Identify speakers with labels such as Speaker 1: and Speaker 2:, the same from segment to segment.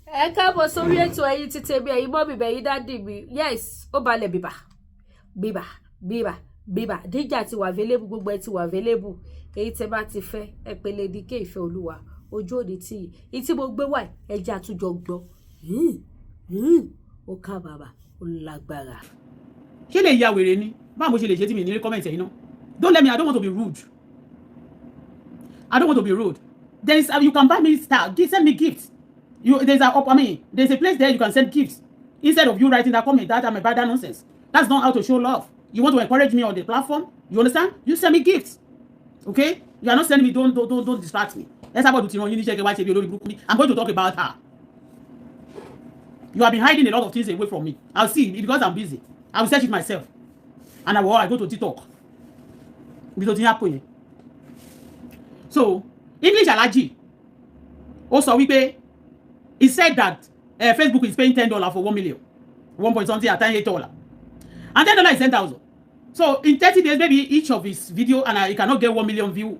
Speaker 1: Ẹ káàbọ̀ sórí ètò. Ẹ̀yin ti tèmi, ẹ̀yin mummy mi, ẹ̀yin daddy mi, yes, ó balẹ̀ bìbà bìbà bìbà bìbà. Díjà ti wà available, gbogbo ẹ ti wà available. Èyí tẹ bá ti fẹ́, ẹ pè Lady K Ìfẹ́ Olúwa. Ojú òní tí yìí tí mo gbé wá, ẹ jẹ́ àtúnjọ gbọ́. Ó ká bàbà, ó lágbára.
Speaker 2: Ṣé lè ya wèrè ni? Báwo mo ṣe lè ṣe tí mi ní rí comment ẹ̀yin náà? Don't let me, I don't want to be rude. I don't want to be rude. There is, you can buy me star, send me gifts. You, there's a, I mean, there's a place there you can send gifts instead of you writing that comment that I'm about that nonsense. That's not how to show love. You want to encourage me on the platform, you understand? You send me gifts, okay? You are not sending me. Don't distract me. Esabod ti ràn yín níṣẹ́ kí wá ṣe bí olórí burúkú ni. I'm going to talk about her. You have been hiding a lot of things away from me. I'll see, because I'm busy. I will search it myself and I go to TikTok ibi tó ti ń yàpò yẹn. So English Alhaji, ó sọ wípé he said that Facebook is paying $10 for 1 million, one point something at $8, and $10 is 10,000. So in 30 days, maybe each of his video, and he cannot get 1 million view,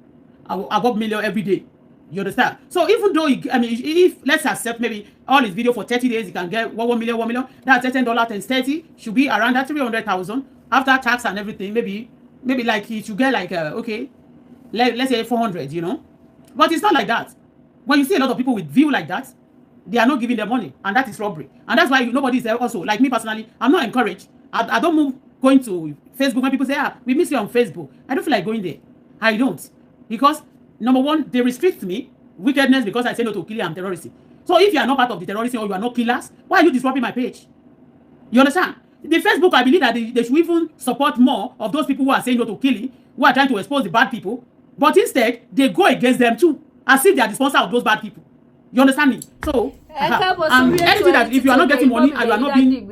Speaker 2: above million every day. You understand? So even though he, I mean, if let's accept maybe all his video for 30 days, he can get 1 1 million, 1 million. That's $10 times 30 should be around that 300,000 after tax and everything. Maybe like he should get like okay, let's say 400. But it's not like that. When you see a lot of people with view like that, they are not giving them money, and that is robbery. And that's why nobody is also like me personally. I'm not encouraged. I don't move going to Facebook. When people say, "Ah, we miss you on Facebook," I don't feel like going there. I don't, because number one, they restrict me wickedness because I say no to killing and terrorism. So if you are not part of the terrorism or you are not killers, why are you disrupting my page? You understand? The Facebook, I believe that they should even support more of those people who are saying no to killing, who are trying to expose the bad people. But instead, they go against them too, as if they are the sponsor of those bad people. You understand me? So, and anything that if you are not getting money and you are not being,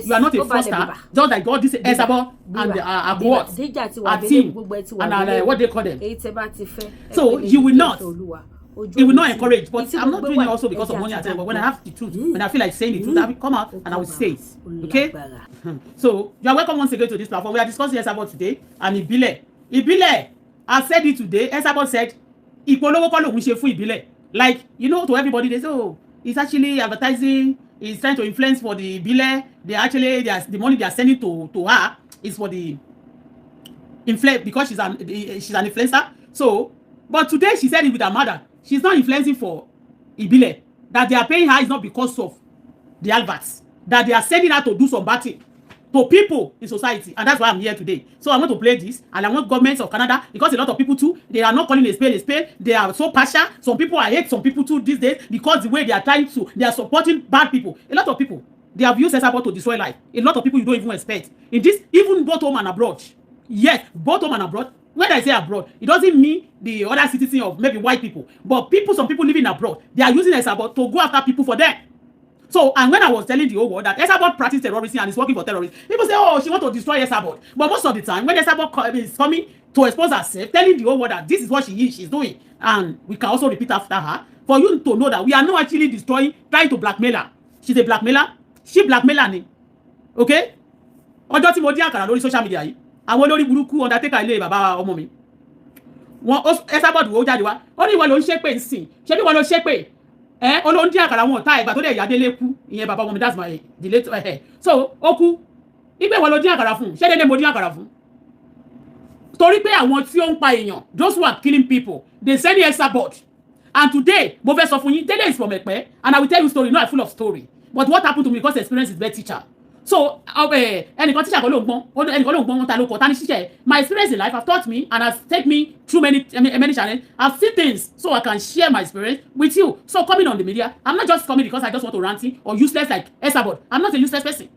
Speaker 2: you are not a fraudster, just like all this Esabod and what, a team, and what they call them. So you will not, it will not encourage. But I'm not doing it also because of money at time. But when I have the truth, when I feel like saying the truth, I will come out and I will say it. Okay? So you are welcome once again to this platform. We are discussing Esabod today and Ibile. Ibile, I said it today. Esabod said, ìpolówó kọ́ lòun ṣe fún Ìbílẹ̀. Like, to everybody, they say, "Oh, he's actually advertising, he's trying to influence for the Ìbílẹ̀." They actually, they are, the money they are sending to her is for the influence because she's an influencer. So, but today she said it with her mother. She's not influencing for Ibile. That they are paying her is not because of the adverts. That they are sending her to do some bad thing to people in society. And that's why I'm here today. So I want to play this, and I want governments of Canada, because a lot of people too, they are not calling a spade a spade. They are so partial. Some people, I hate some people too these days because the way they are trying to, they are supporting bad people. A lot of people, they have used Esabod to destroy life. A lot of people you don't even expect. In this, even both home and abroad. Yes, both home and abroad. When I say abroad, it doesn't mean the other citizen of maybe white people, but people, some people living abroad, they are using Esabod to go after people for them. So, and when I was telling the whole world that Esabod practice terrorism and is working for terrorists, people say, "Oh, she want to destroy Esabod." But most of the time, when Esabod is coming to expose herself, telling the whole world that this is what she is, she's doing, and we can also repeat after her, for you to know that we are not actually destroying, trying to blackmail her. She's a blackmailer. She blackmailer ni. Okay? Ọjọ́ tí mo dín àkàrà lórí social media yìí, àwọn olórí burúkú undertaker ilé bàbá ọmọ mi, wọn Esabod wo jáde wá, ó ní ìwọ ló ń ṣépè ń sìn, ṣé bí ìwọ ló ṣépè ẹ, ó ló ń dín àkàrà wọn ọ̀tá ìgbà tó dẹ̀ ìyá kú, ìyẹn bàbá ọmọ mi, that's my the late ẹ̀. So ó kú ìgbẹ́, ìwọ ló dín àkàrà fún, ṣé dédé mo dín àkàrà fún? Torí pé àwọn tí ó ń pa èèyàn, those who are killing people, they send Esabod. And today mo fẹ́ sọ fún yín, Dele is from Ẹ̀pẹ́, and I will tell you story. You know I full of story, but what happened to me, because experience is best teacher. So ẹnìkan teacher kan ló ń gbọ́n, ẹnìkan ló ń gbọ́n, wọn ta ló kọ ta ní ṣiṣẹ́. My experience in life have taught me and has taken me through many many challenges. I've seen things, so I can share my experience with you. So coming on the media, I'm not just coming because I just want to ranting or useless like Esabod. I'm not a useless person.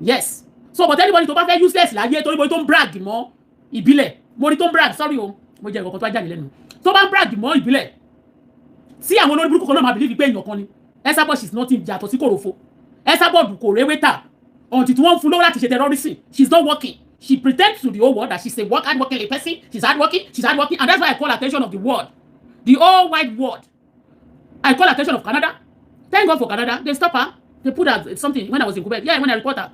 Speaker 2: Yes. So but anybody tó bá fẹ́ useless láyé, torí mo tó ń brag mọ́ Ìbílẹ̀, mo rí tó ń brag, sorry o, mo jẹ́ nǹkan tó wá jáde lẹ́nu, tó bá ń brag mọ́ Ìbílẹ̀, tí àwọn olórí burúkú kan náà máa believe pé èèyàn kan ni. Esabod is nothing yàtọ̀ sí kòròfo. Esabod kò réwé tà until tí wọ́n ń fún lówó láti ṣe terrorism. She's not working. She pretends to the whole world that she's a work hard working person. She's hardworking, she's hardworking. And that's why I call attention of the world, the whole wide world. I call attention of Canada. Thank God for Canada, they stop her, they put her something when I was in Quebec. Yeah, when I report her,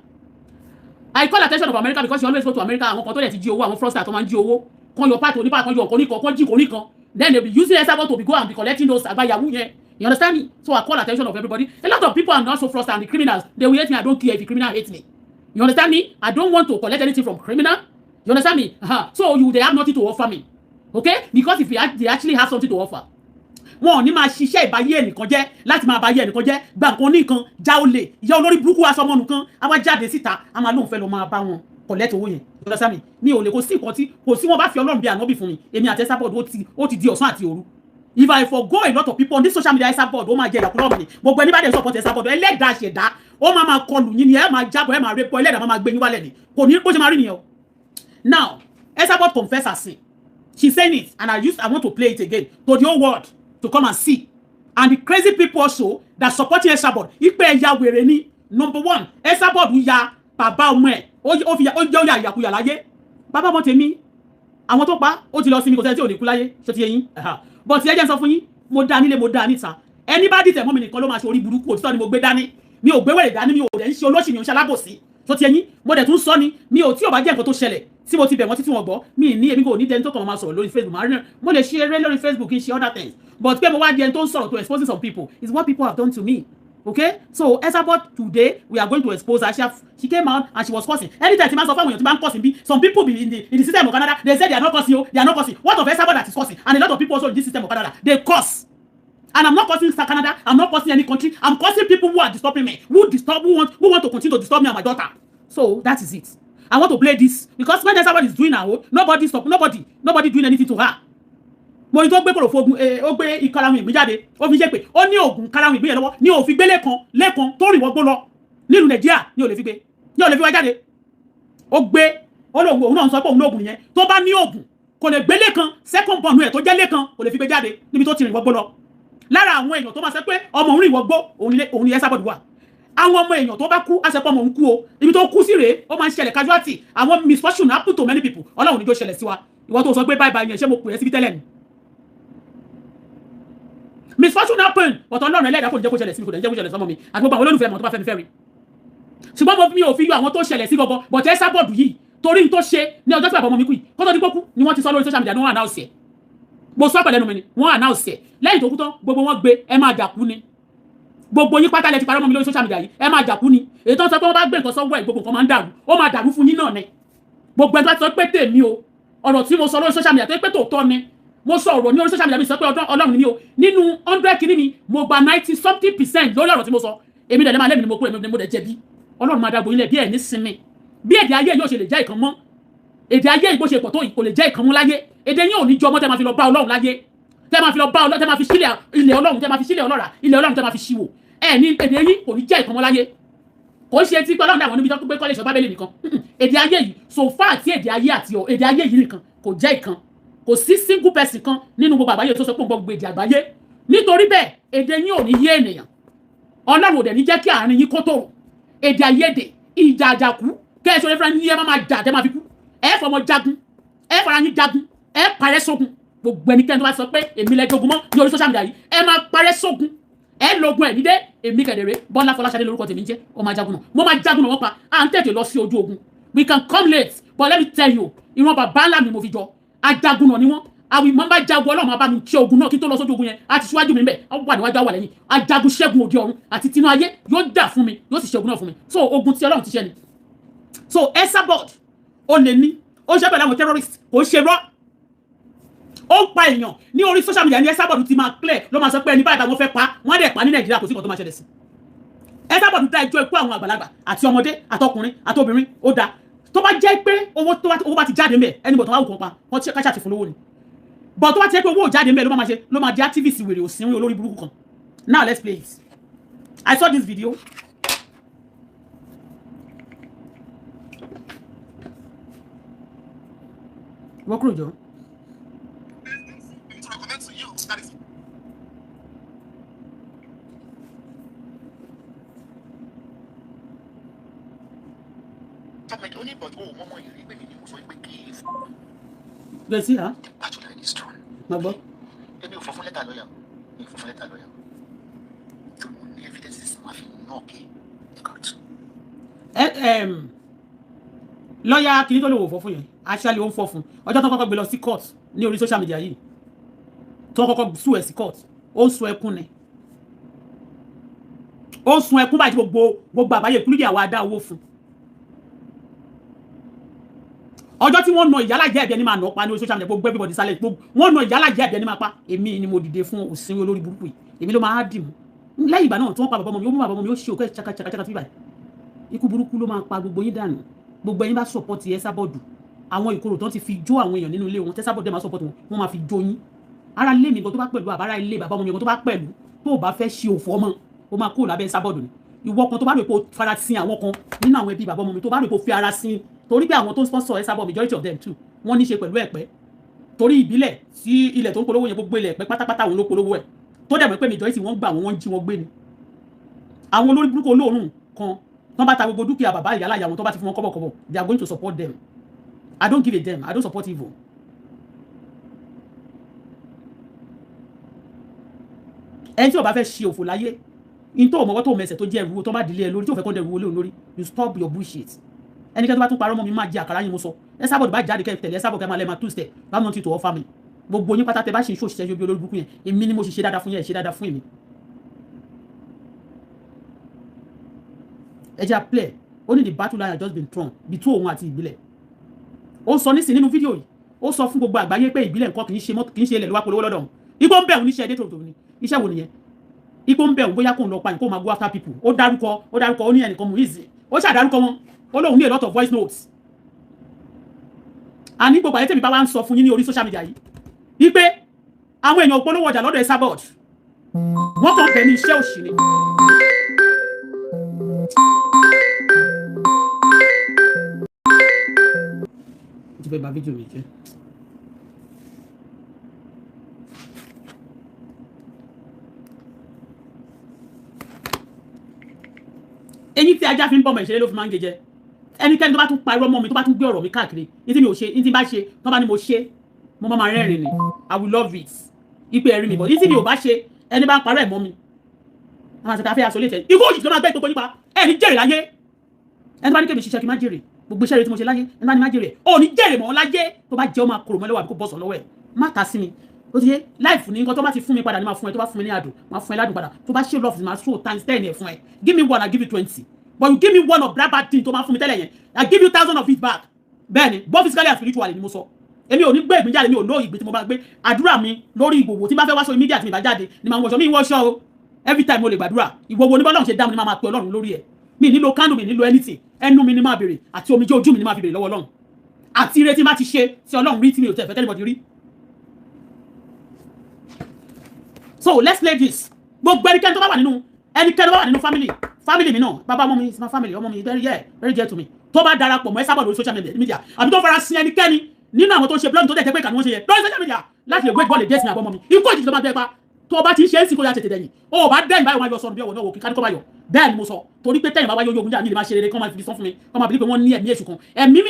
Speaker 2: I call attention of America because she always go to America. Àwọn kan tó lè ti jí owó, àwọn fraudster tó máa ń jí owó kan, yọ pàtó onípa kan, yọ nǹkan oníkan kan, jí nǹkan oníkan, then they be using Esabod to be go and be collecting those àgbà yahoo yẹn. You understand me? So I call attention of everybody. A lot of people are not so frustrated, and the criminals, they will hate me. I don't care if the criminal hates me. You understand me? I don't want to collect anything from criminal. You understand me? So they have nothing to offer me. Okay? Because if they actually have something to offer, wọn ò ní máa ṣiṣẹ́ ìbáyé ẹnìkan jẹ́ láti máa báyé ẹnìkan jẹ́, gba nǹkan oníkan, já olè, ìyá olórí burúkú aṣọmọnù kan á wá jáde síta, á máa lóun fẹ́ lọ máa bá wọn collect owó yẹn. You understand me? Mi ò lè kó sí nǹkan tí kò sí. Wọn bá fi Ọlọ́run bí ànábì fún mi, èmi àti Esabod, ó ti di ọ̀sán àti òru. If I forgo a lot of people on this social media, Esabod ó máa jẹ ìyàkúrọ̀ mi. Gbogbo ẹni bá dẹ̀ support Esabod, ẹlẹ́dàá ṣẹ̀dá ó máa máa kọlù yín ni. Ẹ máa jábọ̀, ẹ máa rẹ́pọ̀, ẹlẹ́dàá máa máa gbé yín wálẹ̀ ni. Kò ní bó ṣe máa rí nìyẹn o. Now Esabod confess her sin. She saying it, and I want to play it again to the whole world to come and see, and the crazy people also that supporting Esabod, ipe ẹ̀yà wèrè ni. Number one, Esabod ya bàbá ọmọ ẹ̀, ó fi ó jẹ́ ó yà ìyàkuyà láyé. Bàbá ọmọ tèmi, àwọn tó pa ó ti lọ sí mi. Kò sẹ́ni tí ò ní kú láyé, ṣé ti yé yín? But ẹ jẹ́ n sọ fún yín, mo dá nílé, mo dá níta. Ẹni bá dìtẹ̀ mọ́ mi nìkan ló máa ṣe orí burúkú. Òtítọ́ ni mo gbé dání. Mi ò gbé wèrè dání, mi ò dẹ̀ ń ṣe olóṣì, mi ò ń ṣe alábòsí tó ti ẹyin. Mo dẹ̀ tún sọ ni, mi ò tí ò bá jẹ́ nǹkan tó ṣẹlẹ̀ tí mo ti bẹ̀ wọ́n títí wọn gbọ́ mi ní. Èmi kò ní dẹni tó kàn máa sọ̀rọ̀ lórí Facebook. Máa rí, mo lè ṣe eré lórí Facebook, kí n ṣe other things, but pé mo wá di ẹni tó ń sọ̀rọ̀ to exposing some people is what people have done to me. Okay, so Esabod, today we are going to expose her. She came out and she was cursing. Anytime tí máa sọ fáwọn èèyàn tí máa ń cursing bí, some people be in the system of Canada, they say they are not cursing o, they are not cursing. What of Esabod that is cursing? And a lot of people also in this system of Canada, they curse. And I'm not cursing Canada, I'm not cursing any country. I'm cursing people who are disturbing me, who disturb, who want to continue to disturb me and my daughter. So that is it. I want to play this because when Esabod is doing her own, nobody stop, nobody doing anything to her. Mo ní tó gbé kòròfo ogun, ó gbé ìkarahun ìgbín jáde, ó fi ṣe pé ó ní oògùn karahun ìgbín yẹn lọ́wọ́ ní òfin gbélé kan lẹ́kan tó rìn wọ́gbó lọ nílùú Nàìjíríà ní ò lè fi gbé, ní ò lè fi wá jáde. Ó gbé, ó lóun, òun náà sọ pé òun lóògùn yẹn. Tó bá ní oògùn, kò lè gbé lẹ́kan, second born ẹ̀ tó jẹ́ lẹ́kan, kò lè fi gbé jáde níbi tó ti rìn wọ́gbó lọ. Lára àwọn èèyàn tó máa sọ pé ọmọ òun rìn wọ́gbó, òun ni Esabod wà. Àwọn ọmọ èèyàn tó bá kú, á sọ pé ọmọ òun kú o, ibi tó kú sí rèé. Ó máa ń ṣẹlẹ̀, casualty, àwọn misfortune happen to many people. Ọlọ́run ní jó ṣẹlẹ̀ sí wa. Ìwọ tó sọ pé bye bye yẹn, ṣé mo pè é síbi tẹ́lẹ̀ ni? Misfortune happen, but Ọlọ́run ẹlẹ́dàá kò ní jẹ́ kó ṣẹlẹ̀ sí mi, kò ní jẹ́ kó ṣẹlẹ̀ sọ́mọ mi àti gbogbo àwọn olólùfẹ́ mọ̀ tó bá fẹ́ mi fẹ́ rí. Ṣùgbọ́n mo mi ò fi yọ àwọn tó ṣẹlẹ̀ sí gbogbo, but Esabod yìí, torí n tó ṣe ní ọjọ́ tí bàbá ọmọ mi kú yìí, kó tó di kókú ni wọ́n ti sọ lórí social media, ni wọ́n announce ẹ̀. Mo sọ pẹ̀lẹ́nu mi ni wọ́n announce ẹ̀. Lẹ́yìn tó kú tán, gbogbo wọn gbé, ẹ máa jà kú ni. Gbogbo yín pátá lẹ ti parọ́ mọ́ mi lórí social media yìí, ẹ máa jà kú ni. Èyí tó ń sọ pé wọ́n bá gbé nǹkan sọ́wọ́ ẹ̀, gbogbo nǹkan máa ń dàrú, ó máa dàrú fún yín náà ni. Gbogbo ẹni tó bá ti sọ pé tèmi o, ọ̀rọ̀ tí mo sọ lórí social media tó pé tòótọ́ ni mo sọ ọ̀rọ̀ ní orí social media, mi sọ pé Ọlọ́run ni mi o. Nínú 100 kìíní mi, mo gba 90 something percent lórí ọ̀rọ̀ tí mo sọ. Èmi dẹ̀ lè máa lẹ́mi ni mo kú, èmi ni mo dẹ̀ jẹ̀bi. Ọlọ́run máa dàgbò ilẹ̀ bí ẹ̀ ní sinmi. Bí èdè ayé yóò ṣe lè jẹ́ ìkan mọ́, èdè ayé ìbò ṣe pọ̀ tó yìí, kò lè jẹ́ ìkan mọ́ láyé. Èdè yín ò ní jọ mọ́ tẹ́ máa fi lọ bá Ọlọ́run láyé, tẹ́ máa fi lọ bá Ọlọ́run, tẹ́ máa fi sílẹ̀ ilẹ̀ Ọlọ́run, tẹ́ máa fi sílẹ̀ ọlọ́ra ilẹ̀ Ọlọ́run, tẹ́ máa fi ṣíwò ẹ̀ ní. Èdè yín kò ní jẹ́ ìkan mọ́ láyé. Kò ṣe tí pé Ọlọ́run dàwọn níbi tó gbé kọ́lé ìṣọ́ Bábélì nìkan. Èdè ayé yìí, so far àti èdè ayé àti èdè ayé yìí nìkan kò jẹ́ ìkan. Kò sí single person kan nínú gbogbo àgbáyé tó sọ pé òun gbọ́ gbogbo èdè àgbáyé. Nítorí bẹ́ẹ̀, èdè yín ò ní yé ènìyàn. Ọlọ́run ò dẹ̀ ní jẹ́ kí àárín yín kó tòrò. Èdè àìyedè, ìjà àjàkú kẹ́ ẹ ṣọlẹ́ fúnra yín, ẹ má máa jà tẹ́ máa fi kú. Ẹ fọmọ jagun, ẹ fara yín jagun, ẹ parẹ́ sógun. Gbogbo ẹnikẹ́ni tó bá sọ pé èmi lẹ jogun mọ́ ní orí social media yìí, ẹ máa parẹ́ sógun, ẹ lógun ẹ nídé. Èmi kẹ̀dẹ̀rẹ́, Bọ́lá Fọláṣadé lórúkọ tèmi ń jẹ́. Ọmọ ajagun náà, mo máa jagun náà wọ́n pa. À ń tètè lọ sí ojú ogun. We can come late, but let me tell you, ìran bàbá ńlá mi mo fi jọ ajagun náà ni wọ́n. Àwọn ìmọ̀ bá jagun, Ọlọ́run máa bá mi ṣe ogun náà kí n tó lọ sójú ogun yẹn. Àti síwájú mi bẹ́ẹ̀, á wà níwájú, á wà lẹ́yìn. Ajagun ṣẹ́gun òde ọ̀run àti tinú ayé yóò jà fún mi, yóò sì ṣe ogun náà fún mi. So ogun tí Ọlọ́run ti ṣe ni. So Esabod, ó lè ní ó ṣe pẹ̀lú àwọn terrorist, kò ṣe rọ́. Ó ń pa èèyàn ní orí social media ní. Esabod ti máa clear ló máa sọ pé ẹni báyìí táwọn fẹ́ pa wọ́n, á dẹ̀ pa ní Nàìjíríà, kò sí nǹkan tó máa ṣẹlẹ̀ sí. Esabod dá ẹjọ́ ikú àwọn àgbàlagbà àti ọmọdé àtọkùnrin àtobìnrin, ó dá. Tó bá jẹ́ pé owó bá ti jáde ńbẹ̀, ẹni bọ̀ tó bá wù kàn pa wọ́n tí káṣá ti fún lówó ni. But tó bá ti jẹ́ pé owó ò jáde ńbẹ̀, ló máa ṣe, ló máa di activist wèrè òsínwó olórí burúkú kan. Now let's play it. I saw this video. Wọ́n kúrò jọ.
Speaker 3: To recommend to you that is government only, but oh mọ́mọ́ yìí rí pé mi ni mo sọ pé kí
Speaker 2: Gbèsè sí ha.
Speaker 3: The battle line is strong.
Speaker 2: Má gbọ́.
Speaker 3: Èmi ò fọ́ fún lẹ́tà lọ́yà, mi ò fọ́ fún lẹ́tà lọ́yà tó mo ní evidences máa fi knock the court.
Speaker 2: Lọ́ọ̀yà kìíní tó lè wò fọ́ fún yẹn, actually ó ń fọ́ fún. Ọjọ́ tó kọ́kọ́ gbé lọ sí court ní orí social media yìí, tó kọ́kọ́ sue ẹ̀ sí court, ó ń sun ẹkún ni. Ó sun ẹkún báyìí, gbogbo àbáyé kúlídìí àwa dá owó fún. Ọjọ́ tí wọ́n na ìyálàjẹ́ ẹ̀bí ẹni máa nà pa ní social media, gbogbo everybody silent. Gbogbo wọ́n na ìyálàjẹ́ ẹ̀bí ẹni máa pa. Èmi ni mo dìde fún òsínwó olórí burúkú yìí, èmi ló máa dì mú. Lẹ́yìn ìgbà náà tí wọ́n pa bàbá ọmọ mi, ó mú bàbá ọmọ mi, ó ṣe òkè ṣakaṣaka tí báyìí. Ikú burúkú ló máa pa gbogbo yín dànù. Gbogbo ẹ̀yin bá support Esabod, àwọn ìkorò tán ti fi jó àwọn èèyàn nínú ilé wọn, tẹ́sàbọ̀dù ẹ̀ máa support wọn, wọ́n máa fi jó yín. Ara ilé mi gan tó bá pẹ̀lú, àbára ilé bàbá ọmọ mi gan tó bá pẹ̀lú, tó o bá fẹ́ ṣe òfò ọmọ, o máa kúrò lábẹ́ Esabod ni. Ìwọ kan tó bá rò pé o fara sin àwọn kan nínú àwọn ẹbí bàbá ọmọ mi, tó bá rò pé o fi ara sin, torí pé àwọn tó ń sponsor Esabod, majority of them too, wọ́n ní ṣe pẹ̀lú ẹ̀pẹ́, torí ìbílẹ̀ sí ilẹ̀ tó ń polówó yẹn, gbogbo ilẹ̀ ẹ̀pẹ́ pátápátá òun ló polówó ẹ̀, tó dẹ̀ mọ̀ pé majority wọ́n gbà wọ́n, wọ́n jí wọn gbé ni. Àwọn olórí burúkú olóòórùn kan tó bá ta gbogbo dúkìá bàbá ìyá láyà wọn, tó bá ti fún wọn kọ́bọ̀kọ́bọ̀, they are going to support them. I don't give a damn. I don't support evil. Ẹni tí o bá fẹ́ ṣe òfò láyé in tó mọ̀wọ́ tó mẹsẹ̀ tó jẹ́ ẹrú tó bá dìlé ẹ lórí, tí o fẹ́ kọ́ dẹrù wọlé lórí, you stop your bullshit. Ẹnikẹ́ni tó bá tún parọ́ mọ́ mi, máa jẹ àkàrà yín. Mo sọ, Esabod bá jáde, kẹ́ tẹ̀lé Esabod, kẹ́ máa lẹ́ máa two step bá mọ́ ti tó ọ family. Gbogbo yín pátá tẹ bá ṣe ń ṣòṣìṣẹ́ bí olórí burúkú yẹn, èmi ni mo ṣe ṣe dáadáa fún yẹn, ṣe dáadáa fún èmi. Ẹ jẹ́ play. Ó ní the battle line has just been thrown between òun àti ìbílẹ̀. Ó sọ nísìn nínú fídíò yìí, ó sọ fún gbogbo àgbáyé pé ìbílẹ̀ nǹkan kì í ṣe mọ́tò, kì í ṣe ilẹ̀ ló wá polówó lọ́dọ̀ òun. Igbó ń bẹ̀ òun níṣẹ́ ẹdẹ tòótọ́ ni. Iṣẹ́ wo nìyẹn? Igbó ń bẹ̀ òun bóyá kóun lọ pa, kóun máa go after people. Ó dárúkọ, ó dárúkọ, ó ní ẹnìkan Muiz, ó ṣàdárúkọ wọn, ó lóun ní a lot of voice notes. Àní gbogbo àyè tèmi bá wá ń sọ fún yín ní orí social media yìí wípé àwọn èèyàn polówó ọjà lọ́dọ̀ Esabod, wọ́n kàn bẹ̀ ní iṣẹ́ òṣì ni. Ti fẹ́ bà fídíò mi jẹ́. Eyín tí ajá fi ń bọ́mọ ìṣeré ló fi máa ń gé jẹ. Ẹnikẹ́ni tó bá tún pa irọ́ mọ́ mi, tó bá tún gbé ọ̀rọ̀ mi káàkiri ní tí mi ò ṣe, ní tí bá ṣe, tó bá ní mo ṣe, mo máa rẹ́rìn ni. I will love it ipe ẹ̀rí mi bọ̀. Ní tí mi ò bá ṣe, ẹni bá ń parọ́ ẹ̀ mọ́ mi, àwọn àti káfíà sọ létẹ̀, ikú òjijì ló máa gbé gbogbo nípa ẹ̀ ní jèrè láyé. Ẹni tó bá ní kébì ṣiṣẹ́ kí n má jèrè gbogbo iṣẹ́ rẹ tí mo ṣe láyé, ẹni bá ní má jèrè, ò ní jèrè mọ́ láyé. Tó bá jẹ́, ó máa korò mọ́ lọ́wọ́ àbí kó bọ́sọ̀ lọ́wọ́ ẹ̀. Má ta sí mi, ó ti yé. Láìfù ní nǹkan tó bá ti fún mi padà ní máa fún ẹ. Tó bá fún mi ní àdùn, máa fún ẹ ládùn padà. Tó bá ṣe love, máa show times 10 ẹ̀ fún ẹ. Give me one, I give you 20, but you give me one of that bad thing tó máa fún mi tẹ́lẹ̀ yẹn, I give you thousand of it back. Bẹ́ẹ̀ ni, both physically and spiritually ni mo sọ. Èmi ò ní gbé ìgbín jáde, mi ò ló ìgbín tí mo bá gbé àdúrà mi lórí ìgbòho. Tí bá fẹ́ wáṣọ immediate mi bá jáde ni màá wọṣọ mi, wọṣọ o. Every time mo lè gbàdúrà. Ìwọ wo ní bọ́lá ṣe dá mi ni máa máa pe Ọlọ́run lórí ẹ̀. Mi nílò candle, mi nílò anything. Ẹnu mi ni máa béèrè àti omijé ojú mi ni máa fi béèrè lọ́wọ́ Ọlọ́run àti ire tí má ti ṣe tí Ọlọ́run rí, tí mi ò tẹ̀ fẹ́ tẹ́lẹ̀ rí. So let's play this. Gbogbo ẹnikẹ́ni tó bá wà nínú, ẹnikẹ́ni tó bá wà nínú family mi náà, bàbá ọmọ mi is my family, ọmọ mi very, yeah, very dear to me, tó bá darapọ̀ mọ́ Esabod lórí social media, àbí tó fara sin ẹnikẹ́ni nínú àwọn tó ń ṣe blog, tó dẹ̀ jẹ́ pé ìkànnì wọ́n ṣe yẹ lórí social media láti lè gbé bọ́ọ̀lù dẹ́sìn àbọ̀mọ́ mi, ikú òjijì ló máa bẹ́ẹ̀ pa. Tó o bá ti ń ṣe é sì, kó yá tètè dẹ̀yìn. O bá dẹ́yìn báyìí, wọ́n máa yọ sọnù bí ọ̀wọ̀ náà wò kí kádìkọ́ bá yọ. Bẹ́ẹ̀ ni mo sọ, torí pé tẹ́yìn bá wáyé ogun jà ní lè máa ṣe rere, kán máa fi sọ fún mi, kán máa bí pé wọ́n ní ẹ̀mí èṣù kan, ẹ̀mí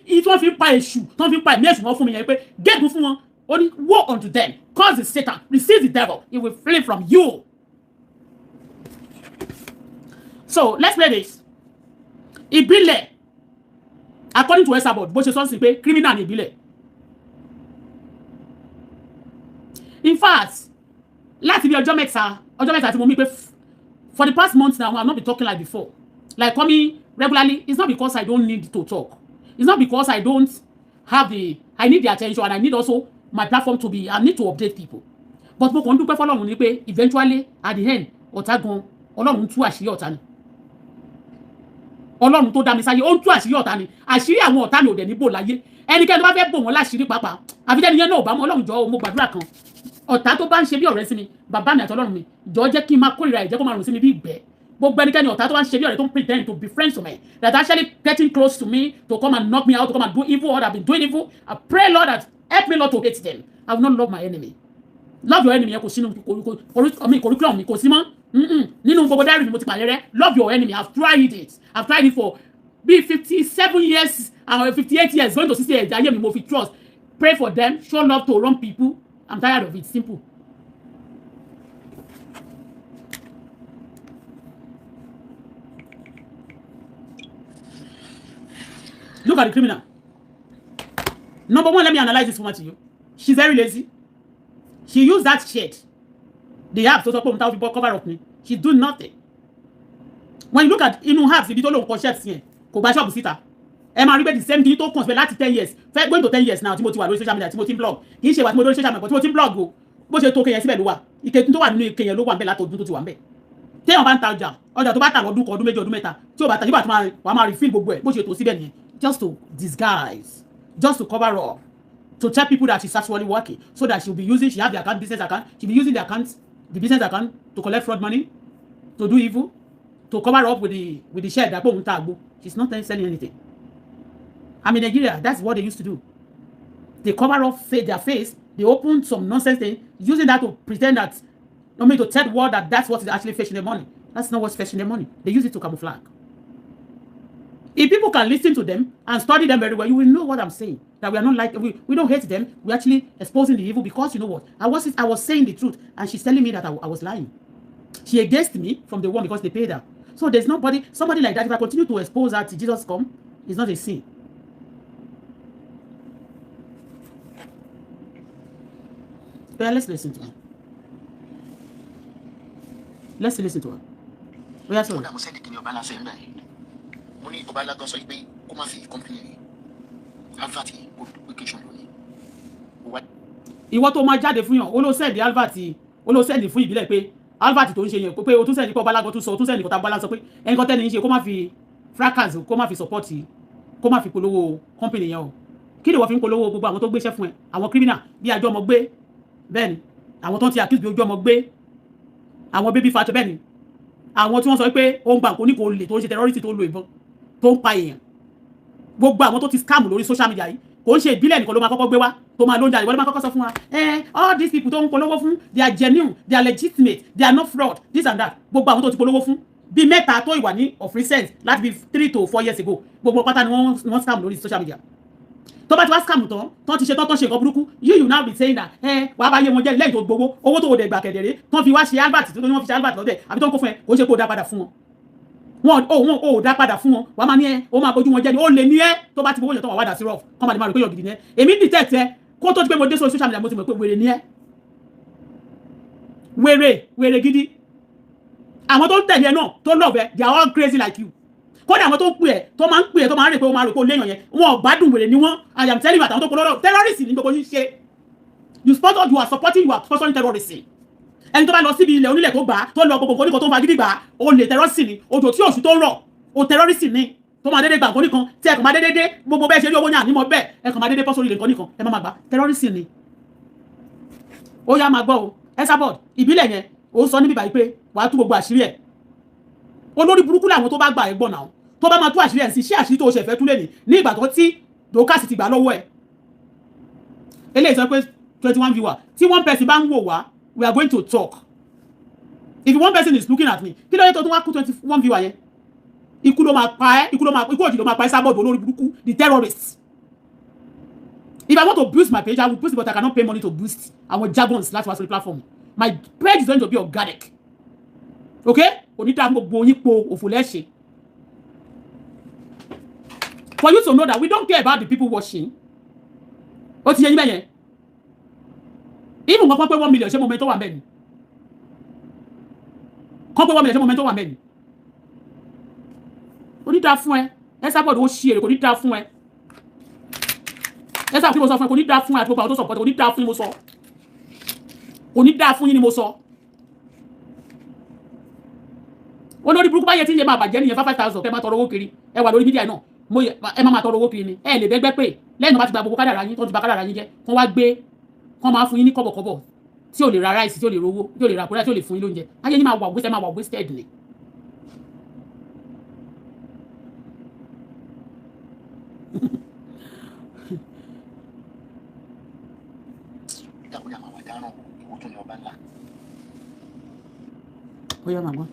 Speaker 2: tí wọ́n fi ń pa èṣù, tí wọ́n fi ń pa ẹ̀mí èṣù wọn fún mi yẹn pé gégùn fún wọn. Ó ní woe unto them, cause the Satan, resist the devil, he will flee from you. So let's play this. Ìbílẹ̀, according to Esabod, bó ṣe sọ sí pé criminal ni ìbílẹ̀. In fact, láti bí ọjọ́ mẹ́ta tí mo mí pé for the past month now, I have not been talking like before, like coming regularly. It's not because I don't need to talk. It's not because I don't have the, I need the attention and I need also my platform to be, I need to update people, but mo kàn ń dúpẹ́ fọlọ́run ni pé eventually, at the end, ọ̀tá gan, Ọlọ́run tú àṣírí ọ̀tá ni. Ọlọ́run tó dá mi sáyé, ó ń tú àṣírí ọ̀tá ni. Àṣírí àwọn ọ̀tá mi ò dẹ̀ ní bò láyé. Ẹnikẹ́ni tó bá fẹ́ bò wọ́n láṣírí pàápàá, àfi tẹ́ni yẹn náà ò bá mọ́. Ọlọ́run jọ̀ọ́, mo gbàdúrà kan, ọ̀tá tó bá ń ṣe bí ọ̀rẹ́ sí mi, bàbá mi àti Ọlọ́run mi, jọ̀ọ́, jẹ́ kí n máa kórìíra ẹ̀, jẹ́ kó máa rùn sí mi bí ìgbẹ́. Gbogbo ẹnikẹ́ni ọ̀tá tó bá ń ṣe bí ọ̀rẹ́, tó ń pretend to be friends to me, that actually getting close to me to come and knock me out, to come and do evil or that been doing evil, I pray, Lord, that help me, Lord, to hate them. I will not love my enemy. Love your enemy yẹn kò sínú curriculum mi, kò sí mọ́ nínú gbogbo diary mi. Mo ti pàdé rẹ. Love your enemy, I've tried it. I've tried it for bí 57 years and 58 years, going to 60 years ayé mi. Mo fi trust, pray for them, show love to wrong people. I'm tired of it. Simple. Look at the criminal. Number one, let me analyze this woman to you. She's very lazy. She used that shit, the app tó sọ pé òun táwọn fi bọ́ cover up ni. She do nothing. When you look at inú herbs, ibi tó lóun kọ chefs yẹn, kò gba ṣọ́ọ̀bù síta. Ẹ máa rí pé the same thing tó kàn síbẹ̀ láti 10 years, fẹ́ going to 10 years now, tí mo ti wà lórí social media, tí mo ti ń blog. Kì í ṣe wà tí mo lórí social media, tí mo ti ń blog o. Bó ṣe tó kéyẹn síbẹ̀ ló wà. Ike tó wà nínú ike yẹn ló wà ń bẹ̀ látọdún tó ti wà ń bẹ̀. Téèyàn bá ń ta ọjà, ọjà tó bá tà lọ́dún kan, ọdún 2, ọdún 3, tí ò bá tà nígbà tó máa wà, máa refill gbogbo ẹ̀. Bó ṣe tó síbẹ̀ nìyẹn, just to disguise, just to cover up, to tell people that she's actually working, so that she'll be using, she have the account, business account, she'll be using the account, the business account, to collect fraud money, to do evil, to cover up with the share that òun ta àgbo. She's not selling anything. I'm in Nigeria. That's what they used to do. They cover up their face. They open some nonsense thing, using that to pretend that, I mean, to tell the world that that's what is actually fetching the money. That's not what's fetching the money. They use it to camouflage. If people can listen to them and study them very well, you will know what I'm saying. That we are not like, we don't hate them. We're actually exposing the evil because, you know what? I was saying the truth, and she's telling me that I was lying. She against me from the one because they paid her. So there's nobody, somebody like that. If I continue to expose her till Jesus come, it's not a sin. Yeah, let's listen to her. Let's listen to her. Oh, yeah, sorry.
Speaker 3: Kódà mo send kìnìún ọba ńlá sẹ́yìn báyìí. Mo ní ọba ńlá gan sọ pé kó má fi company advert yìí, kó pé kí n ṣe lónìí. Ó wá
Speaker 2: Ìwọ tó máa jáde fún yàn, ó ló send advert, ó ló send fún ìbílẹ̀ pé advert tó ń ṣe yẹn, pé o tún send pé ọba alágọ tún sọ, o tún send kọta bọ́lá sọ pé ẹnì kan tẹ́ni ń ṣe, kó má fi fracas, kó má fi support, kó má fi polówó company yẹn o. Kí ni wọ́n fi ń polówó gbogbo àwọn tó gbéṣẹ́ fún ẹ, àwọn criminal bí àjọ ọmọ gbé? Bẹ́ẹ̀ ni, àwọn tó ń ti accuse bí ojú ọmọ gbé, àwọn baby fat. Bẹ́ẹ̀ ni, àwọn tí wọ́n sọ pé ó ń gba nǹkan oníkó lè tó ń ṣe terrorist, tó ń lo ìbọn, tó ń pa èèyàn, gbogbo àwọn tó ti scam lórí social media yìí. Kò ń ṣe ìbílẹ̀ nìkan ló máa kọ́kọ́ gbé wá tó máa ló ń jalè. Wọ́n ló máa kọ́kọ́ sọ fún wa, all these people tó ń polówó fún, they are genuine, they are legitimate, they are not fraud, this and that. Gbogbo àwọn tó ti polówó fún bíi mẹ́ta tó ìwà ní of recent, láti bíi 3 to 4 years ago, gbogbo pátá ni wọ́n scam lórí social media. Tó bá ti wá scam tán, tán ti ṣe tán, tán ṣe nǹkan burúkú, you now be saying that wàá bá yé wọn jẹ́ lẹ́yìn tó gbowó owó tó dẹ̀ gbà kẹ̀dẹ̀rẹ́, tán fi wá ṣe advert, tó ní wọ́n fi ṣe advert lọ́dẹ̀ àbí tó ń kó fún ẹ. Kò ń ṣe kó o dá padà fún wọn. Wọn ò wọn ò dá padà fún wọn, wàá máa ní ẹ ó máa bójú wọn jẹ́ ni. Ó lè ní ẹ tó bá ti gbowó yẹn tó wà wá dà sí rough kọ́ máa lè máa rò pé yọ̀ gidi ni ẹ. Èmi detect ẹ kó tó ti pé mo dé sórí social media, mo ti mọ̀ pé wèrè ni ẹ, wèrè, wèrè gidi. Àwọn tó ń tẹ̀lé ẹ náà tó love ẹ, they are all crazy like you. Kódà àwọn tó ń pè ẹ, tó máa ń pè ẹ, tó máa ń rè pé ó máa rò pé ó léèyàn yẹn, wọn ò gbádùn, wèrè ni wọn. I am telling you, àtàwọn tó polówó, terrorist ní gbogbo yín ṣe. You sponsor, you are supporting, you are sponsoring terrorism. Ẹni tó bá lọ síbi ilẹ̀ onílẹ̀ tó gbà á, tó lọ gbogbo nǹkan oníkan, tó ń fagídí gbà á, ó lè terrorist ni. Òjò tí òṣù tó ń rọ̀, ó terrorist ni. Tó máa dédé gbà nǹkan oníkan, tí ẹ kàn máa dédé dé gbogbo bẹ́ẹ̀ ṣe rí owó ní ànímọ́ bẹ́ẹ̀, ẹ kàn máa dédé bọ́ sórí ilẹ̀ nǹkan oníkan, ẹ má máa gbà, terrorist ni. Ó yá, máa gbọ́ o. Esabod ìbílẹ̀ yẹn, ó sọ níbi báyìí pé wàá tú gbogbo àṣírí ẹ̀. Olórí burúkú làwọn tó bá gbà ẹ gbọ́ náà, tó bá máa tú àṣírí ẹ̀ sí. Ṣé àṣírí tó ṣe fẹ́ tú lé ní ní ìgbà tó tí dòkásì ti gbà lọ́wọ́ ẹ̀? Eléyìí sọ pé 21 viewer, tí one person bá ń wò wá, we are going to talk. If one person is looking at me, kí ló yẹ tó tún wá kú 21 viewer yẹn? Ikú ló máa pa ẹ́, ikú ló máa, ikú òjì ló máa pa ẹ́. Esabod olórí burúkú, the terrorists. If I want to boost my page, I will boost it, but I cannot pay money to boost àwọn jargons láti wá sórí platform. My page is going to be organic, okay? Onídàá gbogbo yín po òfò lẹ́ṣẹ̀. For you to know that we don't care about the people watching. Ó ti yẹ yín bẹ́yẹn. Even kan pé 1 million, ṣé moment tó wà mẹ́ni kan pé 1 million, ṣé moment tó wà mẹ́ni? Onídàá fún ẹ. Esabod, ó ṣí èrè. Kò ní dáa fún ẹ. Ẹ sábà tí mo sọ fún ẹ, kò ní dáa fún ẹ àti gbogbo àwọn tó support. Kò ní dáa fún yín, mo sọ. Kò ní dáa fún yín ni mo sọ. Olórí burúkú báyẹn tí ń yẹ máa bàjẹ́ nìyẹn. 5,000 kẹ́ máa tọrọ owó kiri. Ẹ wà lórí media náà, mo yẹ ẹ má máa tọrọ owó kiri ni. Ẹ lè bẹ́gbẹ́ pé lẹ́yìn tó bá ti gba gbogbo kádàrá yín, tó ti ba kádàrá yín jẹ́, kán wá gbé, kán máa fún yín ní kọ́bọ̀kọ́bọ̀ tí ò lè ra rice, tí ò lè rówó, tí ò lè ra kúrẹ́, tí ò lè fún yín lóúnjẹ. Ayé yín máa wà wasted, máa wà wasted ni.
Speaker 3: Ìdáwó ni àwọn àdáràn, ìwọ tún ní ọba ńlá.
Speaker 2: Ó yá, màgbọ́n.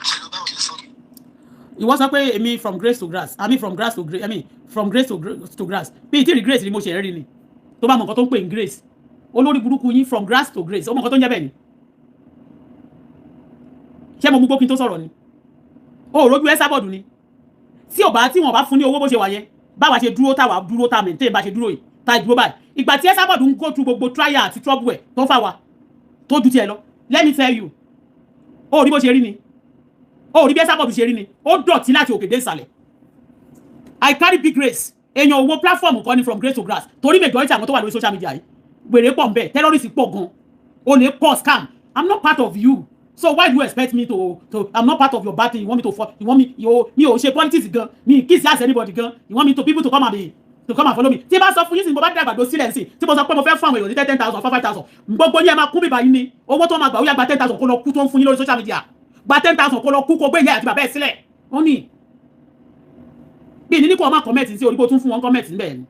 Speaker 3: Ṣe ló bá òye sọ?
Speaker 2: Ìwọ sọ pé èmi from grace to grass, I mean from grass to grace, I mean from grace to grass. Bí ìtìrì grace ni mo ṣe rí ni tó bá mọ nǹkan tó ń pè ní grace. Olórí burúkú yín, from grass to grace, ó mọ nǹkan tó ń jẹ́ bẹ́ẹ̀ ni. Ṣé mo mú gbókin tó sọ̀rọ̀ ni? O ò rójú Esabod ni. Tí ò bá tí wọn bá fún ní owó bó ṣe wà yẹn, báwa ṣe dúró, táwa dúró, tá maintain bá ṣe dúró yìí, tá dúró báyìí. Ìgbà tí Esabod ń go through gbogbo trial àti trouble ẹ̀ tó fà wá. Tó ju tiẹ̀ lọ. Let me tell you, ó rí bó ṣe rí ni, ó rí bí Esabod ṣe rí ni, ó dọ̀tí láti òkè dé ìsàlẹ̀. I carry big grace. Èèyàn owó platform kan ní from grace to grass, torí majority àwọn tó wà lórí social media yìí, wèrè pọ̀ nbẹ̀, terrorist pọ̀ gan, olè pọ̀, scam. I'm not part of you, so why do you expect me to I'm not part of your bad thing. You want me to for you want me you mi ò ṣe politics gan, mi kiss ask anybody gan. You want me to people to come and be to come and follow me? Tí bá sọ fún yín sí, mo bá dàgbà do sílẹ̀ sí, tí mo sọ pé mo fẹ́ fún àwọn èèyàn ní 10,000, 5,000, gbogbo yín ẹ máa kún bíbá yín ni. Owó tó máa gbà, ó yá, gba 10,000 kó lọ kú. Tó ń fún yín lórí social media, gba 10,000 kó lọ kú, kó gbé ìyá àti bàbá ẹ̀ sílẹ̀. Ó ní bí ní kó o máa comment sí orí, kó tún fún wọn comment níbẹ̀ ni.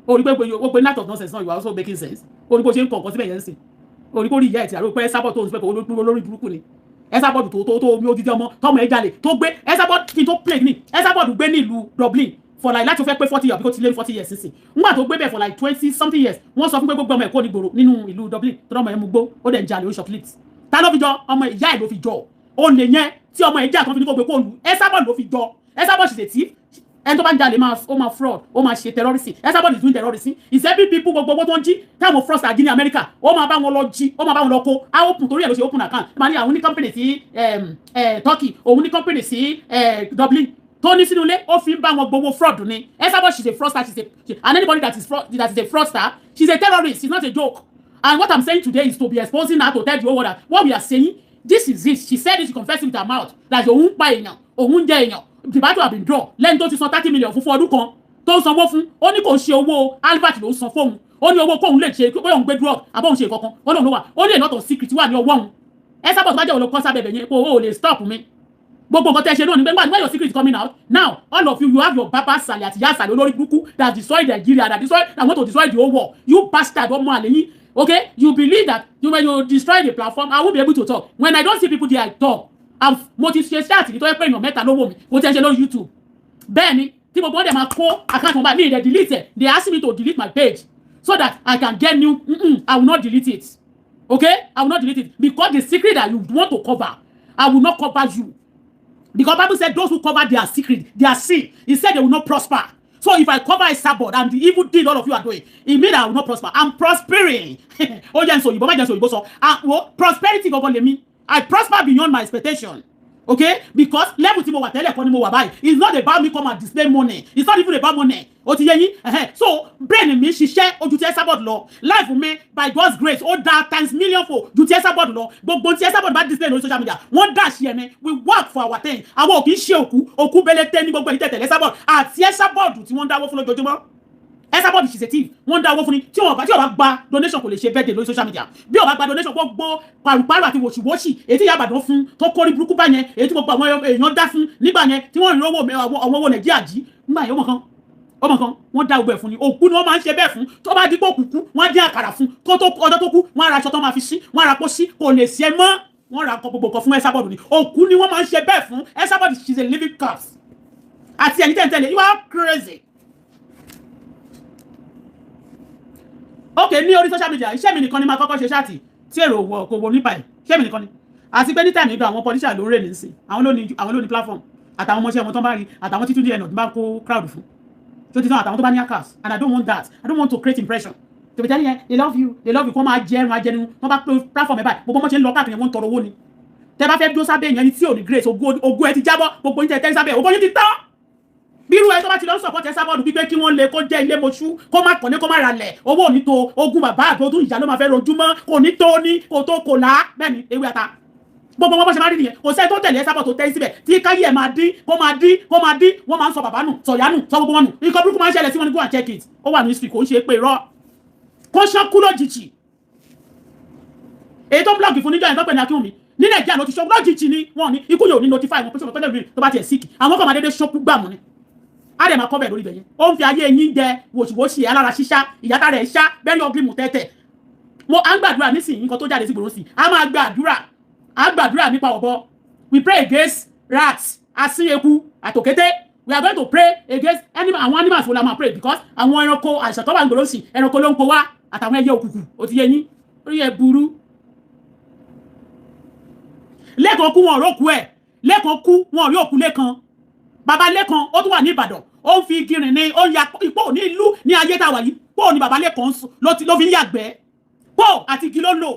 Speaker 2: Orí pé o pé lot of nonsense náà, you are also making sense. Orí bó ṣe ń kọ̀ nǹkan síbẹ̀ yẹn ń sìn, orí kó rí ìyá ẹ̀ tí àrò pé Esabod tó ń sọ pé olórí burúkú ni Esabod, tó omi odidi ọmọ tọmọ ẹ jalè tó gbé Esabod. Kí n tó play ní Esabod gbé ní ìlú Dublin for like láti fẹ́ pé 40 years, bí kò ti lé 40 years sísìn. Ńgbà tó gbé bẹ̀ for like 20 something years, wọ́n sọ fún pé gbogbo ọmọ ẹ̀ kó ní gbòòrò nínú ìlú Dublin tó ọmọ ẹ̀ mú gbó, ó dẹ̀ ń jalè, ó shoplift. Ta ló fi jọ? Ọmọ ìyá ẹ̀ ló fi jọ. Ó lè yẹn tí ọmọ ẹ̀ jà tó fi ní kó gbé kó lu Esabod ló fi jọ. Esabod ṣì ṣe tí ẹni tó bá ń jalè máa, ó máa fraud, ó máa ṣe terrorism. Esabod is doing terrorism, is every people. Gbogbo owó tó ń jí táwọn fraudster jí ní Amẹ́ríkà, ó máa bá wọn lọ jí, ó máa bá wọn lọ kó. Á open, torí ẹ̀ ló ṣe open account. Máa ní àwọn ní company sí Turkey, òun ní company sí Dublin tó ní sínú ilé, ó fi ń bá wọn gbowó fraud ni. Esabod, she's a fraudster. She's a she, and anybody that is fraud, that is a fraudster, she's a terrorist. It's not a joke. And what I'm saying today is to be exposing her, to tell the whole world that what we are saying, this is it. She said it, she confessed with her mouth that òun pa èèyàn, òun jẹ èèyàn. The battle have been drawn. Lẹ́yìn tó ti san 30 million fún ọdún kan tó ń sanwó fún, ó ní kò ṣe owó Albert ló ń san fóun, ó ní owó kóun lè ṣe bóyá òun gbé drug àbóun ṣe kankan, ó lóun ló wà, ó ní a lot of secret wà ní ọwọ́ òun. Esabod, bá jẹ́ òun ló kọ́ sábẹ́ bẹ̀ yẹn, kó o lè stop mi. Gbogbo nǹkan tẹ́ ṣe náà ní gbẹ́ngbà. When your secret coming out now, all of you, you have your baba sàlẹ̀ àti ìyá sàlẹ̀ olórí burúkú that destroy Nigeria, that destroy, that want to destroy the whole world. You bastard, ọmọ àlè yín. Okay, you believe that you, when you destroy the platform, I won't be able to talk. When I don't see people there, I talk. Mo ti ṣe chat nítorí pé èèyàn mẹ́ta ló wò mí kò tẹ́ ṣe lórí YouTube. Bẹ́ẹ̀ ni tí gbogbo wọn dẹ̀ máa kó account wọn báyìí, mi ì dẹ̀ delete ẹ̀. They ask me to delete my page so that I can get new. I will not delete it. Okay, I will not delete it, because the secret that you want to cover, I will not cover you, because Bible said those who cover their secret, their sin, he said they will not prosper. So if I cover Esabod and the evil deed all of you are doing, it mean I will not prosper. I'm prospering. Ó jẹ́ n sọ òyìnbó, má jẹ́ n sọ òyìnbó sọ. Ah, wo prosperity gangan lèmi. I prosper beyond my expectation, okay? Because level tí mo wà tẹ́lẹ̀ kọ́ ni mo wà báyìí. It's not about me come and display money. It's not even about money. Ó ti yé yín. So brain mi ṣiṣẹ́ ojú tí Esabod lọ. Life mi, by God's grace, ó dá times million fold ju tí Esabod lọ. Gbogbo tí Esabod bá display lórí social media, wọ́n dà sí ẹ̀mí. We work for our thing. Àwọn ò kì í ṣe òkú òkú belete ní gbogbo ẹ̀yìn tẹ̀tẹ̀lé Esabod àti Esabod tí wọ́n ń dáwọ́ fún lójoojúmọ́. Esabod ṣì ṣe tí wọ́n ń dáwọ́ fún ni. Tí wọ́n bá gba donation, kò lè ṣe birthday lórí social media. Bí wọ́n bá gba donation, gbogbo paruparu àti wòṣìwòṣì èyí tí Ìyá Ìbàdàn fún tó kórí burúkú bá yẹn, èyí tí gbogbo àwọn èèyàn dá fún nígbà yẹn tí wọ́n rí owó àwọn owó Nàìjíríà jí nígbà yẹn, ọmọ kan wọ́n dá gbogbo ẹ̀ fún ni. Òkú ni wọ́n máa ń ṣe bẹ́ẹ̀ fún. Tó bá dípò kúkú, wọ́n á dín àkàrà fún kó tó ọjọ́ tó kú, wọ́n á ra aṣọ tó máa fi sí, wọ́n á ra pósí, kò lè ṣe mọ́. Wọ́n ra gbogbo nǹkan fún Esabod ni. Òkú ni wọ́n máa ń ṣe bẹ́ẹ̀ fún. Esabod, she's a living corpse. Àti ẹ̀yin tẹ̀lé, you are crazy. Ok, ní orí social media, iṣẹ́ mi nìkan ni máa kọ́kọ́ ṣe chat tí èrò wọ̀ kò wọ nípa ẹ̀. Iṣẹ́ mi nìkan ni. Àti pé ní time ìgbà àwọn politician ló ń rè ní sí, àwọn ló ní platform, àtàwọn ọmọọṣẹ́ wọn tó ń bá rí, àtàwọn títún díẹ̀ náà tó bá kó crowd fún tó ti tán, àtàwọn tó bá ní hackers. And I don't want that. I don't want to create impression tòbí tẹ́lẹ̀ yẹn, they love you, they love you. Kó máa jẹ ẹrun ajẹnu wọ́n bá pé platform ẹ̀ báyìí, gbogbo ọmọ ṣe ń lọ káàkiri, wọ́n ń tọrọ owó ni. Tẹ́ bá fẹ́ dúró sábẹ́ yẹn, ẹni tí ò ní grace, ògo ẹ ti jábọ́. Gbogbo yín tẹ́ tẹ́ sábẹ́, ògo yín ti tán. Bírú ẹ tó bá ti lọ support Esabod pípé kí wọ́n lè kó jẹ́ ilé moṣú, kó má kọ́lé, kó má ralẹ̀, owó ò ní tó. Ogún bàbá àgbọ̀dún ìyá ló máa fẹ́ rojúmọ́, kò ní tó ní kò tó kò lá. Bẹ́ẹ̀ ni ewé ata gbogbo wọn bó ṣe máa rí nìyẹn. Kò sẹ́ni tó tẹ̀lé Esabod tó tẹ́ síbẹ̀ tí káyé ẹ̀ máa dín, kó máa dín, kó máa dín. Wọ́n máa ń sọ bàbá nù, sọ̀yá nù, sọ gbogbo wọn nù. Nǹkan burúkú máa ń ṣẹlẹ̀ sí wọn ní. Go and check it. Ó wà ní history, kò ń ṣe pé irọ́ kó ṣán kú lójijì. Èyí tó ń blog fún níjọ́ yẹn tó pè ní Akínwùmí ní Nàìjíríà ló ti ṣọ́ lójijì ni. Wọ́n ní ikú yóò ní notify wọn pé ṣé pẹ́lú tó bá tiẹ̀ sick, àwọn kan máa dédé ṣọ́kú gbàmù ni. Á dẹ̀ máa kọ́ bẹ̀ lórí ibẹ̀ yẹn. Ó ń fi ayé yín jẹ wòṣìwòṣì alára ṣíṣá ìyá rẹ̀ ṣá bẹ́ẹ̀ ni ọgbìn mù tẹ́tẹ̀. Mo à ń gbàdúrà nísìnyí, nǹkan tó jáde sí gbòòrò sí, a máa gbàdúrà, a gbàdúrà nípa ọ̀bọ. We pray against rats, asín, eku àtòkété. We are going to pray against animal. Àwọn animals wo la máa pray? Because àwọn ẹranko, àìsàn tó wà ń gbòòrò sí, ẹranko ló ń kó wá, àtàwọn ẹyẹ òkùnkùn. Ó ti yé yín, orí ẹ burú. Lẹ́kan kú, wọn ò rókú ẹ̀. Lẹ́kan kú, wọn ò rí òkú Lẹ́kan. Bàbá Lẹ́kan, ó tún wà ní Ìbàdàn, ó ń fi igi rìn ní, ó ń ya ipò ní ìlú ní ayé tá a wà yìí. Pò ní bàbá Lẹ́kan ló fi ń yàgbẹ́, pò àti igi ló ń lò.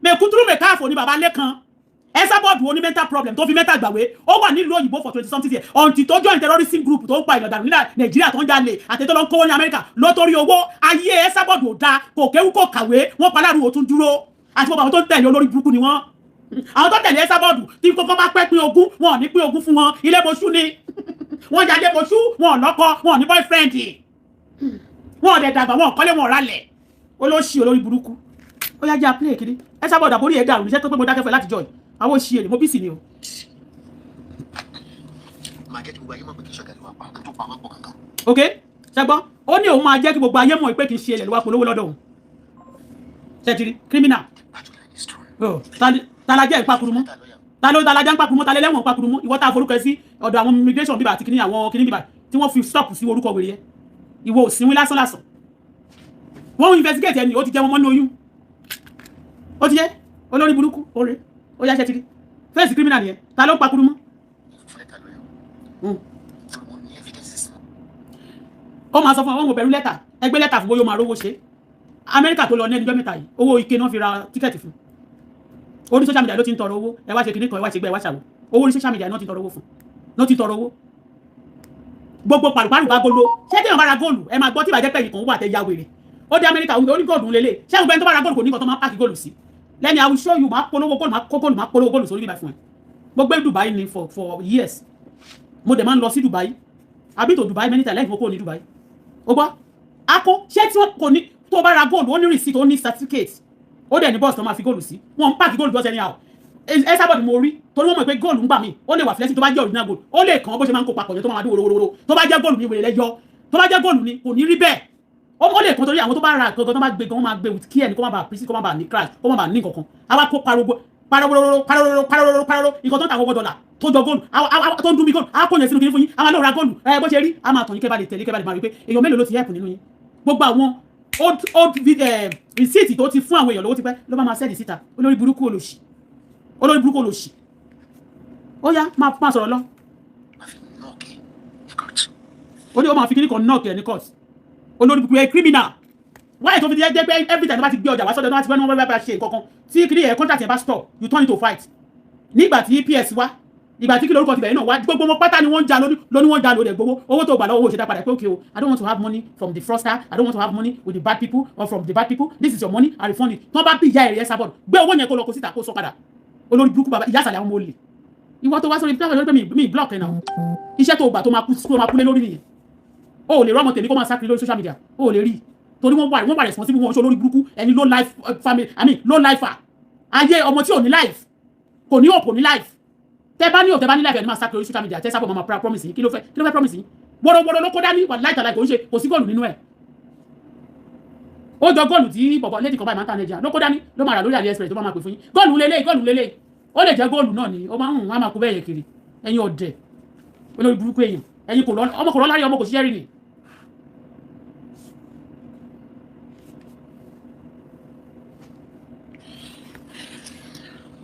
Speaker 2: Mẹ̀kútúrú mẹ̀káàfò ní bàbá Lẹ́kan. Esabod wo ní mental problem tó fi mental gbàwé, ó wà nílùú òyìnbó for 20 something years until tó join terrorism group tó ń pa ìlọ̀dànù ní Nàìjíríà, tó ń jalè àti tó lọ ń kówó ní Amẹ́ríkà lótórí owó. Ayé Esabod ò dáa, kò kéwú, kò kàwé. Wọ́n pa láàrú, òtún dúró àti gbogbo àwọn tó ń tẹ̀lé, olórí burúkú ni wọ́n. Àwọn tó tẹ̀lé Esabod tí kókó bá pẹ́ pín ogún, wọn ò ní pín ogún fún wọn. Ilé moṣú ni wọ́n jalè moṣú, wọn ò lọ́kọ, wọn ò ní boyfriend, wọn ò dẹ̀ dàgbà, wọn ò kọ́lé, wọn ò ralẹ̀. Olóṣì, olórí burúkú. Ó yá, jẹ́ àpilẹ̀ kiri. Esabod, àbórí ẹ̀ dàrú níṣẹ́ tó pé mo dákẹ́ fẹ́ láti jọ yìí. Àwọn òṣì èrè, mo bí sì ni o.
Speaker 3: Máa jẹ́ kí gbogbo ayé mọ̀ pé kì í ṣọ̀gá ló wá pa nǹkan tó pa wá pọ̀ kankan.
Speaker 2: Ok, ṣẹgbọ́n, ó ní òun máa jẹ́ kí gbogbo ayé mọ̀ pé kì í ṣe ilẹ̀ ló wá polówó lọ́dọ̀ òun. Ṣètìrí criminal.
Speaker 3: Battle line is true.
Speaker 2: Oh, ta la jẹ́ ìpakurumú?
Speaker 3: Lẹ́tà lọ́yà.
Speaker 2: Ta ló ta la jẹ́ ìpakurumú? Ta lẹ́lẹ́wọ̀n ìpakurumú? Ìwọ tá a forúkọ ẹ sí ọ̀dọ̀ àwọn immigration bíbà àti kíní, àwọn kíní bíbà tí wọ́n fi stop sí orúkọ wèrè yẹn. Ìwọ òsínwín lásán lásán. Wọ́n investigate ẹni ó ti jẹ́ wọn mọ́ ní oyún, ó ti jẹ́ olórí burúkú oore. Ó yá, ṣètìrí fẹ́ẹ̀sì criminal nìyẹn. Ta ló ń pakurumú?
Speaker 3: Fún lẹ́tà lọ́yà. Torí mo ní evidences.
Speaker 2: Ó máa sọ fún àwọn òbẹ̀rù lẹ́tà, ẹgbẹ́ lẹ́tà fún bóyá ó máa rówó ṣe. Amẹ́ríkà tó lọ ní ẹnìjọ́ mẹ́ta yìí, owó ike náà fi ra ticket fún. Orí social media ló ti ń tọrọ owó. Ẹ wá ṣe kinní kan, ẹ wá ṣe gbẹ, ẹ wá ṣàwọ owó. Orí social media náà ti ń tọrọ owó fún, náà ti ń tọrọ owó. Gbogbo pàrùpàrù bá golo. Ṣé tí èèyàn bá ra góòlù, ẹ máa gbọ́ tí ìbàjẹ́ pẹ̀yì kan wà tẹ ya wèrè. Ó dé Amẹ́ríkà, ó ní góòlù lélẹ̀. Ṣé gbogbo ẹni tó bá ra góòlù kò ní nǹkan tó máa páàkì góòlù sí lẹ́ni? I will show you. Máa polówó góòlù, máa kó góòlù, máa polówó góòlù sórí bíbá fún ẹ. Mo gbé Dubai ni for years. Mo dẹ̀ máa ń lọ sí Dubai. I've been to Dubai many times lẹ́yìn mo kúrò ní Dubai. Ó gbọ́ akó. Ṣé tí wọ́n kò ní tó bá ra góòlù, ó ní receipt, ó ní certificate, ó dẹ̀ ní box tó máa fi góòlù sí. Wọ́n ń páàkì góòlù just anyhow. Esabod mo rí torí wọ́n mọ̀ pé góòlù ń gbà mí, ó lè wà flexible. Tó bá jẹ́ original gold, ó lè kàn án bó ṣe máa ń kó papọ̀ yẹn tó máa dún wòrowòro. Tó bá jẹ́ góòlù ní wèrè lẹ́jọ́, tó bá jẹ́ góòlù ni kò ní rí bẹ́ẹ̀. Ó lè kàn torí àwọn tó bá ra gangan, tó bá gbé gan, wọ́n máa gbé with care ni, kó má bàa pírísì, kó má bàa ní crash, kó má bàa ní nǹkankan. Àwa kó pariwo parororo parororo parororo parororo. Nǹkan tó ń ta àkọ́kọ́ dọ́là tó jọ góòlù tó ń dún bí góòlù, á kó yẹn sínú kiri fún yín. Àwọn náà ra góòlù ẹ bó ṣe rí, a máa tàn yín kẹ́ bá lè tẹ̀lé, kẹ́ bá lè máa rí pé èèyàn mélòó ló ti help nínú yín. Gbogbo àwọn old old receipt tó ti fún àwọn èèyàn lówó tipẹ́ ló bá máa send síta. Olórí burúkú, olòṣì, olórí burúkú, olòṣì. Ó yá, máa sọ̀rọ̀ lọ.
Speaker 3: Máa fi knock ẹ ní court.
Speaker 2: Ó ní ó máa fi kíní kan knock ẹ ní court. Olórí burúkú ẹ, criminal. Wáyé tó fi jẹ́ pé every time tó bá ti gbé ọjà wá sọ́dọ̀ tó bá ti fẹ́ ní wọ́n bá ṣe nǹkan kan tí kíní yẹn, contract yẹn bá stop, you turn it to fight. Nígbà tí PS wá, ìgbà tí kí lórúkọ ti bẹ̀rẹ̀ náà wá, gbogbo wọn pátá ni wọ́n ń ja lóní lóní, wọ́n ń ja lórí ẹ̀. Gbowó owó tó gbà lọ́wọ́, owó ṣe dá padà pé, "Okay o, I don't want to have money from the fraudster. I don't want to have money with the bad people or from the bad people. This is your money, I refund it." Tí wọ́n bá bí ìyá ẹ̀rẹ̀ Esabod, gbé owó yẹn kó lọ kó síta, kó sọ padà. Olórí burúkú, bàbá ìyá àsàlẹ̀ àwọn ọmọ olè. Ìwọ tó wá sórí platform lórí pé mi block ẹ̀ náà, iṣẹ́ tó gbà tó máa kú, tó máa kúlé lórí nìyẹn. O ò lè rọ́mọ tèmi kó máa sákiri lórí social media, o ò lè rí, torí wọ́n wà responsible. Wọn ṣe olórí burúkú ẹni, low life family, I mean low life ayé. Ọmọ tí ò ní life, kò ní hope, kò ní life. Tẹ bá ní hope, tẹ bá ní life, ẹni máa sákiri lórí social media. Tẹ sábà máa promise yín, kí ló fẹ́, kí ló fẹ́ promise yín? Wọ́rọ́wọ́rọ́ ló kó dání wà láìtàláì. Kò ń ṣe, kò sí góòlù nínú ẹ̀. Ó jọ góòlù tí bọ̀bọ̀ lady kan báyìí máa ń tà Nàìjíríà ló kó dání, ló máa rà lórí AliExpress tó bá máa pè fún yín. Góòlù lélẹ̀, góòlù lélẹ̀. Ó lè jẹ́ góòlù náà ni ó máa ń hùn, á máa kó bẹ́ẹ̀ yẹ kiri. Ẹ̀yin ọ̀dẹ̀, olórí burúkú èèyàn. Ẹ̀yin kò lọ, ọmọ kò lọ lárí, ọmọ kò ṣiṣẹ́ rí ni.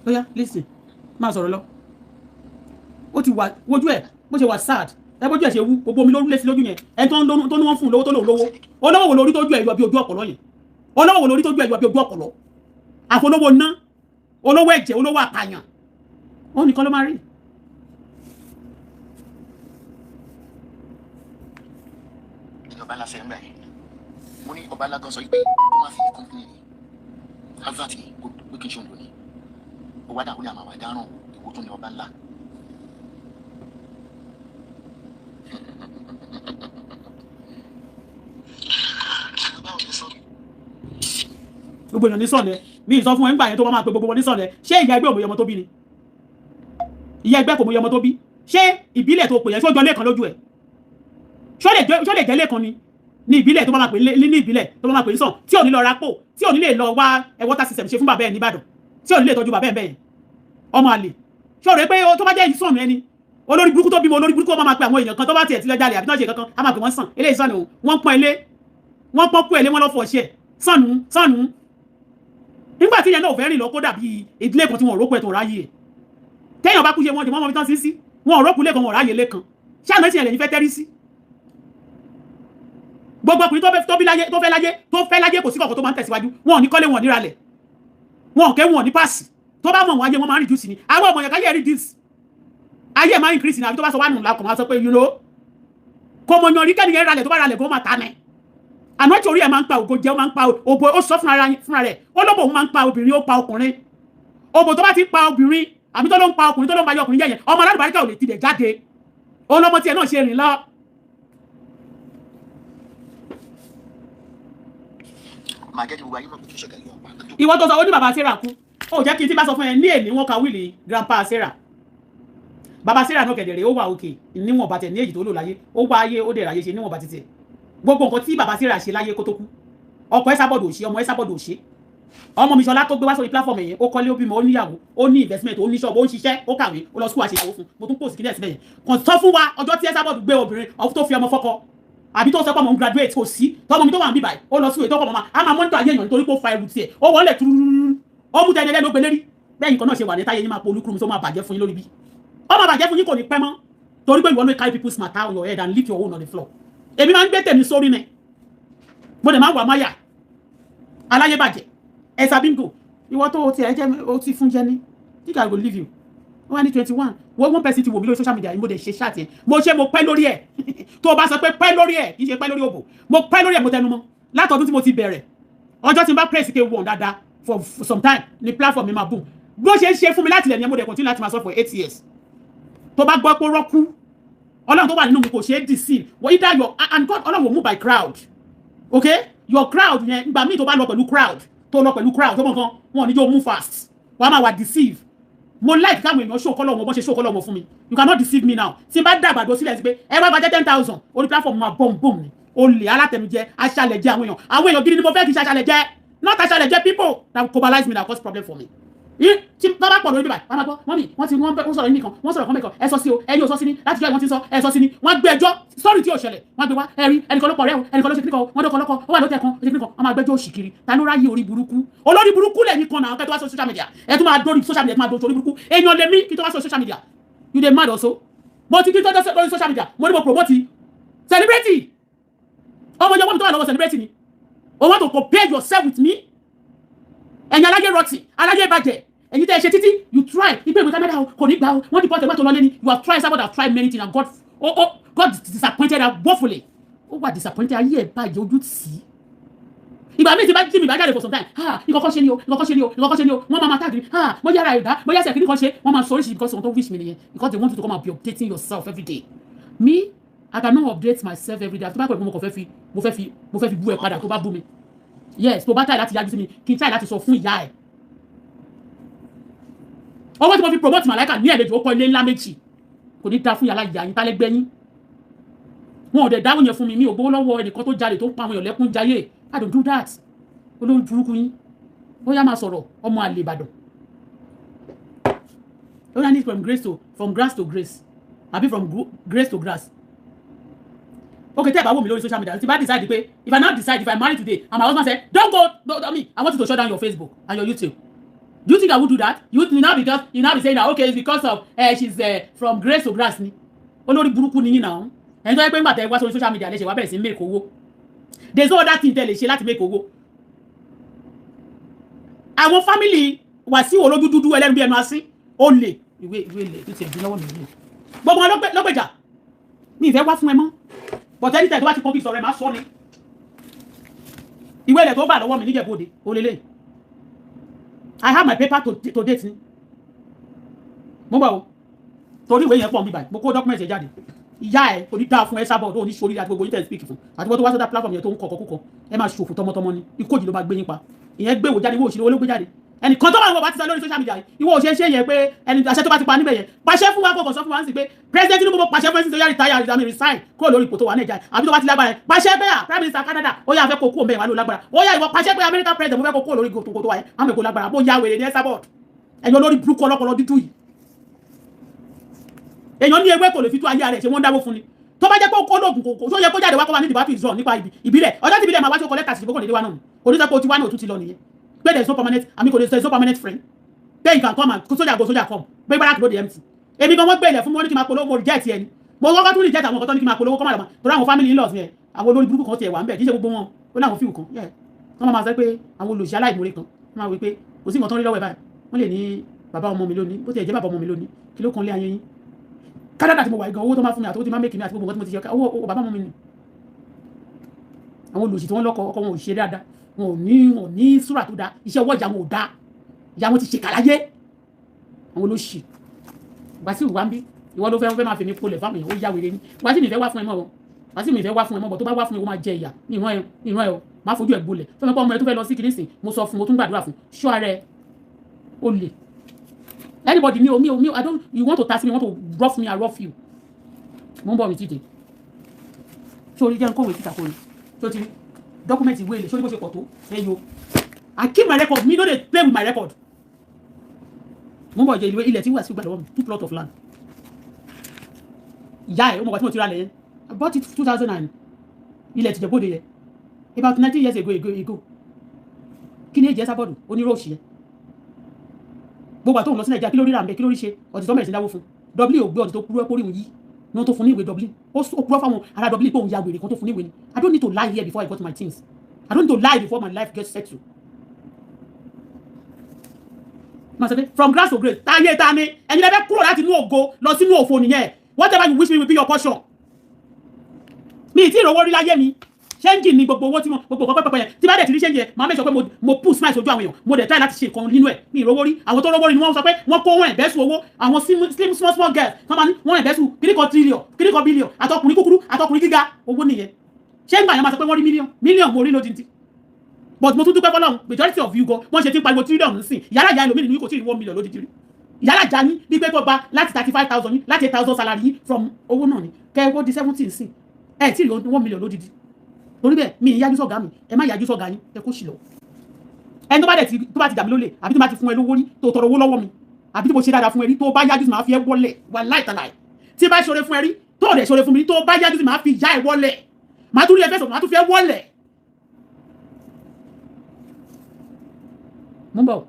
Speaker 2: Ó yá, listen, máa sọ̀rọ̀ lọ. Ó ti wà wojú ẹ̀ bó ṣe wà sad ẹ, bójú ẹ̀ ṣe wú, gbogbo omi ló lé sí lójú yẹn. Ẹni tó ń tó ní wọ́n fún un lówó tó lòun lówó. Olówó wo lórí tójú ẹ̀ yọ bí ojú ọ̀pọ̀lọ́ yẹn? Olówó wo lórí tójú ẹ̀ yọ bí ojú ọ̀pọ̀lọ́? Àfolówó ná, olówó ẹ̀jẹ̀, olówó àpàyàn, ó nìkan ló máa rí.
Speaker 3: Ní ọba ńlá fẹ́ ń gbà yẹn, mo ní ọba ńlá gan sọ pé kó má fi company advert yìí kó pé kí n ṣe òun lónìí. Ó wá dà, ó ní àmà wà dáràn. Ìwò tún ní ọba ńlá. Báwo ni sọ?
Speaker 2: Gbogbo èèyàn ní sọ̀lẹ̀ mi ì sọ fún ẹ ńgbà yẹn tó bá máa pe gbogbo wọn ní sọ̀lẹ̀. Ṣé ìyá ẹgbẹ́ òmòye ọmọ tó bí ni? Ìyá ẹgbẹ́ kò mòye ọmọ tó bí. Ṣé ìbílẹ̀ tó pè yẹn, ṣó jọ lẹ́ẹ̀kan lójú ẹ̀? Ṣó lè jẹ́ lẹ́ẹ̀kan ni ní ìbílẹ̀ tó bá máa pè ní ìbílẹ̀ tó bá máa pè ní sàn, tí ò ní lọ rapò, tí ò ní lè lọ wá ẹ water system ṣe fún bàbá ẹ̀ nìbàdàn, tí ò ní lè tọ́jú bàbá ẹ̀ bẹ́ẹ̀? Ọmọ àlè. Ṣó rẹ pé tó bá jẹ́ ìsàn ẹni olórí burúkú tó bímọ olórí burúkú, ó máa pe àwọn èèyàn kan tó bá tiẹ̀ tilẹ̀ jalè àbí tó ṣe kankan, á máa pè wọ́n sàn. Eléyìí sàn o, wọ́n pọ́n ilé, wọ́n pọ́n kú ilé, wọ́n lọ́ fọ̀ ṣẹ́ sànù sànù. Nígbà tí ìyẹn náà ò fẹ́ rìn lọ, kó dàbí ìdílé kan tí wọn ò rókò ẹ̀ tó ráyè ẹ̀. Téèyàn bá kú ṣe wọn jẹ wọn mọ ibi tán sí wọn ò rókù lẹ́kan, wọn ò ráyè lẹ́kan. Ṣé àná ìsìn ẹ̀lẹ́yìn fẹ́ tẹ́rí sí gbogbo ọkùnrin tó bí láyé, tó fẹ́ láyé, tó fẹ́ láyé? Kò sí kọ̀ọ̀kan tó máa ń tẹ̀síwájú. Wọn ò ní kọ́lé, wọn ò ní ralẹ̀. Wọn kẹ́ wọn ní páàsì. Tó bá mọ̀ wọn ayé wọn máa ń reduce ni. Àwọn ọmọ yẹn káyé reduce. Ayé máa ń increase ni. Àbí tó bá sọ wà nù lákọ̀ máa sọ pé you know. Kò mọ̀ yàn rí kẹ́niyẹn ralẹ̀, tó bá ralẹ̀ kó máa ta mẹ́. Àná tí orí ẹ̀ máa ń pa ògo jẹ́, ó máa ń pa òbò. Ó sọ fúnra rẹ̀, ó lóbò òun máa ń pa obìnrin, ó pa ọkùnrin. Òbò tó bá ti pa obìnrin àbí tó ló ń pa ọkùnrin, tó ló ń pa ọkùnrin yẹn, ọmọ alálùbáríkà ò lè tilẹ̀ jáde. Òun lọmọ tiẹ̀ náà ṣe rìn lọ.
Speaker 3: Màá jẹ́ kí gbogbo ayé mọ̀ pé kí ṣẹ̀kẹ̀ yọ pa.
Speaker 2: Ìwọ tó sọ ó ní bàbá Sarah kú, ó jẹ́ kí n tí bá sọ fún ẹ ní èní, wọn ka will grandpa Sarah. Bàbá Sarah náà kẹ̀dẹ̀rẹ̀, ó wà òkè níwọ̀n bàtẹ̀ ní èyí tó lò láyé. Ó wá ayé, ó dẹ̀ ráyé ṣe níwọ̀n bàtẹ̀ tiẹ̀. Gbogbo nǹkan tí bàbá Sarah ṣe láyé kó tó kú, ọkọ ẹ sábọ̀dọ̀ òṣè, ọmọ ẹ sábọ̀dọ̀ òṣè. Ọmọ mi Ṣọlá tó gbé wá sórí platform yẹn, ó kọ́lé, ó bímọ, ó níyàwó, ó ní investment, ó ní ṣọ́ọ̀bù, ó ń ṣiṣẹ́, ó kàwé, ó lọ school, àṣeyàwó fún. Mo tún post kílẹ̀ síbẹ̀ yẹn. Kàn sọ fún wa ọjọ́ tí ẹ sábọ̀dọ̀ gbé obìnrin ọ̀fun tó fi ọmọ fọ́kọ àbí tó sọ pé ọmọ ń graduate, kò sí. Tọmọ mi tó wà ń bíbáyìí, ó lọ sí ìwé tó kọ mọ́, a máa mọ́nítọ̀ ayé èèyàn nítorí pé ó fa ẹrù tiẹ̀, ó wọlé túrúrú, ó mú tẹni ẹlẹ́nu gbélé rí. Bẹ́ẹ̀ nǹkan náà ṣe wà ní táyé yín máa po olúkúrú mi tó máa bàjẹ́ fún yín lórí bí ó máa bàjẹ́ fún yín, kò ní pẹ́ mọ́, torí pé you always carry people's matter on your head and leave your own on the floor. Èmi máa ń gbé tèmi sórí ni, mo dẹ̀ máa ń wà máyà aláyé bàjẹ́. Ẹ̀sà bingo, ìwọ tó o ti ẹ̀ jẹ́ o ti fún jẹ́ ní think I go leave you. Wọ́n wá ní 21. Wọ́n one person ti wò mí lórí social media. Mo dẹ̀ ṣe ṣáàtì ẹ̀, mo ṣe, mo pẹ́ lórí ẹ̀. Tó o bá sọ pé pẹ́ lórí ẹ̀, kì í ṣe pẹ́ lórí òbò. Mo pẹ́ lórí ẹ̀, mo tẹnu mọ́ látọdún tí mo ti bẹ̀rẹ̀. Ọjọ́ tí n bá press k1 dáadáa for some time ní platform mi máa boom. Bó ṣe ń ṣe fún mi láti ilẹ̀ ni mo dẹ̀ continue láti máa sọ for 8 years. Tó bá gbọ́ pé rọ́kú, Ọlọ́run tó wà nínú mi kò ṣe é deceive. Well, either your and God, Ọlọ́run will move by crowd, okay? Your crowd yẹn, ìgbà míì tó bá lọ pẹ̀lú crowd, tó lọ pẹ̀lú crowd tó mọ̀ nǹkan, wọn ò ní jẹ́ o move fast, wàá máa wà deceive. Mo like káwọn èèyàn show colour wọn, bó ṣe show colour wọn fún mi. You cannot deceive me now. Tí n bá dàgbàdo sílẹ̀ sí pé ẹ wá gbàjẹ́ 10,000 orí platform, máa boom boom ni. Olè alátẹnujẹ, aṣálẹ̀jẹ. Àwọn èèyàn, àwọn èèyàn gidi ni mo fẹ́, kì í ṣe aṣálẹ̀jẹ. Not aṣálẹ̀jẹ people that globalize me, that cause problem for me. Tí bá bá pọ̀ lórí bíbá, wọ́n máa gbọ́ mọ́mì, wọ́n ti wọ́n sọ̀rọ̀ yín nìkan, wọ́n sọ̀rọ̀ kan mẹ́kan, ẹ sọ sí o, ẹ yóò sọ sí ni láti jọ́. Ìwọ́n ti sọ ẹ sọ sí ni, wọ́n gbé ẹjọ́ sọ́ọ̀rì tí ò ṣẹlẹ̀, wọ́n gbé wá. Ẹ rí ẹnìkan ló pọ̀ rẹ́ o, ẹnìkan ló ṣe kíníkan o, wọ́n dọ́kọ̀ lọ́kọ̀ ó wà lótẹ̀ kan, ó ṣe kíníkan, wọ́n máa gbẹ́jọ́ òṣì kiri. Ta ló ráyè orí burúkú? Olórí burúkú lẹ́yìn kan náà. Kẹ́ tó wá sọ social media, ẹ tún máa dórí social media, ẹ tún máa dórí orí burúkú. Èèyàn lèmi kí tó wá sọ social media. You dey mad also. Mo ti kí tó dórí social media, mo ní mo promote celebrity. Ọmọ ìjọba mi tó wà lọ́wọ́ celebrity ni o want to compare yourself with me. Ẹ̀yin aláyé rọtì, aláyé bàjẹ́, ẹ̀yin tẹ́ ẹ ṣe títí, you try ìgbé ìwé Canada o, kò ní gbà o, wọ́n deport ẹgbẹ́ tó lọ lé ní. You have tried. Somebody have tried many things and God, oh, oh, God disappointed her woefully. Ó wà disappointed, ayé ẹ̀ bàjẹ́, ojú tì í. Ìgbà míì tí bá jí mi bá jáde for some time, ah, ìkọ̀kọ̀ ṣe ni o, ìkọ̀kọ̀ ṣe ni o, ìkọ̀kọ̀ ṣe ni o. Wọ́n máa ma tag, ah, bóyá ara ìdá, bóyá ẹsẹ̀ kìíní kan ṣe, wọ́n máa sọ oríṣiríṣi because wọ́n tó wish mi nìyẹn, because they want you to come and be updating yourself every day. Me, I cannot update myself every day. Àti tó bá pẹ̀lú mo kàn fẹ́ fi mo fẹ́ fi bú ẹ padà tó bá bú mi. Yes, tó bá try láti yájú sí mi, kí n try láti sọ fún ìyá ẹ. Owó tí mo fi promote Màláìka ní ẹ̀ẹ́dẹ̀jì, ó kọ́ ilé ńlá méjì. Kò ní da fún yàrá ìyá yín tálẹ́gbẹ́ yín. Wọn ò dẹ̀ dáwọ́ yẹn fún mi. Mi ò gbowó lọ́wọ́ ẹnìkan tó jalè, tó ń pa àwọn èèyàn lẹ́kún jayé. I don't do that. Olórí burúkú yín, ó yá, máa sọ̀rọ̀, ọmọ àlè Ìbàdàn. Ó yá ní from grass to grace àbí from grace to grass. Okay, tẹ́ ẹ bá wò mí lórí social media, tí bá decide pé if I now decide, if I marry today and my husband say, "Don't go, don't, I mean, I want you to shut down your Facebook and your YouTube," do you think I would do that? You now, because you now be saying that, okay, it's because of she's from grace to grass ni. Olórí burúkú ni yín náà. Ẹni tó yẹ pé ńgbà tẹ́ wá sórí social media lẹ́sẹ̀ wá bẹ̀rẹ̀ sí make owó, there is no other thing tẹ́ lè ṣe láti make owó. Àwọn family Wàsíù, olójú dúdú, ẹlẹ́nu bí ẹnu asín, olè. Ìwé ilẹ̀ tó ti ẹ̀dín lọ́wọ́ mi nìyẹn. Gbogbo wọn lọ́gbẹ̀jà mi ìfẹ́ wá fún ẹ mọ́, but anytime tó bá ti kọ́ bí sọ̀rọ̀ ẹ máa sọ ni. Ìwé ilẹ̀ tó bà lọ́wọ́ mi níjẹ̀bú òde olélẹ̀, I have my paper to date ni. Mo bọ̀ o, torí ìwé yẹn pọ̀ mi báyìí, mo kó document yẹn jáde. Ìyá ẹ kò ní dáa fún ẹ sábọ̀ tó ní sórí àti gbogbo internet speak fún àti wọ́n tó wá sọ́dá platform yẹn tó ń kọ̀kọ́ kúkọ. Ẹ máa ṣòfò tọmọtọmọ ni. Ikú òjì ló máa gbé yín pa. Ìyẹn gbé wò jáde, ìwé òṣèlú olóògbé jáde. Ẹnìkan tó bá wọ bá ti sọ lórí social media, ìwọ òṣè ṣe yẹn pé ẹni àṣẹ tó bá ti pa níbẹ̀ yẹn, pàṣẹ fún wa, kọkàn sọ fún wa ń sì pé President Tinubu, mo pàṣẹ fún ẹsìn tó yá retire, àmì resign kúrò lórí ipò tó wà Nàìjíríà. Àbí tó bá ti lágbára yẹn, pàṣẹ pé à Prime Minister Canada, ó yà fẹ́ kó kúrò mẹ́wàá ló lágbára. Ó yà ìwọ pàṣẹ pé America president, mo fẹ́ kó kúrò lórí ipò tó wà yẹn, àmì kò lágbára. Bó ya wèrè ní Esabod. Ẹ̀yin olórí burúkú ọlọ́pọlọ dídú yìí, èèyàn ní ewé kò lè fi tó ayé rẹ̀ ṣe, wọ́n dáwó fún ni. Tó bá jẹ́ pé ó lóògùn kò tó yẹ kó jáde wá, kó wá ní ìdìbò àfihàn nípa ìbílẹ̀. Ọjọ́ tí ìbílẹ̀ máa wá sí ọkọ̀ lẹ́tà sí ìbókò nílé wa náà, kò ní sọ pé o ti wá ní òtún ti lọ nìyẹn, pé there is no permanent, àmì kò there is no permanent friend, pé you can come and soldier go, soldier come, pé barrack no dey empty. Èmi gan, wọ́n gbé ilẹ̀ fún mi, wọ́n ní kí n máa polówó, mo reject ẹni. Mo kọ́kọ́ tún reject àwọn nǹkan tó ní kí n máa polówó kọ́ máa lọ́mọ, torí àwọn family in-laws yẹn, àwọn olórí burúkú kan tiẹ̀ wà ń bẹ̀. Kì í ṣe gbogbo wọn, ó láwọn fíìmù kan wọ́n máa sọ pé àwọn olùṣẹ́ aláìmoore kan, wọ́n máa wí pé Kò sí nǹkan tó ń rí lọ́wọ́ ẹ̀ báyìí. Wọ́n lè ní bàbá ọmọ mi lónìí, bó ti ẹ̀ jẹ́ bàbá ọmọ mi lónìí, kí ló kan lé ayé yín? Canada tí mo wà gan, owó tó máa fún mi àti owó tí máa make mi àti gbogbo nǹkan tí mo ti ṣe, owó bàbá ọmọ mi ni. Àwọn olùsì tí wọ́n lọ́kọ, ọkọ wọn ò ṣe dáadáa, wọn ò ní súrà tó dáa, iṣẹ́ ọwọ́ ìjà wọn ò dáa, ìyá wọn ti ṣe kàláyé. Àwọn olóṣì Wàsíù wá ń bí, ìwọ ló fẹ́ máa fi mi polẹ̀ fáwọn èèyàn, ó yá wèrè ni. Wàsíù mi fẹ́ wá fún ẹ mọ́ o, Wàsíù mi fẹ́ wá fún ẹ mọ́ bọ̀, tó bá wá fún mi, ó máa jẹ ìyà. Ní ìran ẹ, ní ìran ẹ o, máa fojú ẹ gbolẹ̀. Tó mọ̀ pé ọmọ ẹ tó fẹ́ lọ sí kìnìsìn, mo sọ fún, mo tún gbàdúrà fún, ṣọ́ ara ẹ. Ó lè anybody mi o, mi o, mi o. I don't, you want to tax me, you want to rough me, I rough you. Mo ń bọ̀, mi tìde sórí jẹ́ nkówé síta kórè tó ti rí document ìwé ilé sórí bó ṣe pọ̀ tó ẹ yo. I keep my record, me no dey play with my record. Mo ń bọ̀ jẹ́ ìwé ilẹ̀ tí wà sí gbà lọ́wọ́ mi, two plot of land. Ìyá ẹ̀ ó mọ̀ wá tí mo ti ra lẹ̀ yẹn. I bought it 2000 and ilẹ̀ tìjẹ̀bọ́dẹ yẹn about 19 years ago. Kí ni èjì ẹ sábọ̀dù oníròòṣì yẹn? Gbogbo àtòun lọ sí Nàìjíríà, kí ló rí rà ń bẹ? Kí ló rí ṣe? Ọtí tó mẹ̀rẹ̀ sí dáwó fún Dublin ò gbé ọtí tó kúrú ẹ kórìí yìí ní wọ́n tó fún ní ìwé Dublin. Ó kúrọ́ fáwọn ará Dublin pé òun ya wèrè kan tó fún ní ìwé ni. I don't need to lie here before I got my things. I don't need to lie before my life gets settled. Máa sọ pé from grass to grace, táyé ta ni ẹ̀yin lẹ́fẹ̀ẹ́ kúrò láti inú ògo lọ sínú òfò nìyẹn. Whatever you wish me will be your portion. Mi ì tí ì rówó rí láyé mi. Change ni gbogbo owó tí mo gbogbo nǹkan pẹ́pẹ́ yẹn tí bá dẹ̀ ti rí change yẹn, máa make sure pé mo put smile sójú àwọn èèyàn. Mo dẹ̀ try láti ṣe nǹkan nínú ẹ̀. Mi ì rówó rí. Àwọn tó rówó rí ni wọ́n sọ pé wọ́n kó wọn ẹ̀bẹ́sùn owó. Àwọn slim small small girls wọ́n máa ní wọ́n ẹ̀bẹ́sùn kíríkan trillion, kíríkan billion, àtọkùnrin kúkúrú, àtọkùnrin gíga, owó nìyẹn. Ṣé ń gbà yẹn máa sọ pé wọ́n rí mílíọ̀n mílíọ̀n? Mo rí lódìndín, but mo tún dúpẹ́ fọlọ́run. Majority of you gan, wọ́n ṣe ti ń pariwo trillion nísìn, yàrá ìyá ẹlòmíràn ní kò tí ì rí 1 million lódìdí rí. Yàrá ìjà ní bí pé kó gba láti 35,000 yín, láti 8,000 salary yín from owó náà ni kẹ́ ẹ wó di 70 sí ẹ tí ì rí 1 million lódìdí. Torí bẹ́ẹ̀, mi ì yájú sọ̀gá mi, ẹ má yájú sọ̀gá yín, ẹ kó sì lọ. Ẹni tó bá dẹ̀ ti tó bá ti dà mí lólè, àbí tó bá ti fún ẹ lówó rí, tó tọrọ owó lọ́wọ́ mi, àbí tí mo ṣe dáadáa fún ẹ rí, tó bá yájú sí, máa fi ẹ wọlé wà láìtàláì. Tí bá ṣoore fún ẹ rí, tó dẹ̀ ṣoore fún mi rí, tó bá yájú sí, máa fi ìyá ẹ wọlé, máa tún rí ẹ fẹ́ sọ̀rọ̀, máa tún fi ẹ wọlé. Mo ń bọ̀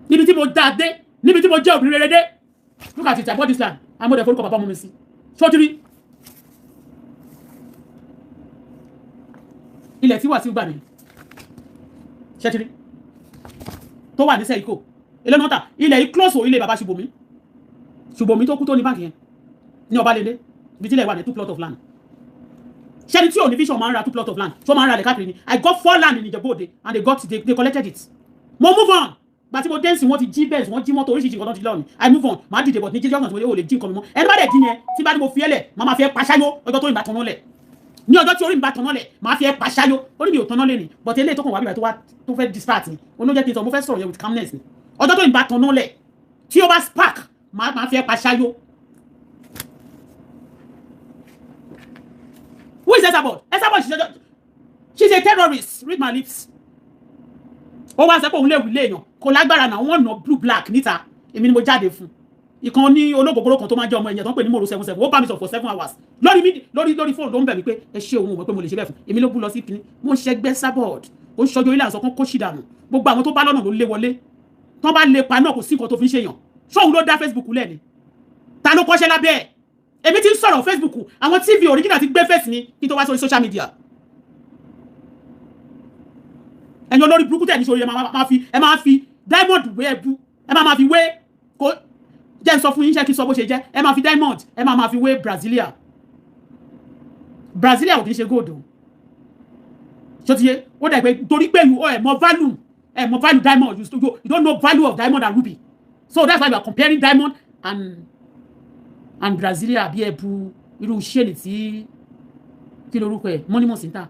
Speaker 2: níbi tí mo dá dé, níbi tí mo jẹ́ obìnrin rere dé. Look at it, I bought this land. Amọ̀dẹ̀ forúkọ bàbá ọmọ mi sí sọ́tìrì. Ilẹ̀ tí wà sí gbà mí ṣẹ́tìrì tó wà ní sẹ́yìnkò ilé náà ta ilẹ̀ yìí close o. Ilé bàbá Ṣùbòmí, Ṣùbòmí tó kú, tó ní báńkì yẹn ní Ọbalẹ́ndé, ibi tí ilẹ̀ wà ní two plot of land. Ṣẹ́ni tí ò ní vision máa ń ra two plot of land? Tó máa ń ra ilẹ̀ káàkiri ni. I got four land in Ìjẹ̀bú Òde and they collected it. Mo move on. Gba tí mo dẹ́nsì, wọ́n ti jí bẹ́ẹ̀sì, wọ́n jí mọ́tò, oríṣiríṣi nǹkan tó ti lọ́ọ̀nì. I move on, màá dìde, but ní jíjọ́ kan tí mo lè jí nǹkan mi mọ́. Ẹni bá dẹ̀ dín yẹn, tí bá ní mo fi ẹ́ lẹ̀, màá máa fi ẹ́ paṣáyó. Ọjọ́ tó ìbá tanná lẹ̀, ní ọjọ́ tí orí mi bá tanná lẹ̀, màá fi ẹ́ paṣáyó. Orí mi ò tanná lẹ̀ ni, but eléyìí tó kàn wá bíbá tó wá tó fẹ́ distract ni olóúnjẹ kí n sọ. Mo fẹ́ sọ̀rọ̀ yẹn with calmness ni. Ọjọ́ tó ìbá tanná lẹ̀, tí ó bá spark, màá fi ẹ́ paṣáyó. Who is Esabod? Esabod, she's a terrorist. Read my lips. Ó wá sọ pé òun lè wí léèyàn kò lágbára náà. Wọ́n nà blue black níta, èmi ni mo jáde fún. Ìkan ní olóògbògbòrò kan tó máa jẹ́ ọmọ ẹ̀yẹ tó ń pè ní mòrò 77, ó bá mi sọ for 7 hours lórí mi, lórí fóònù, ló ń bẹ̀ mí pé ẹ ṣé, òun ò mọ̀ pé mo lè ṣe bẹ́ẹ̀ fún èmi. Ló bú lọ sí kinní mo ń ṣẹgbẹ́ Sábọ̀d, ó ń ṣọjọ́ ilé àṣọ kan kó ṣì dànù. Gbogbo àwọn tó bá lọ́nà ló lé wọlé, tó bá lè pa náà, kò sí nǹkan tó fi ń ṣèyàn. Ṣóun ló dá Facebook lẹ́ni? Ta ló kọ́ṣẹ́ lábẹ́ ẹ̀? Èmi ti ń sọ̀rọ̀ Facebook, àwọn TV original ti gbé face mi kí n tó wá sórí social media. Ẹ̀yin olórí burúkú tẹ̀ ní sórí, ẹ máa fi diamond wé ẹbú, ẹ máa fi wé kó jẹ́ n sọ fún yín. Ṣé kí n sọ bó ṣe jẹ́? Ẹ máa fi diamond, ẹ máa fi wé Brasilia. Brasilia ò kì í ṣe gold o. Ṣó ti yé? Ó dẹ̀ pé torí pé you ẹ mọ value, ẹ mọ value diamond, you don't know value of diamond and ruby, so that's why you are comparing diamond and Brasilia. Bí ẹbu irú ṣéènì tí kí lorúkọ ẹ mọ́nímọ̀ sí ń tà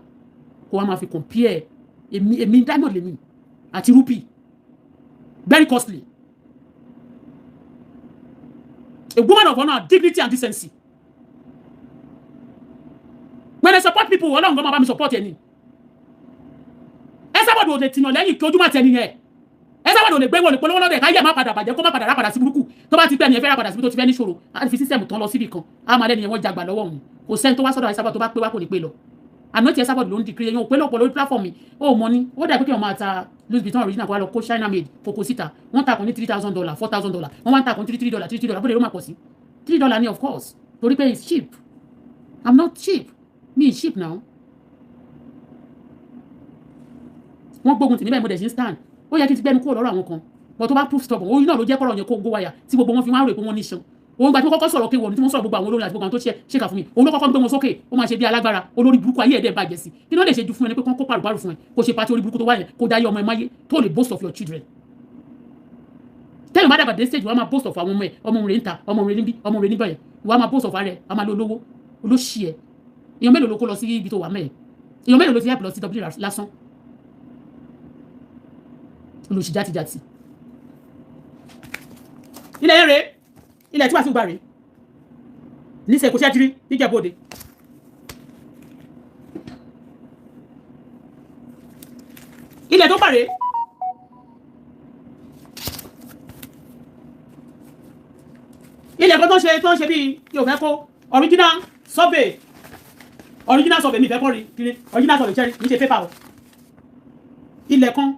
Speaker 2: kó wá máa fi compare. Èmi diamond lèmi àti ruby, very costly. A woman of honour, dignity and decency. When I support people, Ọlọ́run gan máa bá mi support ẹni. Ẹ sábàdù ò lè tìyàn lẹ́yìn kí ojú má tẹni yẹn. Ẹ sábàdù ò lè gbé wọn lè polówó lọ́dẹ̀ káyé má padà bàjẹ́, kó má padà rápadà sí burúkú. Tó bá ti pẹ́ ni ẹ fẹ́ rápadà síbi tó ti fẹ́ níṣòro, á fi system tán lọ síbì kan, á máa lẹ́ni yẹn wọ́n jagbà lọ́wọ́ òun. Kò sẹ́ni tó wá sọ́dọ̀ ẹ sábàdù tó bá pé wá kò ní pé lọ. Àná tí ẹ sábàdù ló ń di kiri yẹn ò pé lọ́pọ̀ lórí platform mi. Ó mọ ní ó dà pé kí wọ́n máa ta Louis Vuitton original, kó wá lọ kó China made kókó síta. Wọ́n ta kan ní $3,000, $4,000. Wọ́n wá ń ta kan three three dollar, three three dollar. Bó lè ló máa pọ̀ sí $3 ni, of course, torí pé it's cheap. I'm not cheap, me cheap now. Wọ́n gbógun tì níbẹ̀, mo dẹ̀ ṣe ń stand. Ó yẹ kí n ti gbẹnu kúrò lọ́rọ̀ àwọn kan, but tó bá proof stubborn, oyin náà ló jẹ́ kọ́rọ̀ yẹn kó go wáyà tí gbogbo wọn fi máa ń rò pé wọ́n níṣan. Òun gba tí wọ́n kọ́kọ́ sọ̀rọ̀ kéwọ̀n ní tí wọ́n sọ̀rọ̀ gbogbo àwọn olórin àti gbogbo àwọn tó ṣe ṣèkà fún mi, òun ló kọ́kọ́ gbé wọn sókè. Ó máa ṣe bí alágbára olórí burúkú, ayé ẹ̀dẹ̀ bàjẹ́ sí. Kí ló lè ṣe ju fún ẹni pé kán kó pàrọ̀pàrọ̀ fún ẹ, kó ṣe pati orí burúkú tó wáyẹ, kó dáyé ọmọ ẹ máyé, tó lè boast of your children. Tẹ́lẹ̀ bá dàgbà dé stage, wàá máa boast of àwọn ọmọ ẹ, ọmọ rẹ̀ ń ta, ọmọ rẹ̀ níbí, ọmọ rẹ̀ níbẹ̀ yẹn, wàá máa boast of ara ẹ, wàá máa lo olówó olóṣì ẹ. Èèyàn mélòó ló kó lọ sí ibi tó wà mẹ́ẹ̀? Èèyàn mélòó ló ti help lọ sí w lásán? Olóṣì játijàti. Ilẹ̀ yẹn rèé, ilẹ̀ tí wàá sí gbà rèé níṣẹ́ kò ṣẹ́jírí níjẹ̀bọ́dẹ. Ilẹ̀ tó pàrẹ̀ ilẹ̀ kan tó ń ṣe bíi yóò fẹ́ kó original survey, original survey mi fẹ́ kọ́ rí kiri original survey ṣẹ́rí, kì í ṣe paper o. Ilẹ̀ kan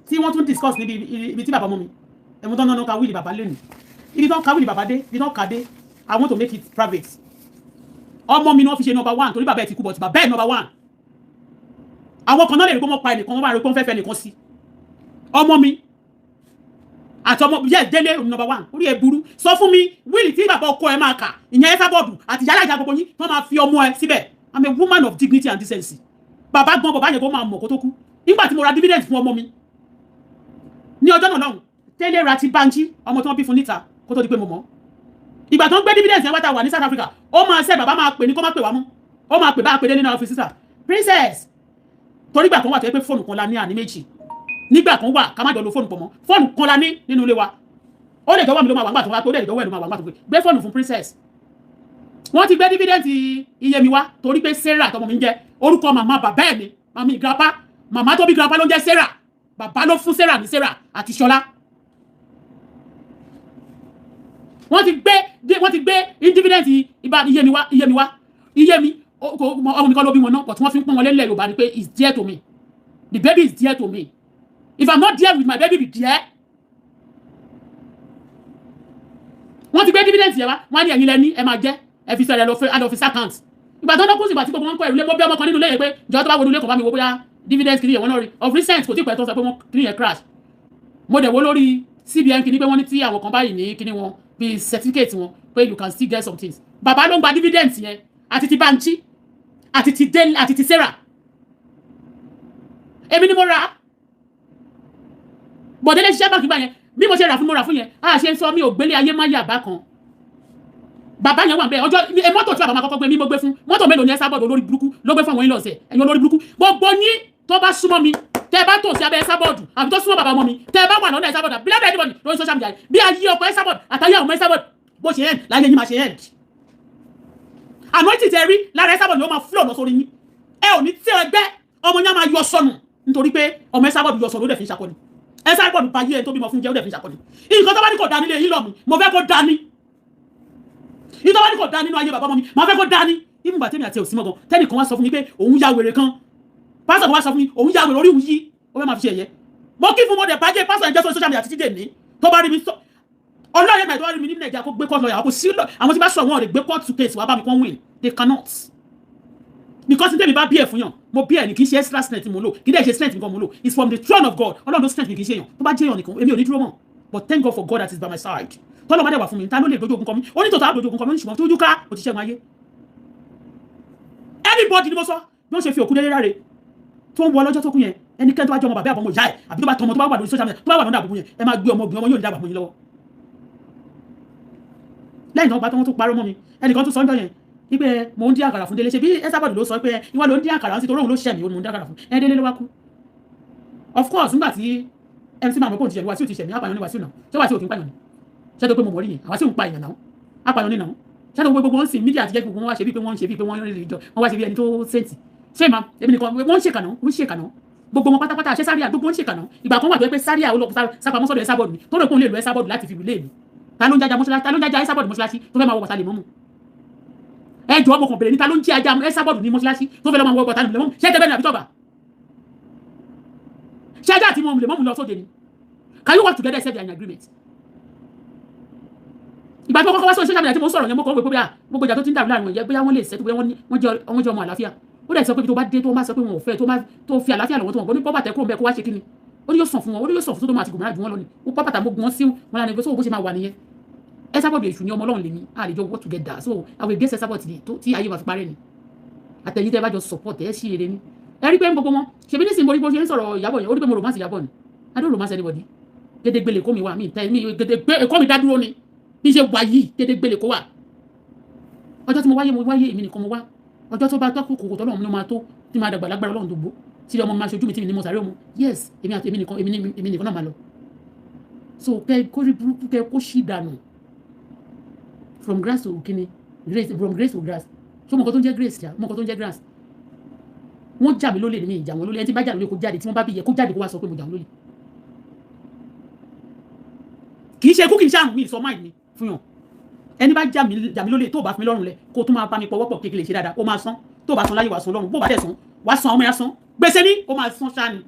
Speaker 2: tí wọ́n tún discuss níbi ibi tí bàbá ọmọ mi ẹ̀mú tó ń náà ka will bàbá lẹ́nu, ibi tó ń ka will bàbá dé, ibi tó ń ka dé, I want to make it private. Ọmọ mi ni wọ́n fi ṣe number one torí bàbá ẹ̀ ti kú, but bàbá ẹ̀ number one. Àwọn kan náà lè rí pé wọ́n pa ẹnìkan, wọ́n bá rí pé wọ́n fẹ́ fẹ́ nìkan sí ọmọ mi àti ọmọ yẹ délé number one. Orí ẹ burú. Sọ fún mi will tí bàbá ọkọ ẹ máa kà, ìyẹn ẹ sábọọdù àti yálà ìjà gbogbo yín wọ́n máa fi ọmọ ẹ síbẹ̀. I'm a woman of dignity and decency. Bàbá gbọ́n bàbá yẹn kó máa mọ̀ kó tó kú. Nígbà tí mo ra dividend fún ọmọ mi ní ọjọ́ náà lọ́hùn, tẹ́lẹ̀ ra ti Banji, ọmọ tí wọ́n bí fún níta kó tó di pé mo mọ̀. Ìgbà tó ń gbé dividend yẹn wá, ta wà ní South Africa, ó máa ṣe bàbá máa pè ní kó má pè wá mú, ó máa pè bá pè dé nínú ọ́fíìsì sísà princess, torí ìgbà kan wà tó yẹ pé fóònù kan la ní, àní méjì. Nígbà kan wà ká má jọ lo fóònù pọ̀ mọ́, fóònù kan la ní nínú ilé wa. Ó lè jọ̀wọ́ mi ló máa wà nígbà tó wá pé, ó lè jọ̀wọ́ ẹ̀ ló máa wà nígbà tó pé gbé fóònù fún princess. Wọ́n ti gbé dividend iye mi wá torí pé Sarah tọmọ mi ń jẹ́, orúkọ màmá bàbá ẹ̀ ni, màmí grandpa, màmá tó bí grandpa ló ń jẹ́ Sarah. Bàbá ló fún Sarah ní Sarah àti Ṣọlá. Wọ́n ti gbé dividend iye mi wá, iye mi wá, iye mi. Ọmọ mi kọ́ ló bí wọn náà, but wọ́n fi ń pọ́n wọn lélẹ̀. Yorùbá ni pé is dear to me, the baby is dear to me. If I'm not there with my baby, be there. Wọ́n ti gbé dividend yẹn wá, wọ́n á ní ẹ̀yin lẹ́ní, ẹ máa jẹ́, ẹ fi sẹ́rẹ̀ lọ fẹ́ add office account. Ìgbà tó ń dọ́kùn sí, ìgbà tí gbogbo wọn kọ́ ẹ̀rù lé, mo bí ọmọ kan nínú ilé yẹn pé jọ tó bá wọnú ilé kan bá mi wo bóyá dividend kìíní yẹn wọ́n náà rí. Of recent, kò tí pẹ́ tó sọ pé wọ́n kìíní yẹn crash. Mo dẹ̀ wo lórí CBN kìíní pé wọ́n ní tí àwọn kan báyìí ní kìíní wọn bíi certificate wọn pé you can still get some things. Bàbá ló ń gba dividend yẹn, àti ti Banji, àti ti Dele, àti ti Sarah. Èmi ni mo ra bọ̀dẹ́lẹ̀ ṣiṣẹ́ báńkì gbà yẹn. Bí mo ṣe rà fún, mo rà fún yẹn. A ṣe ń sọ mi ò gbélé ayé má yà bá kan. Bàbá yẹn wà bẹ́ẹ̀ ọjọ́ ẹ mọ́tò tí bàbá máa kọ́kọ́ gbé mi, mo gbé fún. Mọ́tò mélòó ni ẹ sábọ̀dọ̀ olórí burúkú ló gbé fún àwọn ìlọ̀ọ̀sẹ̀? Ẹ̀yin olórí burúkú gbogbo yín tó bá súnmọ́ mi, tẹ́ bá tò sí abẹ́ sábọ̀dù àbí tó súnmọ́ bàbá ọmọ mi, tẹ́ bá wà lọ́nà ẹ sábọ̀dù àbí lọ́dọ̀ anybody lórí social media, bí ayé ọkọ ẹ sábọ̀dù àtàyè ọmọ ẹ sábọ̀dù bó ṣe end láyé yín máa ṣe end. Àná tí tẹ rí lára ẹ sábọ̀dù ló máa flow lọ sórí yín. Ẹ ò ní tí ẹgbẹ́ ọmọ yẹn máa yọ sọnù nítorí pé ọmọ ẹ sábọ̀dù yọ sọnù, ó dẹ̀ fi ń ṣakọni. Ẹ sábọ̀dù bá yé ẹ tó bímọ fún jẹ́, ó dẹ̀ fi ń ṣakọni. Nǹkan tó bá ní kò dá nílé yín lọ mi, mo fẹ́ kó dání. Ìtọ́ bá ní kò dá nínú ayé bàbá ọmọ mi, màá fẹ́ kó dání. Ìmùgbà tèmi àti òsínmọ́ gan, tẹ́nìkan wá sọ fún mi pé òun ya wèrè kan, pásítọ̀ kan wá sọ fún mi òun ya wèrè, orí òun yí, ó fẹ́ máa fi ṣe ẹ̀yẹ. Mo kí fún mo dẹ̀ bàjẹ́ pásítọ̀ ẹ̀jẹ̀ sórí social media títí dè ní. Tó bá rí mi sọ ọlọ́ọ̀yẹ́ náà, tó bá rí mi ní Nàìjíríà, kó gbé court lawyer, kó sí àwọn tí bá sọ wọn lè gbé court case wá bá mi kán win. They cannot, because ní tèmi bá bí ẹ̀ fún yàn, mo bí ẹ̀ ní, kì í ṣe extra strength mo lò, kì í dẹ̀ ṣe strength nìkan mo lò. It's from the throne of God. Ọlọ́run ló strength mi, kì í ṣe yàn. Tó bá jẹ́ yàn nìkan, èmi ò ní dúró mọ́. But thank God for God that is by my side. Tọ́lọ́ bá dẹ̀ wà fún mi, ta ló lè dojú ogun kọ mi? Ó ní tòótọ́ àdojú ogun kọ mi, ṣùgbọ́n tójú ká ó ti ṣẹ́gun ayé. Anybody ni mo sọ bí wọ́n ṣe fi òkú délé ráre tó ń wọ ọlọ́jọ́ tó kú yẹn, ẹnikẹ́ni tó bá jẹ́ ọmọ bàbá àbọ̀mọ ìyá ẹ̀ àbí tó bá tọmọ tó bá wà lórí social media tó bá wà lọ́dọ̀ àbùkù yẹn, ẹ máa gbé ọmọ obìnrin, ọmọ yóò ní dàgbà mọ́ yín lọ́wọ́. Lẹ́yìn tó ń bá tó wọ́n tó parọ́ mọ́ mi, ẹnìkan tó sọ ń jọ yẹn wípé mò ń dín àkàrà fún Délé. Ṣe bí Esabod ló sọ pé ìwọ ló ń dín àkàrà sí, torí òun ló ṣẹ̀ mí, òun mò ń dín àkàrà fún ẹ. Délé ló wá kú. Of course, nígbà tí MC máa mọ̀ pé òun ti ṣẹ̀ mí, Wàsíù ti ṣẹ̀ mí, apààyàn ní Wàsíù náà. Ṣé Wàsíù kì í pààyàn ni? Ṣé tó pé mo mọ̀ rí yẹn, àwọn tí òun pa èèyàn náà, apààyàn ní náà. Ṣé tó gbogbo wọn sì media àti jẹ́ gbogbo wọn wá ṣe bí pé wọ́n ń ṣe bí pé wọ́n ń rí ìjọ, wọ́n wá ṣe bí ẹni tó sẹ́ǹtì. Ṣé ìmọ̀ èmi nìkan wọ́n ń ṣèkànnà, wọ́n ń ṣèkànnà gbogbo wọn pátápátá. Ṣé sáríà gbogbo wọn ń ṣèkànnà? Ìgbà kan wà tó yẹ pé sáríà ó lọ sápamọ́ sọ́dọ̀ Esabod mi, tó rò pé òun lè lo Esabod láti fi wílé mi. Ta ló ń jájá mọ́ṣáláṣí? Ta ló ń jájá Esabod mọ́ṣáláṣí tó fẹ́ máa wọ bàtà lè mọ́mù? Ẹ jọ̀ọ́, mo kàn bèrè ní, ta ló ń jí ajá Esabod ní mọ́ṣáláṣí tó fẹ́ lọ́ máa wọ bàtà lè mọ́mù? Ṣé tẹ́bẹ̀ ní àbí tọ́ba? Ṣé ajá àti mọ́mù lè mọ́mù lọ sóde ni? Can you work together except they are in agreement? Ìgbà tí mo kọ́kọ́ wá sórí social media tí mo sọ̀rọ̀ yẹn, mo kàn wò pé bóyá gbogbo ìjà tó ti ń dàrú láàrin wọn yẹn, bóyá wọ́n lè ṣẹ́tù, bóyá wọ́n jẹ́ ọmọ àlàáfíà. Ó dẹ̀ sọ pé tó bá dé, tó bá sọ pé wọn ò fẹ́, tó bá tó fi àlàáfíà lọ́wọ́, tó wọn kò ní bọ́ bàtẹ́ kúrò bẹ́ẹ̀, kó wá ṣe kíni. Ó ní yóò sàn fún wọn, ó ní yóò sàn fún Sódómù àti Gòmórà jù wọ́n lọ ni. Ó pápátá gbogbo wọn sí wọn lánàá ìgbésẹ̀ bó ṣe máa wà nìyẹn. Esabod èṣù ni ọmọ Ọlọ́run lèmi, a lè jọ work together. So I will against Esabod tí ayé wa fi parẹ́ ni. Àtẹ̀yìn tẹ́ bá jọ support ẹ̀ sí eré ni. Ẹ rí pé ń gbogbo wọn ṣèbí nísìnyí mo rí bó ṣe ń sọ̀rọ̀ Ìyábọ̀ yẹn, ó rí pé mo romance Ìyábọ̀ ni. I don't romance anybody. Gédégbélé kó mi wà mí tẹ́ mi gédégbé èkó mi dá dúró ni. Bí ṣe wà yìí gédégbélé kó wà. Ọjọ́ tí mo wáyé, mo wáyé èmi nìkan mo wá. Ọjọ́ tó bá tọ́ kòkòrò tọ́lọ́run ló máa tó tí máa dàgbà lágbára Ọlọ́run tó gbó tí ọmọ máa ṣojú mi tí mi ní mo sàárè ọmọ. Yes, èmi àti èmi nìkan, èmi nìkan náà máa lọ. So kẹ kó rí burúkú, kẹ kó ṣì dànù. From grass to kini grace, from grace to grass. So mo kàn tó ń jẹ́ grace jà, mo kàn tó ń jẹ́ grass. Wọ́n jà mí lólè ní mi ìjà wọn lólè. Ẹni tí bá jà lólè kó jáde, tí wọ́n bá bí yẹ kó jáde kó wá sọ pé mo jà wọn lólè. Kì í ṣe ikú, kì í ṣe àrùn, mi ìsọ máì mi fún yàn. Ẹni bá jà mí lólè, tó bá fi mí lọ́rùn lẹ̀ kó tún máa bá mi pọwọ́pọ̀ kékeré ṣe dáadáa, ó máa san. Tó bá san láyé, wàá san lọ́rùn. Bó bá dẹ̀ san, wàá san, ọmọ yẹn san gbèsè ní, ó máa san ṣáà ni.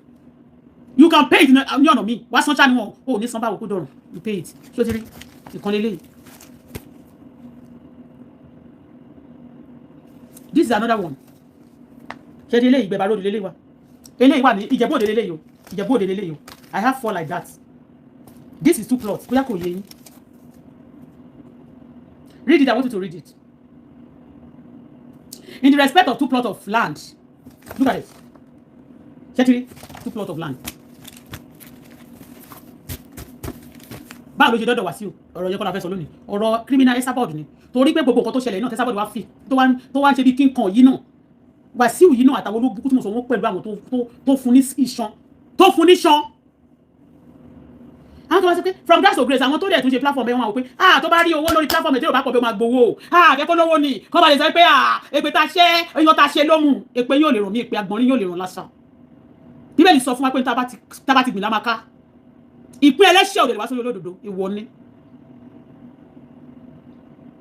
Speaker 2: You can pay it ní ọ̀nà mi, wàá san ṣáà ni. Wọn ò ní san báwo kó dọ̀rùn. You pay it. Ṣó ti rí ìkànnì lélẹ́yìí? This is another one. Ṣé ti eléyìí? Ìgbẹ̀bà road lélẹ́yìí wa, eléyìí wà ní Ìjẹ̀bú Òde lélẹ́yìí o, Ìjẹ̀bú Òde lélẹ́yìí o. I have four like that. This is two plots. Bóyá kò yé yín. Read it. I want you to read it. In the respect of two plots of land. Look at it. Ṣé ti rí two plots of land? Báwo ló ṣe dọ́dọ̀ Wàsíù? Ọ̀rọ̀ yẹn kọ́ la fẹ́ sọ lónìí. Ọ̀rọ̀ criminal Esabod ni. Torí pé gbogbo nǹkan tó ṣẹlẹ̀ náà, Esabod wá fi tó wá ń ṣe bí king kan yìí náà, Wàsíù yìí náà àtàwọn ológun tí mo sọ wọn pẹ̀lú àwọn tó fún ní iṣan, tó fún ní iṣan. Àwọn tó wá sọ pé from grass to grace, àwọn tó dẹ̀ tún ṣe platform ẹ̀ wọ́n wò pé ah, tó bá rí owó lórí platform ẹ̀ tí yóò bá pọ̀ bí ó máa gbowó, ah, akẹ́kọ̀ọ́ lówó ni kọ́ bá lè sọ pé ah, èpè tá a ṣe, èèyàn tá a ṣe lóhùn, èpè yóò lè rùn mí, èpè àgbọ̀nrín yóò lè rùn lásán. Bíbélì sọ fún wa pé tá a bá ti gbìn lá máa ká. Ìpín ẹlẹ́ṣẹ̀ ò lè wá sórí olódodo, ìwọ ni.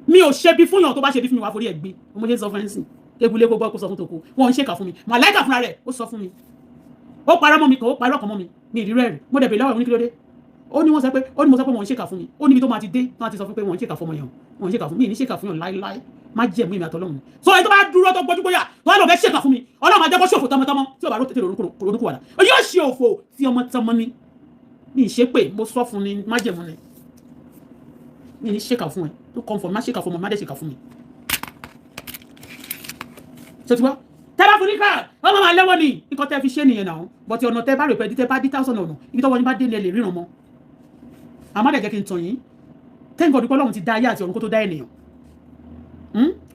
Speaker 2: Mi ò ṣe bí fún yàn, tó bá ṣe bí fún mi wá forí ẹ̀ gbé. Mo ṣe ń sọ fún ẹ sìn egbulé kó gbọ́ kó sọ fún tòkó. Wọn ń ṣèkà fún mi, màláìkà fúnra rẹ̀ ó sọ fún mi, ó parọ́ mọ́ mi kan, ó parọ́ kan mọ́ mi ní ìrírí ẹ̀rí. Mo dẹ̀ bèèrè lọ́wọ́ ní kí ló dé. Ó ní wọ́n sọ pé, ó ní mo sọ pé wọ́n ń ṣèkà fún mi. Ó níbi tó máa ti dé tó máa ti sọ fún pé wọ́n ń ṣèkà fún ọmọ yẹn, wọ́n ń ṣèkà fún mi. Ní ṣèkà fún yàn láíláí, má jẹ́ mú ìmì àtọ́lọ́run. So ẹni tó bá dúró tó gbójú gbóyà tó wá lọ fẹ́ ṣèkà fún mi, Ọlọ́run máa jẹ́ kó ṣòfò tọmọtọmọ. Tí ò bá tètè ronúkú wàdà, yóò ṣe òfò tí ọmọtọmọ ni. Mi ì ṣe pé mo sọ fún ni, má jẹ́ mú ni. Mi ní ṣèkà fún ẹ tó kàn fún mi, má ṣèkà fún ọmọ, má dẹ̀ ṣèkà fún mi. Ṣé ti wá tẹ́ bá fún ní káà, wọ́n máa lẹ́wọ́ ni nǹkan tẹ́ fi ṣe nìyẹn náà. But ọ̀nà tẹ́ bá rò pé tẹ́ bá dí thousand ọ̀nà ibi tọ́wọ́ yín bá dé ni ẹ lè ríran mọ́. Àmọ́ dẹ̀ jẹ́ kí n tàn yín. Thank God pé Ọlọ́run ti dá ayé àti ọ̀run kó tó dá ènìyàn.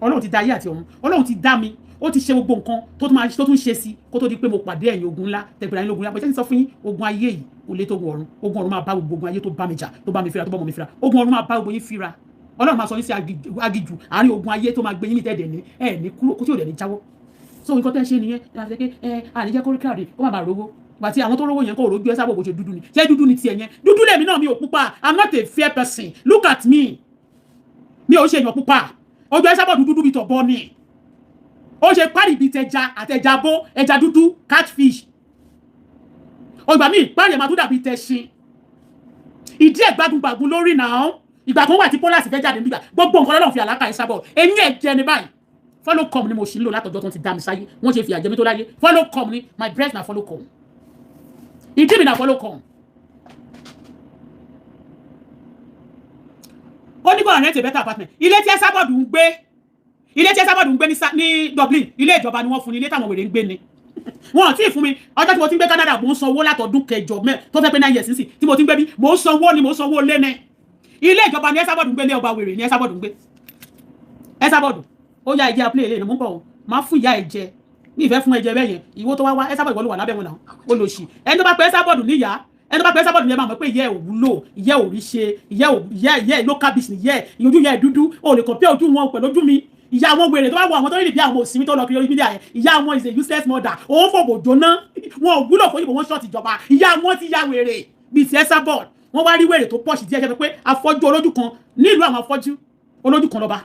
Speaker 2: Ọlọ́run ti dá ayé àti ọ̀run, Ọlọ́run ti dá mi, ó ti ṣe gbogbo nǹkan tó tún ṣe sí kó tó di pé mo pàdé ẹ̀yin ogun ńlá tẹ̀gbẹ̀rẹ̀ yín lógun ńlá. Bọ́sẹ̀ ń sọ fún yín, ogun ayé yìí kò lè tó ogun ọ̀run. Ogun ọ̀run máa bá gbogbo ogun ayé tó bá mi jà, tó bá mi fira, tó bá ọmọ mi fira. Ogun ọ̀run máa bá gbogbo yín fira. Ọlọ́run máa sọ yín sí agijù àárín ogun ayé tó máa gbé yín ní tẹ̀dẹ̀ ní ẹ̀ ní kúrò kó tí ò dẹ̀ ní jáwọ́. So nǹkan tẹ́ ṣe nìyẹn, ẹ àníjẹ́ kó rí káàdì kó má bàa rówó. Gbàtí àwọn tó rówó yẹn kó rojú ẹ sábò bó ṣe dúdú ni. Ṣé dúdú ni tiẹ̀ yẹn? Dúdú lèmi náà, mi ò pupa. I'm not a fair person. Look at me. Mi ò ṣe èèyàn pupa. Ojú ẹ sábò dúdú bí tọ̀bọ ni. Ó ṣe páàrì bíi tẹja àtẹja bó ẹja dúdú catfish. Ọgbà míì páàrì ẹ̀ máa tún dàbí tẹṣin. Ìdí ẹ̀ gbádùngbàgùn lórí náà. Ìgbà kan wà tí Pọ́lásì fẹ́ jáde nígbà gbogbo nǹkan Ọlọ́run fi àlákà ẹ sábọ̀. Eyín ẹ̀ jẹ ní báyìí. Follow come ni mo ṣì ń lò látọjọ́ tó ti dá mi sáyé. Wọ́n ṣe fìyà jẹ mí tó láyé. Follow come ni my breast na follow come. Ìdí mi na follow come. Ó ní kó rent a better apartment. Ilé tí Esabod ń gbé, ilé tí Esabod ń gbé ní Dublin, ilé ìjọba ni wọ́n fún ni, ilé táwọn wèrè ń gbé ni. Wọn ò tí ì fún mi. Ọjọ́ tí mo ti ń gbé Canada, mò ń sanwó látọdún kẹjọ mẹ́ tó fẹ́ pé 9 years sísìn tí mo ti ń gbé bí, mò ń sanwó ni, mò ń sanwó lé ní. Ilé ìjọba ni Esabod ń gbé, ilé ọba wèrè ni Esabod ń gbé. Esabod ó yá ẹjẹ apilẹ̀ ilé ìmú bọ̀, máa fún ìyá ẹ̀jẹ̀ ní ìfẹ́ fún ẹ̀jẹ̀ bẹ́ẹ̀ yẹn. Ìwọ tó wá wá Esabod, ìwọ ló wà lábẹ́ wọn náà, ó lò sí. Ẹni tó bá pẹ́ Esabod níyà, ẹni tó bá pẹ́ Esabod níyà máa mọ̀ pé ìyá ẹ̀ ò wúlò, ìyá ẹ̀ ò rí ṣe, ìyá ẹ̀ local business, ìyá ẹ̀ ìyójú ìyá ẹ̀ dúdú, ó lè compare ojú wọn pẹ̀lú ojú mi. Ìyá wọn wèrè tó bá wọ àwọn tó rí bí àwọn òsínmi tó lọ kiri orí mídíà yẹn, ìyá wọn is a useless mother. Òun fòbò jóná, wọn ò wúlò fún ìbò, wọn ṣọ́ọ̀tì ìjọba. Ìyá wọn ti ya wèrè bíi ti Esabod. Wọ́n wá rí wèrè tó pọ̀ṣì díẹ̀ jẹ́ pé afọ́jú olójú kan nílùú àwọn afọ́jú olójú kan lọ́ba.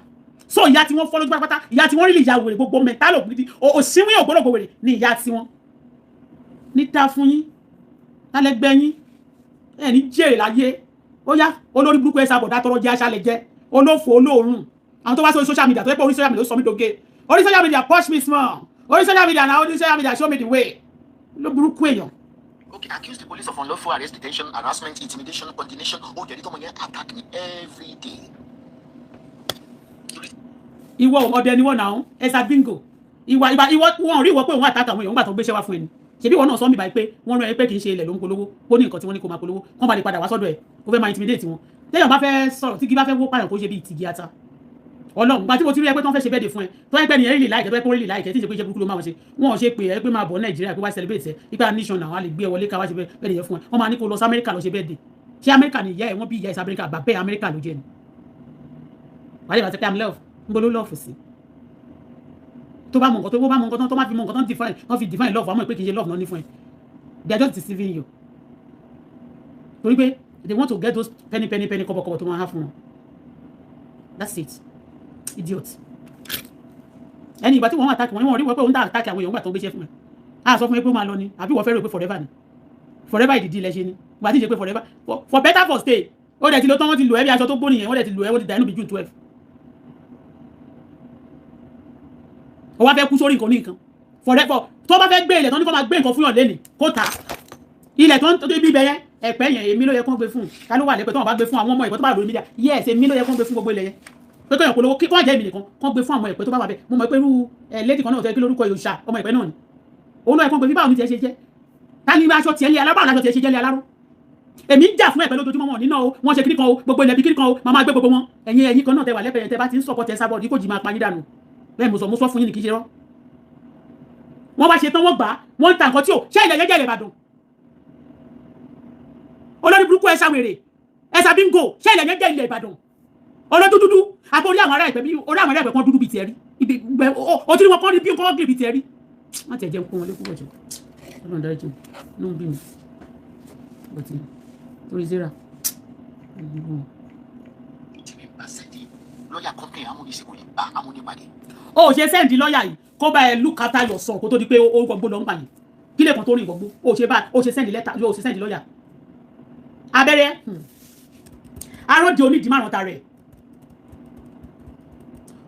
Speaker 2: So ìyá tí wọ́n fọ́ lójú pátápátá, ìyá tí wọ́n rí lè ya wèrè gbogbo mẹ́tálò gidi òsínwín ògbólógbò wèrè ni ìyá tí wọ́n. Níta fún yín lálẹ́gbẹ́ yín ẹ̀ ní jèrè láyé. Ó yá olórí burúkú Esabod àtọrọ jẹ́ aṣálẹ̀ jẹ́ olófò olóòórùn. Àwọn tó wá sórí social media tó yẹ pé orí social media ló sọ mí doge. Orí social media push me small. Orí social media na orí social media show me the way. Ló burúkú èèyàn.
Speaker 3: Okay, accuse the police of unlawful arrest, detention, harassment, intimidation, condemnation. Oh, jẹ̀rí tọmọ yẹn attack me every day.
Speaker 2: Ìwọ ọdẹ ni wọn náà, ẹsà bingo. Ìwà ìwà ìwọ wọn rí ìwọ pé òun àtàkà àwọn èèyàn gbà tó gbéṣẹ́ wá fún ẹni. Ṣebí ìwọ náà sọ mí báyìí pé wọ́n rán ẹ pé kì í ṣe ilẹ̀ ló ń polówó, ó ní nǹkan tí wọ́n ní kó máa polówó, kán bá lè padà wá sọ́dọ̀ ẹ̀, kó fẹ́ máa intimidate wọn. Téèyàn bá fẹ́ sọ̀rọ̀, tí kì bá fẹ́ wó pààyàn, kó ṣe bíi tìgì ata. Ọlọ́run gba tí mo ti rí ẹ pé tí wọ́n fẹ́ ṣe bẹ́ẹ̀dẹ̀ fún ẹ, tó ẹ pẹ́ nìyẹn rí láìkẹ́, tó ẹ pé ó rí láìkẹ́, tí ìṣe pé iṣẹ́ burúkú ló máa wọn ṣe, wọn ò ṣe pé ẹ pé máa bọ̀ Nàìjíríà pé wá celebrate ẹ ipa nation àwọn lè gbé ẹ wọlé ká wá ṣe bẹ́ẹ̀dẹ̀ yẹn fún ẹ. Wọ́n máa ní kó lọ sí Amẹ́ríkà lọ ṣe bẹ́ẹ̀dẹ̀. Ṣé Amẹ́ríkà ni ìyá ẹ? Wọ́n bí ìyá ẹ sí Amẹ́ríkà? Bàbá ẹ Amẹ́ríkà ló jẹ́ ni. Wàá lè bá ti pé I'm love ń bolo love sí. Tó bá mọ nǹkan, tó bá mọ nǹkan, tó bá fi mọ nǹkan tó ń define, wọ́n fi define love, àmọ́ pé kì í ṣe love náà ní fún ẹ. They are just deceiving you, torí pé they want to get those penny penny penny, kọ́bọ̀kọ́bọ̀ tó máa há fún wọn. That's it, idiot. Ẹni ìgbà tí wọ́n attack wọn, wọ́n rí wọ́n pé òun dá attack àwọn èèyàn gbà tó ń gbéṣẹ́ fún ẹ. A sọ fún ẹ pé ó máa lọ ni, àbí wọ́n fẹ́ rò pé forever ni? Forever ìdìdí ilẹ̀ ṣe ni ìgbà tí ì ṣe pé forever, for better for stay. Ó dẹ̀ ti lọ tán, wọ́n ti lò ẹ́ bí aṣọ tó gbó nìyẹn. Wọ́n dẹ̀ ti lò ẹ́, wọ́n ti dà inú bí June 12. Ó wá fẹ́ kú sórí nǹkan ní nǹkan forever. Tó bá fẹ́ gbé ilẹ̀ tó ní kó máa gbé nǹkan fún yàn lẹ́nìí, kó ta ilẹ̀ tó ń tó bí ibẹ̀ yẹn, ẹ̀pẹ́ yẹn, èmi ló yẹ kó gbé fún. Ká ló wà lẹ́pẹ́ tó wọn bá gbé fún àwọn ọmọ ẹ̀pẹ́ tó bá lórí media? Yes, èmi ló yẹ kó gbé fún gbogbo ilẹ̀ yẹn, pé kéèyàn polówó kí kó jẹ́ èmi nìkan kó gbé fún àwọn ẹ̀pẹ́ tó bá wà bẹ́ẹ̀. Mo mọ̀ pé irú ẹ̀ lady kan náà tẹ́ kí lórúkọ yòòṣà, ọmọ ẹ̀pẹ́ náà ni òun náà, ẹ̀kọ́ gbé. Bí báwo ni tiẹ̀ ṣe jẹ́? Ta ni aṣọ tiẹ̀ lé aláró? Báwo ni aṣọ tiẹ̀ ṣe jẹ́ lé aláró? Èmi ń jà fún ẹ̀pẹ́ lójoojúmọ́ wọn nínú o. Wọ́n ṣe kíní kan o, gbogbo ilẹ̀ bí kíní kan o, màmá gbé gbogbo wọn. Ẹ̀yin kan náà tẹ wà lẹ́pẹ́ yẹn, tẹ bá ti ń sọ̀kọ́ tẹ sábọ̀ ní kò jì máa pa yín dànù. Bẹ́ẹ̀ mo sọ, mo sọ fún yín ní kì í ṣe rọ́. Wọ́n bá ṣe tán, wọ́n gbà á, wọ́n ń ta nǹkan tí ò ṣé ilẹ̀ yẹn jẹ́ ilẹ̀ Ìbàdàn. Olórí burúkú, ẹ ṣàwèrè, ẹ ṣà bíngò. Ṣé ilẹ̀ yẹn jẹ́ ilẹ̀ Ìbàdàn? Olójú dúdú àbí orí àwọn ará ìpẹ́ bí orí àwọn ará ìpẹ́ kan dúdú bíi tiẹ̀ rí ibi gbẹ o tí wọn kọ́ ní bí nǹkan gírí bíi tiẹ̀ rí. Má tiẹ̀ jẹ́ kó wọn lé púpọ̀ jù. Ọlọ́run dárí jù inú bí mi bọ̀tí torí zera.
Speaker 3: Tí mi bá send lọ́ọ̀yà company amúnisìn, kò lè bá amúnípàdé.
Speaker 2: O ò ṣe send lọ́ọ̀yà yìí kó bá ẹ look after your son kó tó di pé ó gbogbo lọ ń pa yẹn, kí lè kàn tó rìn gbogbo. O ò ṣe bá o ṣe send lẹ́tà, o ò ṣe send lọ́ọ̀yà abẹ́rẹ́ aróde onídìí márùn ta rẹ̀.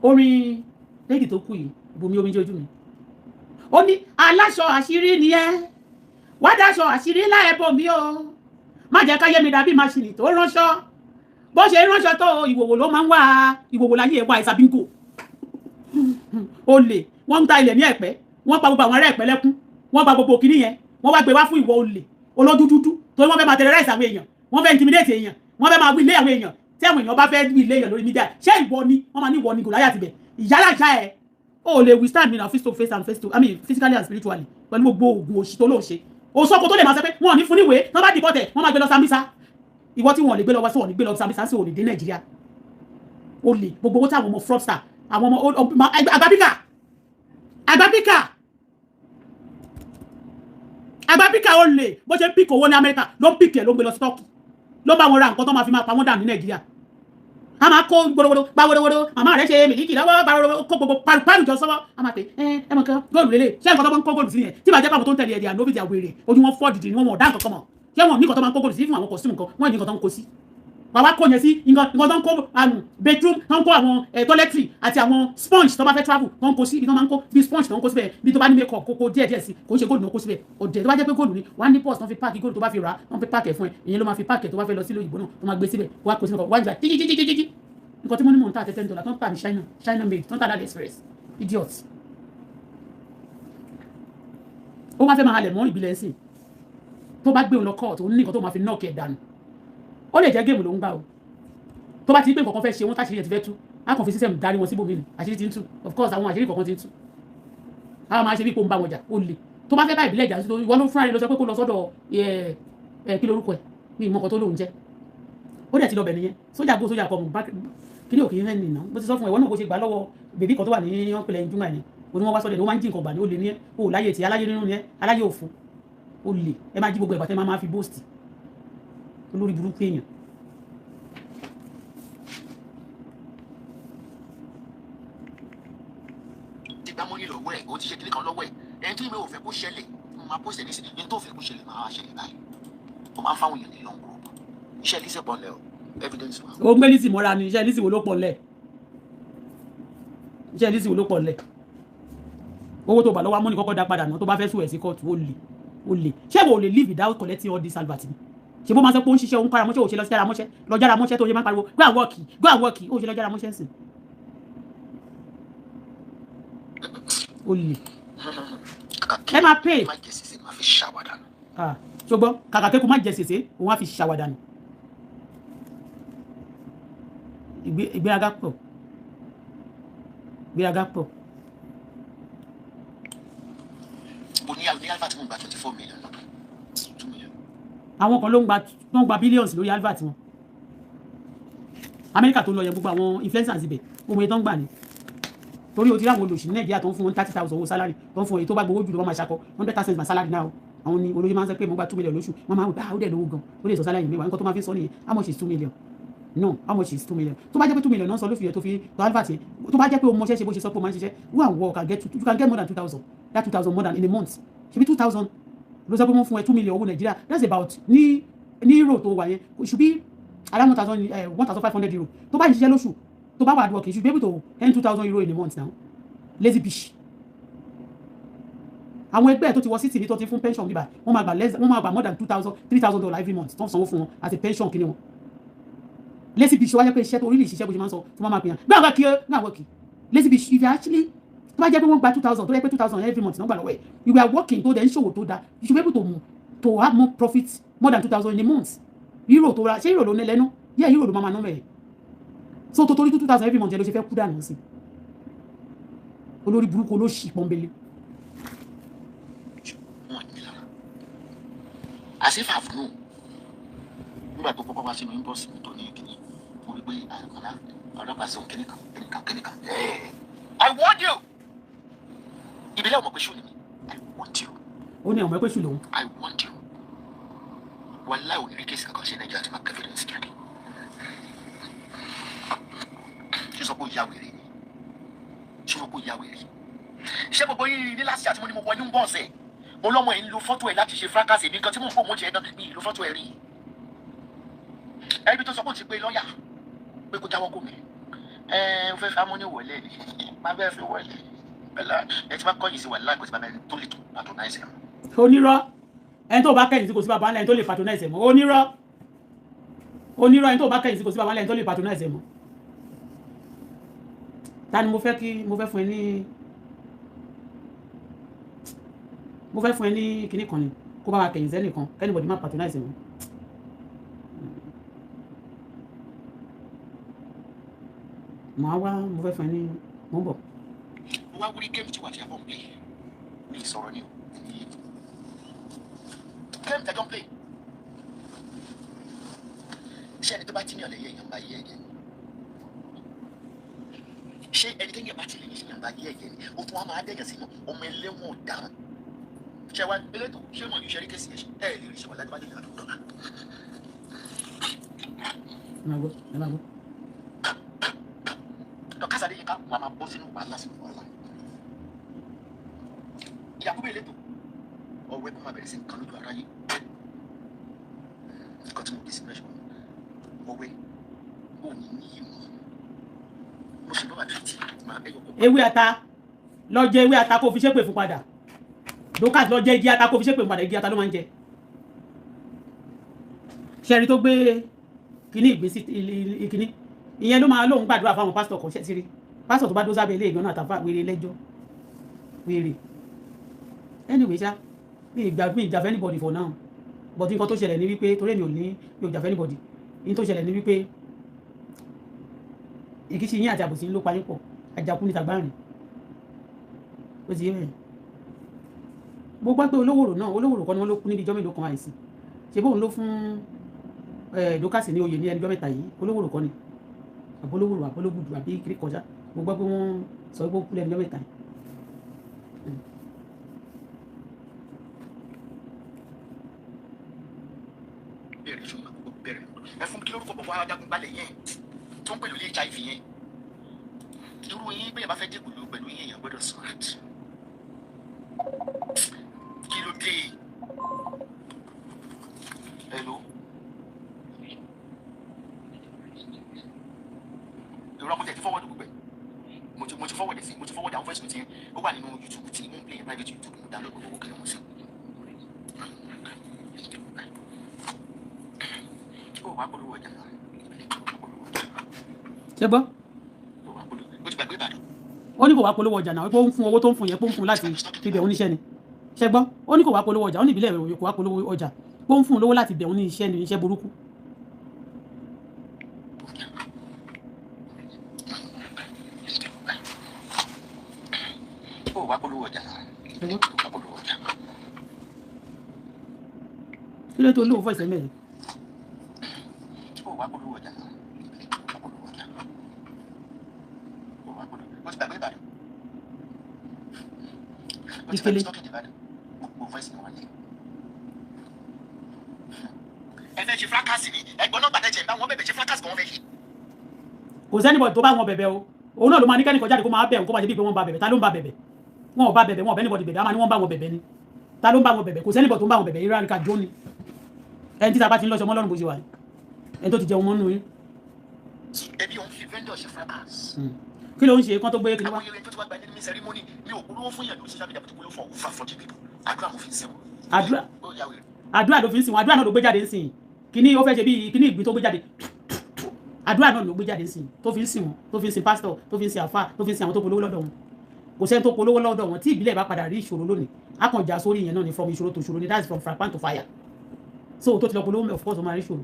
Speaker 2: Orin lady tó kù yìí, bomi omi jẹ́ ojú mi. Ó ní aláṣọ àṣírí ni ẹ wá, dáṣọ àṣírí láì bò mí o, má jẹ́ káyé mi dàbí maṣíìnì tó ránṣọ, bó ṣe ránṣọ tó ìwòwò ló máa ń wá, ìwòwò láyé ẹ̀ wá. Ìsàbíǹkò olè, wọ́n ń ta ilẹ̀ ní ẹ̀pẹ́, wọ́n pa gbogbo àwọn ará ẹ̀pẹ́ lẹ́kún, wọ́n gba gbogbo kìíní yẹn, wọ́n wá gbé wá fún ìwọ olè olójú dúdú, torí wọ́n fẹ́ máa terrorize àwọn èèyàn, wọ́n fẹ́ intimidate èèyàn, wọ́n fẹ́ máa wí ilé àwọn èèyàn. Tí àwọn èèyàn bá fẹ́ wí ilé èèyàn lórí media, ṣé ìwọ ni wọ́n máa ní ìwọ ni Gòláyà tibẹ̀ ìyálàjà ẹ̀? O lè withstand me na face to face and face to, I mean, physically and spiritually, pẹ̀lú gbogbo oògùn òṣì tó lóun ṣe. Òṣòkò tó lè máa sọ pé wọn ò ní fún níwèé, tó bá dìbò tẹ̀ wọ́n máa gbé lọ Sambisa. Ìwọ tí wọn ò lè gbé lọ wá sí, wọn ò ní gbé lọ Sambisa sí, ò lè dé Nàìjíríà. O lè gbogbo owó tí àwọn ọmọ fraudster, àwọn ọmọ agbábíkà agbábíkà agbábíkà, ó lè bó ṣe ń pick owó ní Amẹ́ríkà ló ń pick ẹ̀, ló ń gbé lọ sí Turkey, ló bá wọn ra nǹkan tó máa fi máa pa wọ́n dànù ní Nàìjíríà. A máa kó gbogbo gbàwòrò, màmá rẹ̀ ṣe mílíkì lọ́wọ́ gbàwòrò, kó gbogbo paru jọ sọ́wọ́. A máa pè ẹ ẹ mọ̀ kan góòlù lélẹ̀. Ṣé nǹkan tó máa ń kó góòlù sí yẹn tí màá jẹ́ pàmò tó ń tẹ̀lé ẹ̀dì àná òbí àwèrè ojú wọn fọ́ dìdì ni wọn ò dá nǹkan kan mọ̀. Ṣé wọn ní nǹkan tó máa ń kó góòlù sí fún àwọn costume kan? Wọ́n ní nǹkan tó ń kó sí, wàá kó yẹn sí nǹkan tó ń kó bedroom, tó ń kó àwọn toiletry àti àwọn sponge tó bá fẹ́ travel, tó ń kó sí ibi tó máa ń kó bí sponge tó ń kó síbẹ̀, bí tó bá ní make up kókó díẹ̀ díẹ̀ sí. Kò ń ṣe góòlù ní kó síbẹ̀ òdè. Tó bá jẹ́ pé góòlù ni, wàá ní purse tó ń fi pack góòlù, tó bá fi rà á, tó ń fi pack ẹ̀ fún ẹ, ìyẹn ló máa fi pack ẹ̀. Tó bá fẹ́ lọ sílé òyìnbó náà, tó máa gbé síbẹ̀, wàá kó sínú ọkọ̀ wájú jíjíjíjíjíjí. Nǹkan tí mo ní mò ń tà tẹ́tẹ́ $10 tó ń tà ní China, China made, tó ń tà ní AliExpress. Idiot. Ó wá fẹ́ máa halẹ̀ mọ́ ìbílẹ̀ ẹ̀sìn. Tó bá gbé òun lọ court, òun ní nǹkan tó máa fi knock ẹ̀ dànù. Ó lè jẹ́ game ló ń gbà o. Tó bá ti rí pé nǹkan kan fẹ́ ṣe wọ́n, táṣìírí ẹ̀ ti fẹ́ tú, á kàn fi system darí wọn síbòmí ni. Àṣírí ti ń tú, of course, àwọn àṣírí kọ̀ọ̀kan ti ń tú. Àwọn máa ṣe bí kò ń bá wọn jà. Ó le tó bá fẹ́ bá ìbílẹ̀ jà, ìwọ ló fúnra rẹ̀ lọ sọ pé kó lọ sọ́dọ̀ ẹ kí lórúkọ ẹ̀ ní ìmọ̀kan tó lóun jẹ́. Ó dẹ̀ ti lọ bẹ̀ nìyẹn. Sójà go, sójà kọ̀ mọ̀ kí ni òkè yẹn nìyẹn. Bó ti sọ fún ẹ, ìwọ náà, bó ṣe gbà lọ́wọ́ bèbí kan tó wà ní ọ̀pẹ̀lẹ̀ ìjùmọ̀ ẹ̀ ni òní wọ́n wá sọ́dẹ̀ ni ó máa ń jí nǹkan gbà ní. Ó lè ní ẹ ó láyé tí aláyé nínú ni ẹ, aláyé òfo, ó lè ẹ máa jí gbogbo ẹ̀bà tẹ́ máa fi boast, olórí burúkú èèyàn.
Speaker 3: Ti gbá money lọ́wọ́ ẹ̀, o ti ṣe kíní kan lọ́wọ́ ẹ̀. Ẹni tí mi ò fẹ́ kó ṣẹlẹ̀, mo máa post ẹ̀ nísìnyí. Ní tó fẹ́ kó ṣẹlẹ̀ máa wá ṣẹlẹ̀ báyìí. Ó máa ń fáwọn èèyàn ní long rope. Iṣẹ́ Lizzy pọ̀ lẹ́ o, evidence wa.
Speaker 2: Ó ń gbé Lizzy mọ́ra ni. Iṣẹ́ Lizzy wo ló pọ̀ lẹ̀? Iṣẹ́ Lizzy wo ló pọ̀ lẹ̀? Owó tó bà lọ́wọ́ amúni kọ́kọ́ dá padà náà. Tó bá fẹ́ sùn ẹ̀ sí kóòtù, ó lè O lè ṣé wo lè live without collecting all this advert ni? Ṣe bó máa sọ pé ó ń ṣiṣẹ́, òun kára mọ́ṣẹ́, òṣèlú jára mọ́ṣẹ́, lọ jára mọ́ṣẹ́ tó ṣe máa ń pariwo go and work, go and work, ó ṣe lọ jára mọ́ṣẹ́ sìn. O lè ẹ máa pay.
Speaker 3: Má jẹ sèse, má fi ṣàwàdà nù.
Speaker 2: Ṣùgbọ́n kàkà kékun má jẹ sèse, òun á fi ṣàwàdà nù. Ìgbéraga pọ̀, ìgbéraga pọ̀.
Speaker 3: Mo ní advert, mo gba 24 million lọ́dún, 2 million.
Speaker 2: Àwọn kan ló ń gba, tó ń gba billions lórí advert wọn. Amẹ́ríkà tó ń lọ yẹn, gbogbo àwọn influencers ibẹ̀, gbogbo iye tó ń gbà ní, torí o ti rí àwọn olòṣì ní Nàìjíríà tó ń fún wọn 30,000 owó salary, tó ń fún èyí tó bá gbowó jù lọ, wọ́n máa ṣakọ 100,000 my salary now. Àwọn ni olóyè máa ń sọ pé mo gba 2 million lóṣù. Wọ́n máa ń gbà ó dẹ̀ lówó gan, ó lè sọ salary mi wà. Nǹkan tó máa fi sọ nìyẹn. How much is 2 million? No, how much is 2 million? Tó bá jẹ́ pé 2 million náà sọ lóṣù yẹn, tó fi tó advert yẹn, tó bá jẹ́ pé o mọṣẹ́ ṣe bó ṣe sọ pé o máa ń ṣiṣẹ́, go and work and get you can get more than 2,000, that 2,000 more than in a month. Ṣebí 2,000 ló sọ pé wọ́n fún ẹ, 2 million owó Nàìjíríà, that's about ní euro tó wà yẹn, it should be around 1,000, €1,500. Tó bá ń ṣiṣẹ́ lóṣù, tó bá wà work, you should be able to earn €2,000 in a month now. Lazy bitch. Àwọn ẹgbẹ́ tó ti wọ city ní tó ti fún pension bíbá, wọ́n máa gba less, wọ́n máa gba more than 2,000, $3,000 every month tó ń sanwó fún wọn àti pension kìíní wọn. Lazy bitch. Wáyé pé iṣẹ́ tó orílẹ̀ ìṣiṣẹ́ bó ṣe máa ń sọ tí wọ́n máa pè yàn gbé àwọn kí gbé àwọn kí. Lazy bitch. If you actually, tó bá jẹ́ pé wọ́n gba 2,000, tó jẹ́ pé 2,000 every month náà gbà lọ́wọ́ ẹ̀, you are working, tó dẹ̀ ń ṣòwò tó dáa, you should be able to have more profit, more than 2,000 in a month. Euro tó ra, ṣé euro ló ní lẹ́nu yẹ́? Euro ló máa ná mẹ́ẹ̀. So tó torí 2,000 every month yẹn ló ṣe fẹ́ kú dànù sí, olórí burúkú, olóṣì pọ́nbélé.
Speaker 3: Wọn ní lára, as if I've known. Nígbà tó kọ́kọ́ wá sínú inbox mi tó ní kíní, mo rí pé àkàlà ọlọ́pàá sọ kíní kan, kíní kan, kíní kan. I warned you. Ìbílẹ̀ ọmọ pé ṣù ni mi. I warned you.
Speaker 2: Ó ní ọmọ ẹgbẹ́ ṣù lòun.
Speaker 3: I warned you. Wàláì, ò ní rí case kankan ṣe Nàìjíríà tí máa kẹ́fẹ́ lẹ́sìn jáde. Ṣé sọ pé ó ya wèrè ni? Ṣé sọ pé ó ya wèrè? Ṣé gbogbo yín ní láti àti mo ní mo wọ inú bọ́ọ̀sẹ̀, mo lọ́mọ ẹ̀ ń lo fọ́tò ẹ̀ láti ṣe fracas. Èmi kan tí mò ń fò mo jẹ́ gan mi ì lo fọ́tò ẹ̀ rí. Ẹbí tó sọ pé ó ti pe lọ́ọ̀yà pé kó jáwọ́ kó mi ẹ ẹ fẹ́ fi amúní wọlé ni má bẹ́ẹ̀ fi wọlé bẹ́ẹ̀ ẹ ti bá kọ́yìn sí wàhálà, kò sí bàbá ẹni tó lè tó patronize ẹ̀.
Speaker 2: Onírọ́. Ẹni tó bá kẹ́yìn sí, kò sí bàbá ńlá ẹni tó lè patronize ẹ̀ mọ́. Onírọ́, onírọ́. Ẹni tó bá kẹ́yìn sí, kò sí bàbá ńlá ẹni tó lè patronize ẹ̀ mọ́. Ta ni mo fẹ́ kí mo fẹ́ fún ẹ ní, mo fẹ́ fún ẹ ní kinní kan ni kó bá wa kẹ̀yìn sẹ́nìkan kí anybody má patronize ẹ̀ mọ́. Màá wá, mo fẹ́ fún ẹ ní, mo ń bọ̀.
Speaker 3: Mo wá wúrí game tí wà tí a bọ̀ ń play mi sọ̀rọ̀ ni o. Game tẹ́jọ́ ń play, ṣé ẹni tó bá tí ní ọ̀lẹ́ yẹ èèyàn bá yé ẹ̀jẹ̀ ni? Ṣé ẹni tó yẹ bá ti lè yẹ èèyàn bá yé ẹ̀jẹ̀ ni? O tún wá máa dẹ̀yẹ̀ sínú ọmọ ẹlẹ́wọ̀n ọ̀daràn. Ṣé wá elétò, ṣé mọ̀ ní ṣe rí case yẹn? Ẹ lè rí ṣe wà láti bá dé ìlànà dọ́là.
Speaker 2: Ẹ máa gbọ́, ẹ máa gbọ́.
Speaker 3: Dorcas Adéyínká wà máa bọ́ sínú wàhálà, sínú wàhálà. Ìyàkúbẹ̀ elétò, ọ̀rọ̀ ẹ̀kọ́ máa bẹ̀rẹ̀ sí nǹkan lójú aráyé. Nǹkan tí mo dé sínú ẹ̀ṣọ́ ọ̀wẹ́ ò ní níyì mọ́. Mo ṣe bá wà títí máa ẹyọ kọ́.
Speaker 2: Ewé ata lọ jẹ, ewé ata kó fi ṣépè fún padà. Dorcas, lọ jẹ igi ata kó fi ṣépè fún padà. Igi ata ló máa ń jẹ. Ṣẹ́rí tó gbé kíní ìgbésí kíní ìyẹn ló máa lóun gbàdúrà fáwọn pásítọ̀ kan. Ṣẹ́tìrí pásítọ̀ tó bá dó sábẹ́ ilé ìgbọ́n náà àtàfà wèrè lẹ́jọ́ wèrè. Anyway ṣá, mi ìgbà mi ìjà fẹ́ anybody for now, but nǹkan tó ṣẹlẹ̀ ní wípé torí èmi ò ní, mi ò jà fẹ́ anybody. Ní tó ṣẹlẹ̀ ní wípé ìkíṣí yín àti àbòsí ló pa yín pọ̀. Àjàkú ní tàgbáàrin, ó ti yé mẹ́rin. Mo gbọ́ pé olówòrò náà, olówòrò kan ni wọ́n ló kú níbi ijọ́ mélòó kan àìsí. Ṣe bóun ló fún Dorcas ní oyè ní ẹnìjọ́ mẹ́ta yìí? Olówòrò kan ni, àbólówòrò, àbólógùdù, àbí kiri kọjá. Mo gbọ́ pé wọ́n sọ pé ó kú lẹ́nu ijọ́ mẹ́ta yìí.
Speaker 3: Bẹ̀rẹ̀ ṣùgbọ́n bẹ̀rẹ̀ ẹ fún kí lórúkọ bọ̀bọ̀ ajagun balẹ̀ yẹn tó ń pèlú HIV yẹn. Irú yín bẹ́ẹ̀ bá fẹ́ dé pẹ̀lú pẹ̀lú yín, èèyàn gbọ́dọ̀ smart. Kí ló dé? Hello, ìrọ̀, mo tẹ̀ ti forward gbogbo ẹ̀. Mo ti forward sí, mo ti forward àwọn voice note yẹn. Ó wà nínú YouTube tí mo ń play, private YouTube. Mo download gbogbo kí ni mo sí. Ó wàá polówó ọjà.
Speaker 2: Ṣé gbọ́?
Speaker 3: Ó wàá polówó. Ó ti gbàgbé Ìbàdàn.
Speaker 2: Ó ní kò wá polówó ọjà náà, pé ó ń fún owó tó ń fún yẹn, pé ó ń fún láti fi bẹ̀ oníṣẹ́ ni. Ṣé gbọ́? Ó ní kò wá polówó ọjà, ó ní ìbílẹ̀ kò wá polówó ọjà, pé ó ń fún lówó láti bẹ̀ oníṣẹ́ ni, iṣẹ́ burúkú.
Speaker 3: Ó wàá polówó ọjà.
Speaker 2: Ṣé gbọ́?
Speaker 3: Ó wàá polówó ọjà.
Speaker 2: Kí ló tó lóun fọ́ ìṣẹ́ mẹ́rin?
Speaker 3: Ó wàá polówó ọjà. Ó wàá polówó ọjà. Ó wàá polówó. Ó ti gbàgbé Ìbàdàn. Ó ti
Speaker 2: Ìkele.
Speaker 3: gbàgbé stocking Ìbàdàn. Gbogbo voice ni wọ́n ní. Ẹ fẹ́ ṣe fracas ni ẹ̀gbọ́n náà gbàdẹ́jẹ̀ ń bá wọn bẹ̀bẹ̀ ṣe fracas kan wọ́n fẹ́ ṣe.
Speaker 2: Kò sẹ́nìbọ̀ tó bá wọn bẹ̀bẹ̀ o. Òun náà ló máa ní kẹ́nìkan jáde kó máa bẹ̀ òun, kó máa ṣe bíi pé wọ́n bá bẹ̀bẹ̀. Ta ló ń bá bẹ̀bẹ̀? Wọn ò bá bẹ̀bẹ̀, wọn ò bẹ́ anybody bẹ̀bẹ̀. A máa ní wọ́n bá wọn bẹ̀bẹ̀ ni. Ta ló ń bá wọn bẹ̀bẹ̀? Kò sẹ́nìbọ̀ tó ń bá wọn bẹ̀bẹ̀. Irú àríkà jó ni ẹni tí ta bá ti ń lọ́sọ mọ́ lọ́rùn bó ṣe wà ní ẹni tó ti jẹun mọ́nú yín.
Speaker 3: Ẹbí òun fi vendor ṣe fracas.
Speaker 2: Kí ló ń ṣe kán tó gbé kí ni wá?
Speaker 3: Àwọn eré tó ti wá gba ẹni ní ceremony mi ò polówó fún yàn lórí social media, mo ti polówó fún over 40 people. Àdúrà mo fi ń sẹ́wọ̀n.
Speaker 2: Àdúrà.
Speaker 3: Ó yà wèrè.
Speaker 2: Àdúrà ló fi ń sìn wọn. Àdúrà náà ló gbé jáde ń sìn. Kíní ó fẹ́ ṣe bíi kíní ìgbín tó gbé jáde, àdúrà náà ló gbé jáde ń sìn, tó fi ń sìn wọn, tó fi ń sìn pásítọ̀, tó fi ń sìn àfà, tó fi ń sìn àwọn tó polówó lọ́dọ̀ wọn. Kò sẹ́ni tó polówó lọ́dọ̀ wọn. Tí ìbílẹ̀ bá padà rí ìṣòro lónìí, á kàn já sórí ìyẹn náà ni, from ìṣòro tó ìṣòro ni, that's from frying pan to fire. So tó ti lọ polówó, of course ó máa rí ìṣòro.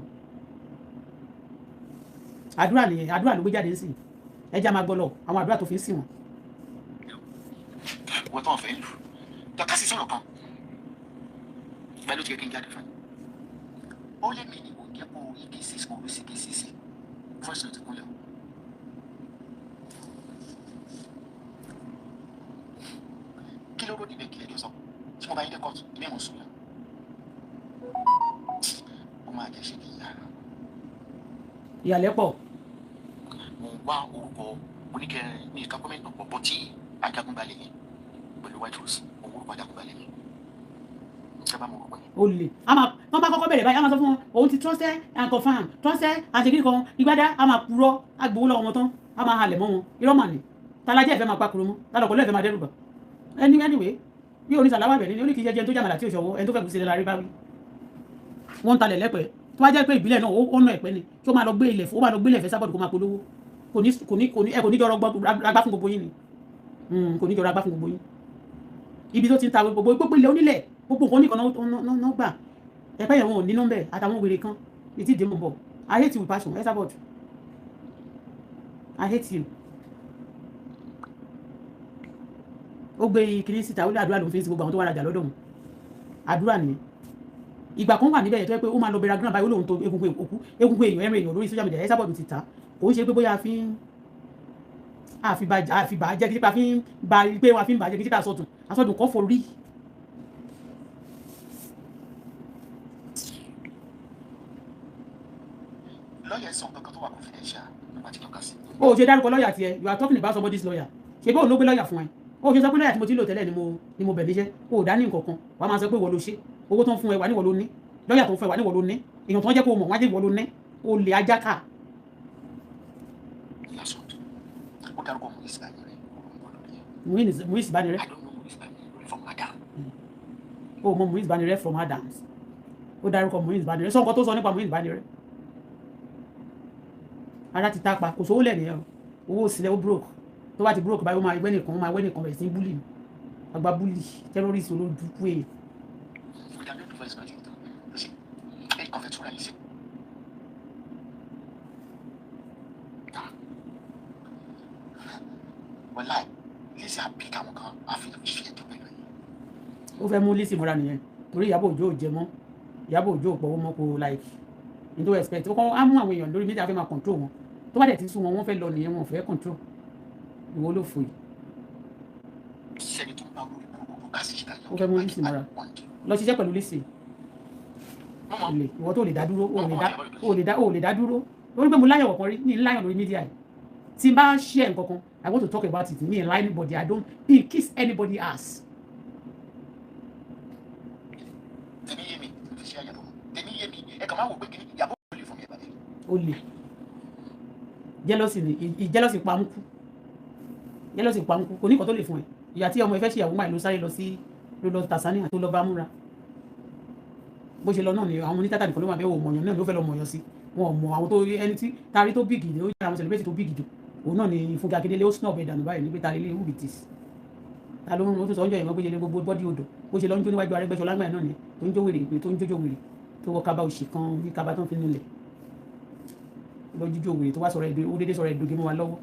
Speaker 2: Àdúrà nìyẹn, àdúrà ló gbé jáde ń sìn. Ẹ já máa gbọ́ lọ àwọn àdúrà tó fi ń sìn wọn.
Speaker 3: Wọ́n tó ń fẹ́ lù. Dọ́kà sí sọ̀rọ̀ kan. Pẹ̀lú ti kí n jáde fún. Ó lé mi ní kò jẹ́ kó igi sí kò sí igi sí sí. Voice note kúnlẹ̀ o. Kí ló rò níbẹ̀ kí lẹ́jọ́ sọ? Tí mo bá yín dé kóòtù, ilé ìwọ̀n sùn yẹn. Ó máa jẹ́ ṣe kí n yára.
Speaker 2: Ìyàlẹ́ pọ̀.
Speaker 3: Mo ń wá orúkọ oníkẹrin ní ìka gómìnà pọ̀pọ̀ tí Ajagunbalẹ̀ yẹn pẹ̀lú White Rose, òun orúkọ Ajagunbalẹ̀ yẹn. Ìjọba mo rò pé
Speaker 2: Ó lè a máa wọ́n bá kọ́kọ́ bẹ̀rẹ̀ báyìí, a máa sọ fún wọn òun ti trusted and confirm, trusted and ṣèkìrì kan ìgbádá, a máa purọ́, a gbowó lọ́wọ́ wọn tán, a máa halẹ̀ mọ́ wọn. Irọ́ mà ní talajẹ́ ìfẹ́ máa pakuru mọ́ talọ̀kọ̀ lẹ́ẹ̀fẹ́ máa dẹ́rù bà ẹni. Anyway, bí oníṣàláwà bẹ̀rẹ̀ ni ó ní kì í jẹ́ jẹun tó jàmàlà tí ò ṣọwọ́ ẹni tó fẹ́ kù sílẹ̀ lárí bá wí. Wọ́n ń talẹ̀ lẹ́pẹ̀ẹ́. Tó bá jẹ́ pé ìbílẹ̀ náà ó ná ẹ̀pẹ́ ni tí ó máa lọ gbé ilẹ̀ fún, ó máa lọ gbé ilẹ̀ fẹ́ sábọ̀dù kó máa polówó. Kò ní ẹ kò ní jọrọ ragbá fún gbogbo yín ni. Kò ní jọrọ ragbá fún gbogbo yín. Ibi tó ti ń ta gbogbo ilẹ̀ onílẹ̀, gbogbo nǹkan oníkan náà gbà ẹ̀pẹ́ yẹn, wọn ò ní nọ́mbẹ̀ àtàwọn wèrè kan ní tí ìdè mọ̀ bọ̀. I hate you with passion, Esabod. I hate you. Ó gbé kinní síta, ó ní àdúrà ló ń fi sí gbogbo àwọn tó wà rajà lọ́dọ̀ wọn. Àdúrà nìyẹn. Ìgbà kan wà níbẹ̀ yẹn tó yẹ pé ó máa lọ bẹ̀rẹ̀ ground báyìí, ó lóun tó egungun òkú, egungun èèyàn, ẹran èèyàn lórí social media. Esabod ti ta. Kò ń ṣe pé bóyá a fi ń àfi bà á jẹ́, kí nípa fi ń ba pé wọ́n fi ń bà á jẹ́, kí nípa àsọdùn àsọdùn kọ́ forí.
Speaker 3: Lọ́ọ̀yà sọ nǹkan kan tó wà confidential nípa tí dọ́kà sí.
Speaker 2: O ò ṣe dárúkọ lọ́ọ̀yà tiẹ̀. You are talking about somebody's lawyer. Ṣe bóun ló gbé lọ́ọ̀yà fún ẹ? O ò ṣe sọ pé lọ́ọ̀yà tí mo ti ń lò tẹ́lẹ̀ ni mo bẹ̀ níṣẹ́. O ò dá ní nǹkan kan, wàá máa sọ pé ìwọ ló ṣe. Owó tó ń fún ẹ wà níwọ ló ní, lọ́ọ̀yà tó ń fún ẹ wà níwọ ló ní, èèyàn tó ń jẹ́ kó o mọ̀ wọ́n á jẹ́ ìwọ ló ní. O lè ajá ká.
Speaker 3: Lásán ó dárúkọ Muiz Banire lórí ẹ̀.
Speaker 2: Muiz Banire.
Speaker 3: I don't know Muiz Banire from Adam.
Speaker 2: O mọ Muiz Banire from Adams. Ó dárúkọ Muiz Banire, sọ nǹkan tó sọ nípa Muiz Banire. Ara ti tápa, kò sówó lẹ̀ nìyẹn o. Owó sílẹ̀, ó broke. Tó bá ti broke báyìí, ó máa ẹgbẹ́ nìkan, ó máa ẹgbẹ́ nìkan bẹ̀rẹ̀ sí bully, àgbà bully, terrorist, olódùkú èèyàn.
Speaker 3: Mo download voice note yìí tán ló ṣe ẹ kàn fẹ́ túra yìí sí. Wàláì Lizzy àbí káwọn kan á fi ṣe ẹjọ́ pẹ̀lú ẹ̀.
Speaker 2: Ó fẹ́ mú Lizzy mọ́ra nìyẹn, torí Ìyábọ̀ Òjó ò jẹ mọ́, Ìyábọ̀ Òjó ò pọ̀wọ́ mọ́, kò like ní tó expect. Ó kọ́ á mú àwọn èèyàn lórí media, fẹ́ máa control wọn. Tó bá dẹ̀ ti sún wọn, wọ́n fẹ́ lọ nìyẹn, wọn ò fẹ́ control. Ìwọ ló fò yìí.
Speaker 3: Sẹ́ni tó ń bá olórí burúkú kásì ṣe.
Speaker 2: Ó fẹ́ mú Lizzy mọ́ra. Lọ ṣiṣẹ́ pẹ̀lú Lizzy lè ìwọ tó lè dá dúró, ó lè dá dúró lórí pé mo láyọ̀ kọ̀ọ̀kan rí ní láyọ̀ lórí media yìí. Tí n bá share nǹkan kan, I want to talk about it. Me and anybody, I don't kiss anybody ass.
Speaker 3: Tèmi yé mi, fi ṣe àyàbọ̀ tèmi yé mi. Ẹ kàn máa wò pé kí ni ìyàbọ̀ lè fún mi ẹ̀ bàbá.
Speaker 2: Ó lè jealousy ni jealousy pamku, jealousy pamku. Kò ní nǹkan tó lè fún ẹ. Ìyá tí ọmọ ẹ fẹ́ ṣe ìyàwó máa ló sáré lọ sí, ló lọ Tanzania tó lọ bá múra. Bó ṣe lọ náà ni àwọn onítàtà nìkan ló máa bẹ́ wò mọ̀yàn náà ló fẹ́ lọ mọ̀yàn sí. Wọn ò mọ àwọn tó ẹni tí tari tó big, ó jẹ́ àwọn celebrity tó big jù, òun náà ni Fúnkẹ́ Akíndélé. Ó snob ẹ̀ dànù báyìí ní pé tari lè, who be this? Ta ló ń tó sọ ọjọ́ ìmọ̀ pé ṣe gbogbo body odor bó ṣe lọ ń jó níwájú Arẹ́gbẹ́ṣọlá ńgbà náà ni, tó ń jó wèrè, pé tó ń jójó wèrè, tó wọ kaba òṣì kan bí kaba tó ń fi nulẹ̀ lọ jíjó wèrè, tó wá sọ̀rọ̀ ẹ̀dùn, ó dédé sọ̀rọ̀ ẹ̀dùn mọ́ wa lọ́wọ́.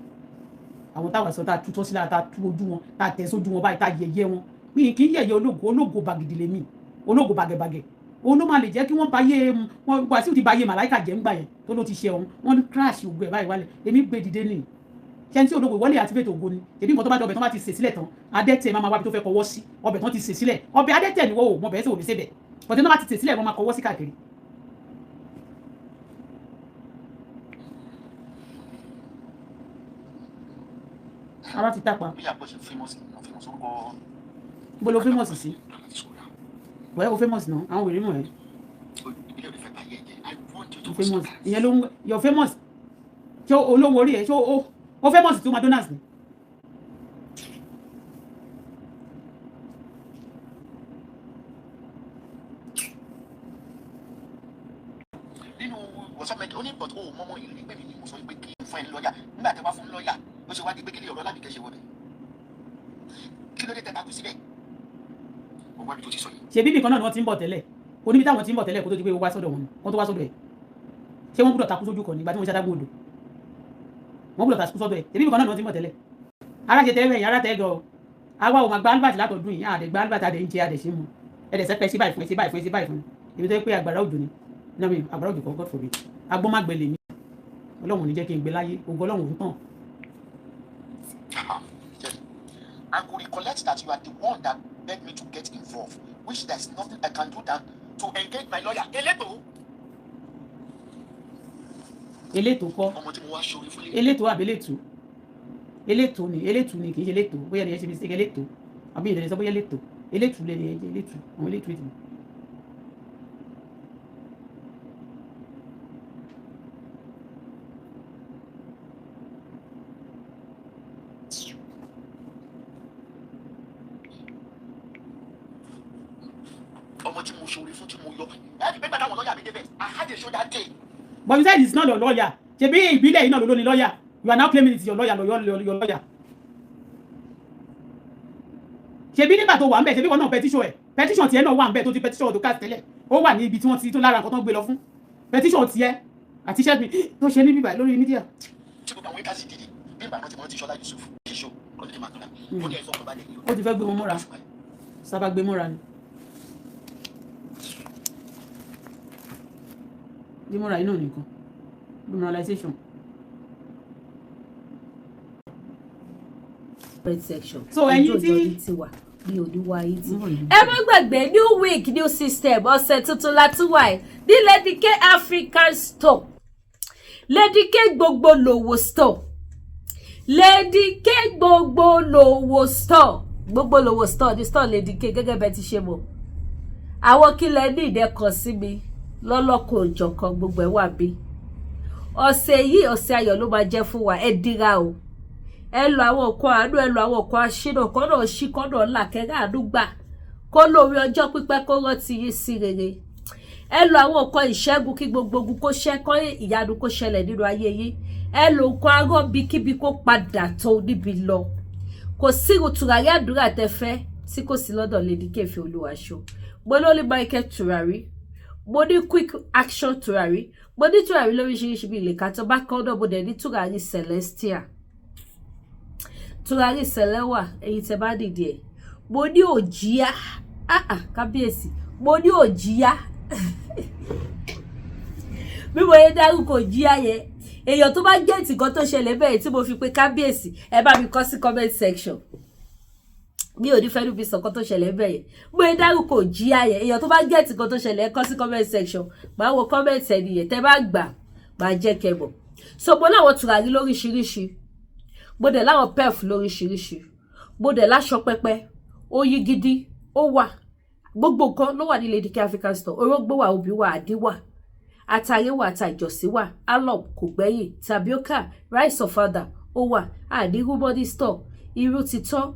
Speaker 2: Àwọn táwa sọ, tá a tutọ́ sílẹ̀, tá a tú ojú wọn, tá a tẹ̀ sójú wọn báyìí, tá a yẹ̀yẹ́ wọn. Mi kì í yẹ̀yẹ́ ológo. Ológo bàgìdì lèmi, ológo bàgẹ̀bàgẹ̀. Òun ló máa lè jẹ́ kí wọ́n báyé wọn. Wàsíù ti báyé màláìkà jẹ́ ńgbà yẹn tó ló ti ṣe ọ̀hún. Wọ́n ní crash ògo ẹ̀ báyìí wálẹ̀. Èmi gbé dìde nìyí. Ṣé tí ológo ìwọlé activate ògo ni? Ṣèbí nǹkan tó bá dé, ọbẹ̀ tó bá ti sè sílẹ̀ tán, adẹ́tẹ̀ máa ma wábi tó fẹ́ kọwọ́ sí. Ọbẹ̀ tó ti sè sílẹ̀, ọbẹ̀ adẹ́tẹ̀ ni wọ́n ò mọ bẹ́ẹ̀ sí òní sébẹ̀ bọ̀dé tó bá ti sè sílẹ̀, wọ́n máa kọwọ́ sí káàkiri. Ara ti tàpá.
Speaker 3: Bí àpò ṣe famous ní famous orúkọ.
Speaker 2: Bó lo famous sí? Wẹ́ o famous náà, àwọn wèrè mọ̀ ẹ́.
Speaker 3: Ìbílẹ̀ ò lè fẹ́ báyé ẹ̀ jẹ́. I want you to
Speaker 2: O famous, ìyẹn ló ń your famous. Ṣé olówó orí ẹ̀? Ṣé o famous tó McDonald's ni?
Speaker 3: Nínú WhatsApp mẹ́jọ ó ní, but ó mọ́mọ́ yìí ní pé mi ni mo sọ pé kí n fún ẹ ní lọ́ọ̀yà. Nígbà tí wọ́n fún lọ́ọ̀yà, ó ṣe wá di pé kí lè ọ̀rọ̀ Lábìkẹ́ ṣe wọlé. Kí ló dé tẹ́ takú síbẹ̀? Mo wá bí tó ti sọ yìí.
Speaker 2: Ṣe bíbí kan náà ni wọ́n ti ń bọ̀ tẹ́lẹ̀? Oníbi táwọn ti ń bọ̀ tẹ́lẹ̀ kó tó di pé ó wá sọ́dọ̀ wọn ni wọ́n tó wá sọ́dọ̀ ẹ̀. Ṣé wọ́n gbọ́dọ̀ takú sójú kan nígbà tí wọ́n ṣe adágún odò? Wọ́n gbọ́dọ̀ takú sọ́dọ̀ ẹ̀. Ṣe bíbí kan náà ni wọ́n ti ń bọ̀ tẹ́lẹ̀? Ara ṣe tẹ́lẹ̀ yẹn, ara tẹ́ gan. Àwa ò máa gba albert látọ̀dún yìí. Àdẹ̀ gba albert, àdẹ̀ ń jẹ, àdẹ̀ ṣe mu, ẹ̀dẹ̀ sẹ́pẹ́ sí báyìí fún ẹ, sí báyìí fún ẹ, sí báyìí fún ẹ. Èmi tó yẹ pé àgbàrá òjò ni náà mi, àgbàrá òjò kan, God forbid, agbọ́n má gbẹlẹ̀ mi. Ọlọ́run ò ní jẹ́ kí n gbé láyé. Ògo Ọlọ́run ò ń tàn.
Speaker 3: I could recollect that you are the one that begged me to get involved, which there is nothing I can do than to engage my lawyer. Elétò.
Speaker 2: Elétò kọ́.
Speaker 3: Ọmọ tí mo wá ṣorí fún lè.
Speaker 2: Elétò àbí elétò? Elétò ni, elétò ni, kì í ṣe elétò. Bóyá ni ẹ ṣe mistake. Elétò àbí ìdẹ̀lẹ̀ sọ bóyá elétò, elétò lè ní ẹ jẹ́ elétò, àwọn elétò ètò.
Speaker 3: Ọmọ tí mo ṣorí fún, tí mo yọ. Ẹ nígbà táwọn lọ́ọ̀yà mi débẹ̀, I had a show that day.
Speaker 2: But you said it's not your lawyer. Ṣebí ìbílẹ̀ yìí náà ló ló ní lawyer? You are now claiming it's your lawyer, your lawyer. Ṣebí nígbà tó wà ń bẹ̀, ṣebí wọn náà petition ẹ̀? Petition tiẹ̀ náà wà ń bẹ̀ tó ti petition tó cast tẹ́lẹ̀. Ó wà ní ibi tí wọ́n ti tó lára nǹkan tó ń gbé lọ fún petition tiẹ̀ àti iṣẹ́ mi tó ṣe ní bíbá lórí media.
Speaker 3: Tí gbogbo àwọn haters dìde, bí ìgbà kan tí mo rántí Ṣọlá Yusuf, ṣíṣó, ọdún tí màá tọ́lá. Ó ní ẹ̀fọ́ kan balẹ̀ yìí.
Speaker 2: Ó ti fẹ́ gbé wọn mọ́ra, sábà gbé mọ́ra ni, gbé mọ́ra yìí náà nìkan, demoralization.
Speaker 1: Comment section.
Speaker 2: So, ẹ̀yin
Speaker 1: Ojú ọjọ́ ní tiwa ní oníwà yìí ti. Ẹ má gbàgbé, new week, new system. Ọ̀sẹ̀ tuntun la tún wà ẹ̀ ní Lady K African Store, Lady K gbogbo lòwò store, Lady K gbogbo lòwò store, gbogbo lòwò store ní store Lady K. Gẹ́gẹ́ bẹ́ẹ̀ ti ṣe mọ̀, àwọn kílẹ̀ ní ìdẹ́kọ̀ sí mi lọ́lọ́kọ̀ òjọ̀kan, gbogbo ẹ̀ wà bí. Ọ̀sẹ̀ yìí, ọ̀sẹ̀ ayọ̀ ló máa jẹ́ fún wa. Ẹ dira o, ẹ lọ àwọn nǹkan àánú, ẹ lọ àwọn nǹkan aṣínà kọ́nà ṣí kọ́nà là, kẹ́rẹ́ àánú gbà, kó lórí ọjọ́ pípẹ́, kó rántí yín sí rere. Ẹ lọ àwọn nǹkan ìṣẹ́gun, kí gbogbo ogun kó ṣẹ́, kọ́ ìyanu kó ṣẹlẹ̀ nínú ayé yín. Ẹ lọ nǹkan arọ́ bíkíbi kó padà tó níbi lọ. Kò sí tùràrí àdúrà tẹ fẹ́ tí kò sí lọ́dọ̀ Lady K Ìfẹ́ Olúwaṣọ. Mo ní Holy Michael tùràrí, mo ní quick action tùràrí, mo ní tùràrí lóríṣiríṣi bíi ilé kàtọ́. Bákan náà, mo dẹ̀ ní tùràrí celestial, tùràrí sẹlẹ́wà. Ẹ̀yin tẹ bá dìde ẹ̀, mo ní òjìyá. Ah ah, kábíyèsí, mo ní òjìyá. Bí mo yẹ dárúkọ òjìyá yẹn, èèyàn tó bá get nǹkan tó ṣẹlẹ̀ bẹ́ẹ̀ tí mo fi pe kábíyèsí, ẹ bá mi kọ sí comment section. Mi ò ní fẹ́ níbi sọ̀kan tó ṣẹlẹ̀ bẹ́ẹ̀ yẹn. Mo yẹ dárúkọ òjìyá yẹn, èèyàn tó bá get nǹkan tó ṣẹlẹ̀, ẹ kọ sí comment section. Màá wo comment ẹni yẹn, tẹ́ bá gbà, máa jẹ́ kẹ́ mọ̀. So mo láwọn tùràrí lóríṣiríṣi, mo dẹ̀ láwọn perf lóríṣiríṣi, mo dẹ̀ láṣọ pẹpẹ oyin gidi ó wà. Gbogbo nǹkan ló wà ní Lady K African Store. Orógbó wà, obì wà, àdí wà, àtàrí wà, ata ìjọsí wà, alum kò gbẹ́yìn, tapioca, rice of father ó wà. Àdírú body store, irú ti tán,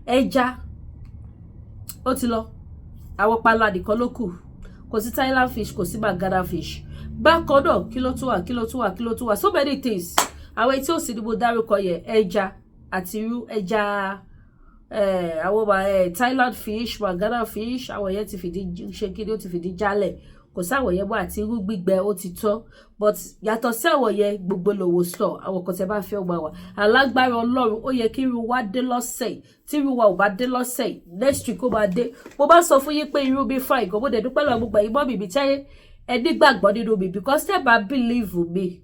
Speaker 1: ẹja ó ti lọ, àwọn panla nìkan ló kù. Kò sí Thailand fish, kò sí Magana fish. Bákan náà, kí ló tún wà? Kí ló tún wà? Kí ló tún wà? So many things. Àwọn etí òsì ni mo dárúkọ yẹn, ẹja àti irú ẹja, àwọn Thailand fish, Ghana fish, àwọn yẹn ti fìdí ṣe kí ni, ó ti fìdí jálẹ̀, kò sáwọn yẹn mọ́. Àti irú gbígbẹ, ó ti tán. But yàtọ̀ sí àwọn yẹn, gbogbo lòwò sọ àwọn kan tẹ bá fẹ́ ọmọ wa alágbára Ọlọ́run, ó yẹ kí irú wa dé lọ́sẹ̀ yìí. Tí irú wa ò bá dé lọ́sẹ̀ yìí, next week ó máa dé. Mo bá sọ fún yín pé irú mi fine gan. Mo dẹ̀ dúpẹ́ lọ́wọ́ gbogbo ẹ̀yin mummy mi tẹ́ ẹ nígbàgbọ́ nínú mi, because tẹ́ bá believe me,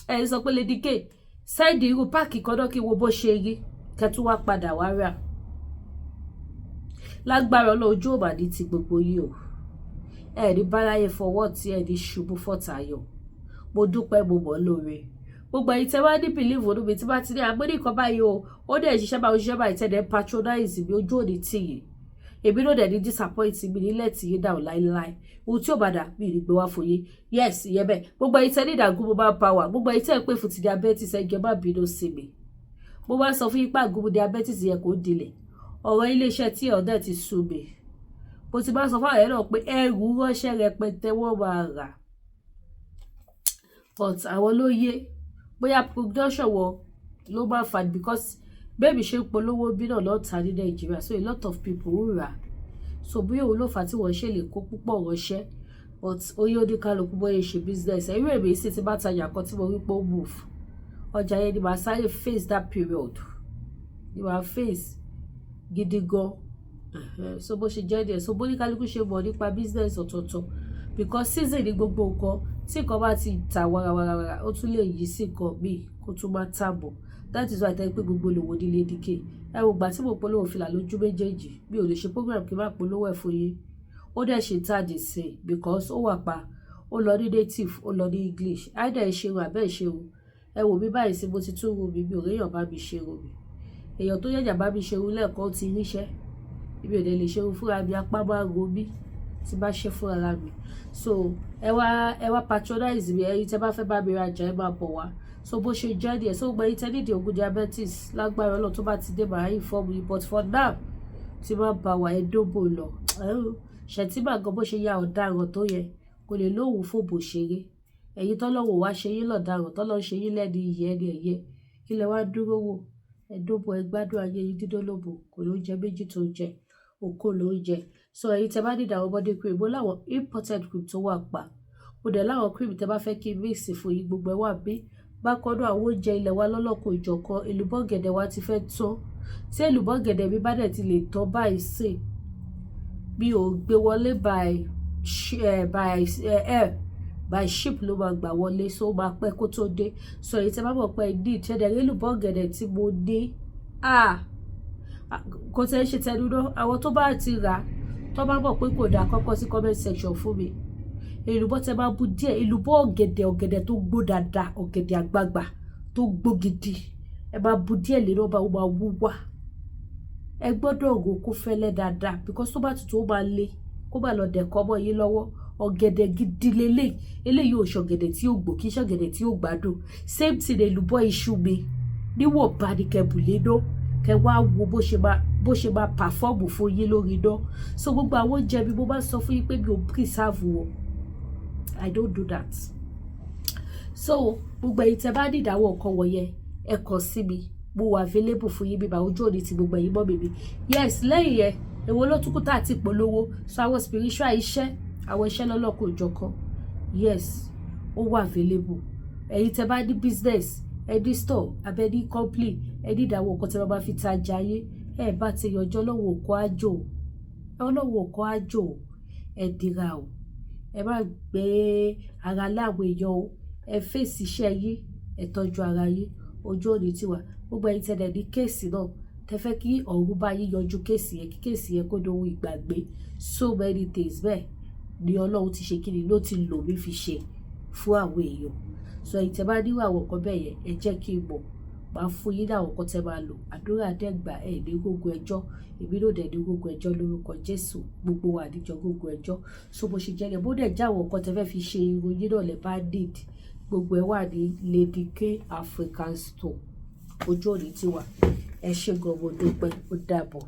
Speaker 1: ẹ sọ pé, "Lady K, send irú pack kan náà kí wo bó ṣe rí," kẹ́tù wá padà wá rà. Lágbára Ọlọ́run, ojú ò mà ní ti gbogbo yìí o. Ẹ ní báráyé fọwọ́ tí ẹ ní ṣubú fọ́tàyọ̀. Mo dúpẹ́, mo mọ̀ lóore. Gbogbo ẹ̀yin tẹ́ wá ní believe nínú mi, tí bá ti ní àgbẹ̀ nìkan báyìí o, ó dẹ̀ ṣiṣẹ́ báyìí, ó ṣiṣẹ́ báyìí, tẹ́ dẹ̀ patronize mi, ojú òní tì yìí. Èmi ló dẹ̀ ní disappoint mi nílẹ̀ tí yín dáhùn láíláí. Ohun tí ò bá dà mí ní gbé wá fún yín. Yes, ìyẹn bẹ́ẹ̀. Gbogbo ẹ̀yin tẹ́ ní ìdàgún mobile power, gbogbo ẹ̀yin tẹ́ ń pè fún ti diabetes, ẹ jọ̀ọ́ má bínú sí mi. Mo máa sọ fún yín pé àgúnmu diabetes yẹn kò dilẹ̀. Ọ̀rọ̀ iléeṣẹ́ tí ọ̀dẹ̀ ti sú mi. Mo ti máa sọ fún àwọn yẹn náà pé ẹrù ránṣẹ́ rẹpẹtẹ, wọ́n máa rà, but àwọn ló yé bóyá production wọn ló máa fà, because bẹ́ẹ̀ mi ṣe ń polówó bí náà lọ́ta ní Nàìjíríà, so a lot of people ń rà. So bóyá òun ló fà á tí wọ́n ṣe lè kó púpọ̀ ránṣẹ́. But oyè oníkálukú bóyá ṣe business. Irú èmi sì ti bá tajà kan tí mo rí pé ó move, ọjà yẹn ni màá sáré face. That period ni màá face gidi gan. So bó ṣe jẹ́ díẹ̀, so bó ní kálukú ṣe mọ̀ nípa business ọ̀tọ̀ọ̀tọ̀, because season ní gbogbo nǹkan. Tí nǹkan bá ti tà warawara, ó tún lè yí sí nǹkan míì kó tún má tà mọ́. That is why tẹ́ pé gbogbo lòwò ní Lady K. Ẹ wò gbà tí mo polówó fìlà lójú méjèèjì, mi ò lè ṣe program kí n má polówó ẹ̀ fún yín. Ó dẹ̀ ṣe tàdí sí i because ó wà pa, ó lọ ní native, ó lọ ní English, either ẹ ṣerun àbẹ́ ẹ ṣerun. Ẹ wò mí báyìí sí, mo ti tún rú mi, mi ò réyàn bá mi ṣerun mi. Èèyàn tó yẹ̀yà bá mi ṣerun lẹ́ẹ̀kan, ó ti ríṣẹ́. Mi ò dẹ̀ lè ṣerun fúnra mi, apá máa ń ro mí tí bá ṣe fúnra mi. So ẹ wá patronize mi. Ẹ̀yin tẹ́ bá fẹ́ bá mi rajà, ẹ máa bọ̀ wá. So bó ṣe jẹ́ díẹ̀. So gbogbo ẹ̀yin tẹ́ nídìí ògùn diabetes, lágbára Ọlọ́run, tó bá ti dé, màá inform yín. But for now, tí máa bá wa ẹ dóbò lọ ṣètìmá gan, bó ṣe ya ọ̀daràn tó yẹ kò lè lóhùn fòbò ṣeré. Ẹ̀yin tọ́lọ́wọ́ wá ṣe yín lọ̀daràn, tọ́lọ́ ṣe yín lẹ́ni iyì, ẹni ẹ̀yẹ, kí lẹ wá dúró wò? Ẹ dóbò, ẹ gbádùn ayé yín. Dídólóbò kò ló ń jẹ méjì tó ń jẹ òkò ló ń jẹ. So ẹ̀yin tẹ́ bá ní ìdáwọ́ body cream, mo láwọn imported cream tó wà pa, mo dẹ̀ láwọn cream tẹ́ bá fẹ́ kí n mix fún yín, gbogbo ẹ̀ wà bí. Bákan náà, àwọn oúnjẹ ilẹ̀ wa lọ́lọ́kọ̀ ìjọ̀kan, èlùbọ́ gẹ̀dẹ̀ wa ti fẹ́ tán. Tí èlùbọ́ gẹ̀dẹ̀ mi bá dẹ̀ ti lè tán báyìí sìn, mi ò gbé wọlé by air, by ship ló máa gbà wọlé, so ó máa pẹ́ kó tó dé. So èyí tẹ́ bá mọ̀ pé ní ìtẹ́dẹ̀ èlùbọ́ gẹ̀dẹ̀ tí mo ní, ah, kò tẹ́ ṣe tẹnu náà. Àwọn tó bá ti rà, tó bá mọ̀ pé kò dáa, kọ́kọ́ sí comment section fún mi. Èlùbọ́ tẹ́ bá bú díẹ̀, èlùbọ́ ọ̀gẹ̀dẹ̀, ọ̀gẹ̀dẹ̀ tó gbó dáadáa, ọ̀gẹ̀dẹ̀ àgbagbà tó gbó gidi, ẹ máa bu díẹ̀ lé náà, ó máa wú wá. Ẹ gbọ́dọ̀ rò kó fẹ́lẹ́ dáadáa, because tó bá tutù, ó máa le, kó má lọ dẹ̀kọ́ mọ́ yín lọ́wọ́. Ọ̀gẹ̀dẹ̀ gidi lélẹ̀. Eléyìí ò ṣọ̀gẹ̀dẹ̀ tí ó gbò, kí ṣọ̀gẹ̀dẹ̀ tí ó gbádùn. Same thing èlùbọ́ iṣu mi, níwọ̀nba ni kẹ́ bù lé ná, kẹ́ wá wo bó ṣe máa perform fún yín lórí iná. So gbogbo àwọn oúnjẹ mi, mo máa sọ fún yín pé mi ò preserve wọn. I don't do that. So gbogbo ẹ̀yin tẹ́ bá ní ìdáwọ́ nǹkan wọ̀nyẹn, ẹ kàn sí mi, mo wà available fún yín bíbá. Ojú òní ti gbogbo ẹ̀yin mọ́ bèbí. Yes, lẹ́yìn yẹn, èwo ló tún kú tá àti polówó? So àwọn spiritual iṣẹ́, àwọn iṣẹ́ lọ́lọ́kọ̀ òjọ̀kan, yes, ó wà available. Ẹ̀yin tẹ́ bá ní business, ẹ ní store abẹ ní company, ẹ ní ìdáwọ́ nǹkan tẹ́ bá bá fi tajà yé, ẹ bá ti yànjọ́ lọ́wọ́ òkú àjò, ọlọ́wọ́ òkú àjò, ẹ dira o. Ẹ má gbé ara láwọn èèyàn o. Ẹ fèsì iṣẹ́ yín, ẹ tọ́jú ara yín. Ojú òní tiwa. Gbogbo ẹ̀yin tẹ́lẹ̀ ní case náà, tẹ́ fẹ́ kí ọ̀run bá yín yanjú case yẹn, kí case yẹn kó dohun ìgbàgbé, so many things bẹ́ẹ̀ ni Ọlọ́run ti ṣe, kíni ló ti lò mí fi ṣe fún àwọn èèyàn. So ẹ̀yin tẹ́ bá níwò àwọn nǹkan bẹ́ẹ̀ yẹn, ẹ jẹ́ kí n mọ̀, máa fún yín ní àwọn nǹkan tẹ́ máa lò. Àdúrà dẹ́gbà, ẹ̀ ní gbogbo ẹjọ́, èmi ló dẹ̀ ní gbogbo ẹjọ́ lórúkọ Jésù. Gbogbo wa níjọ gbogbo ẹjọ́. So bó ṣe jẹ́ yẹn, bó dẹ̀ já àwọn nǹkan tẹ́ fẹ́ fi ṣe irun yín náà lẹ́ bá need, gbogbo ẹ̀ wà ní Lady K African Store. Ojú òní tiwa. Ẹ ṣé gan, mo dúpẹ́, ó dàbọ̀.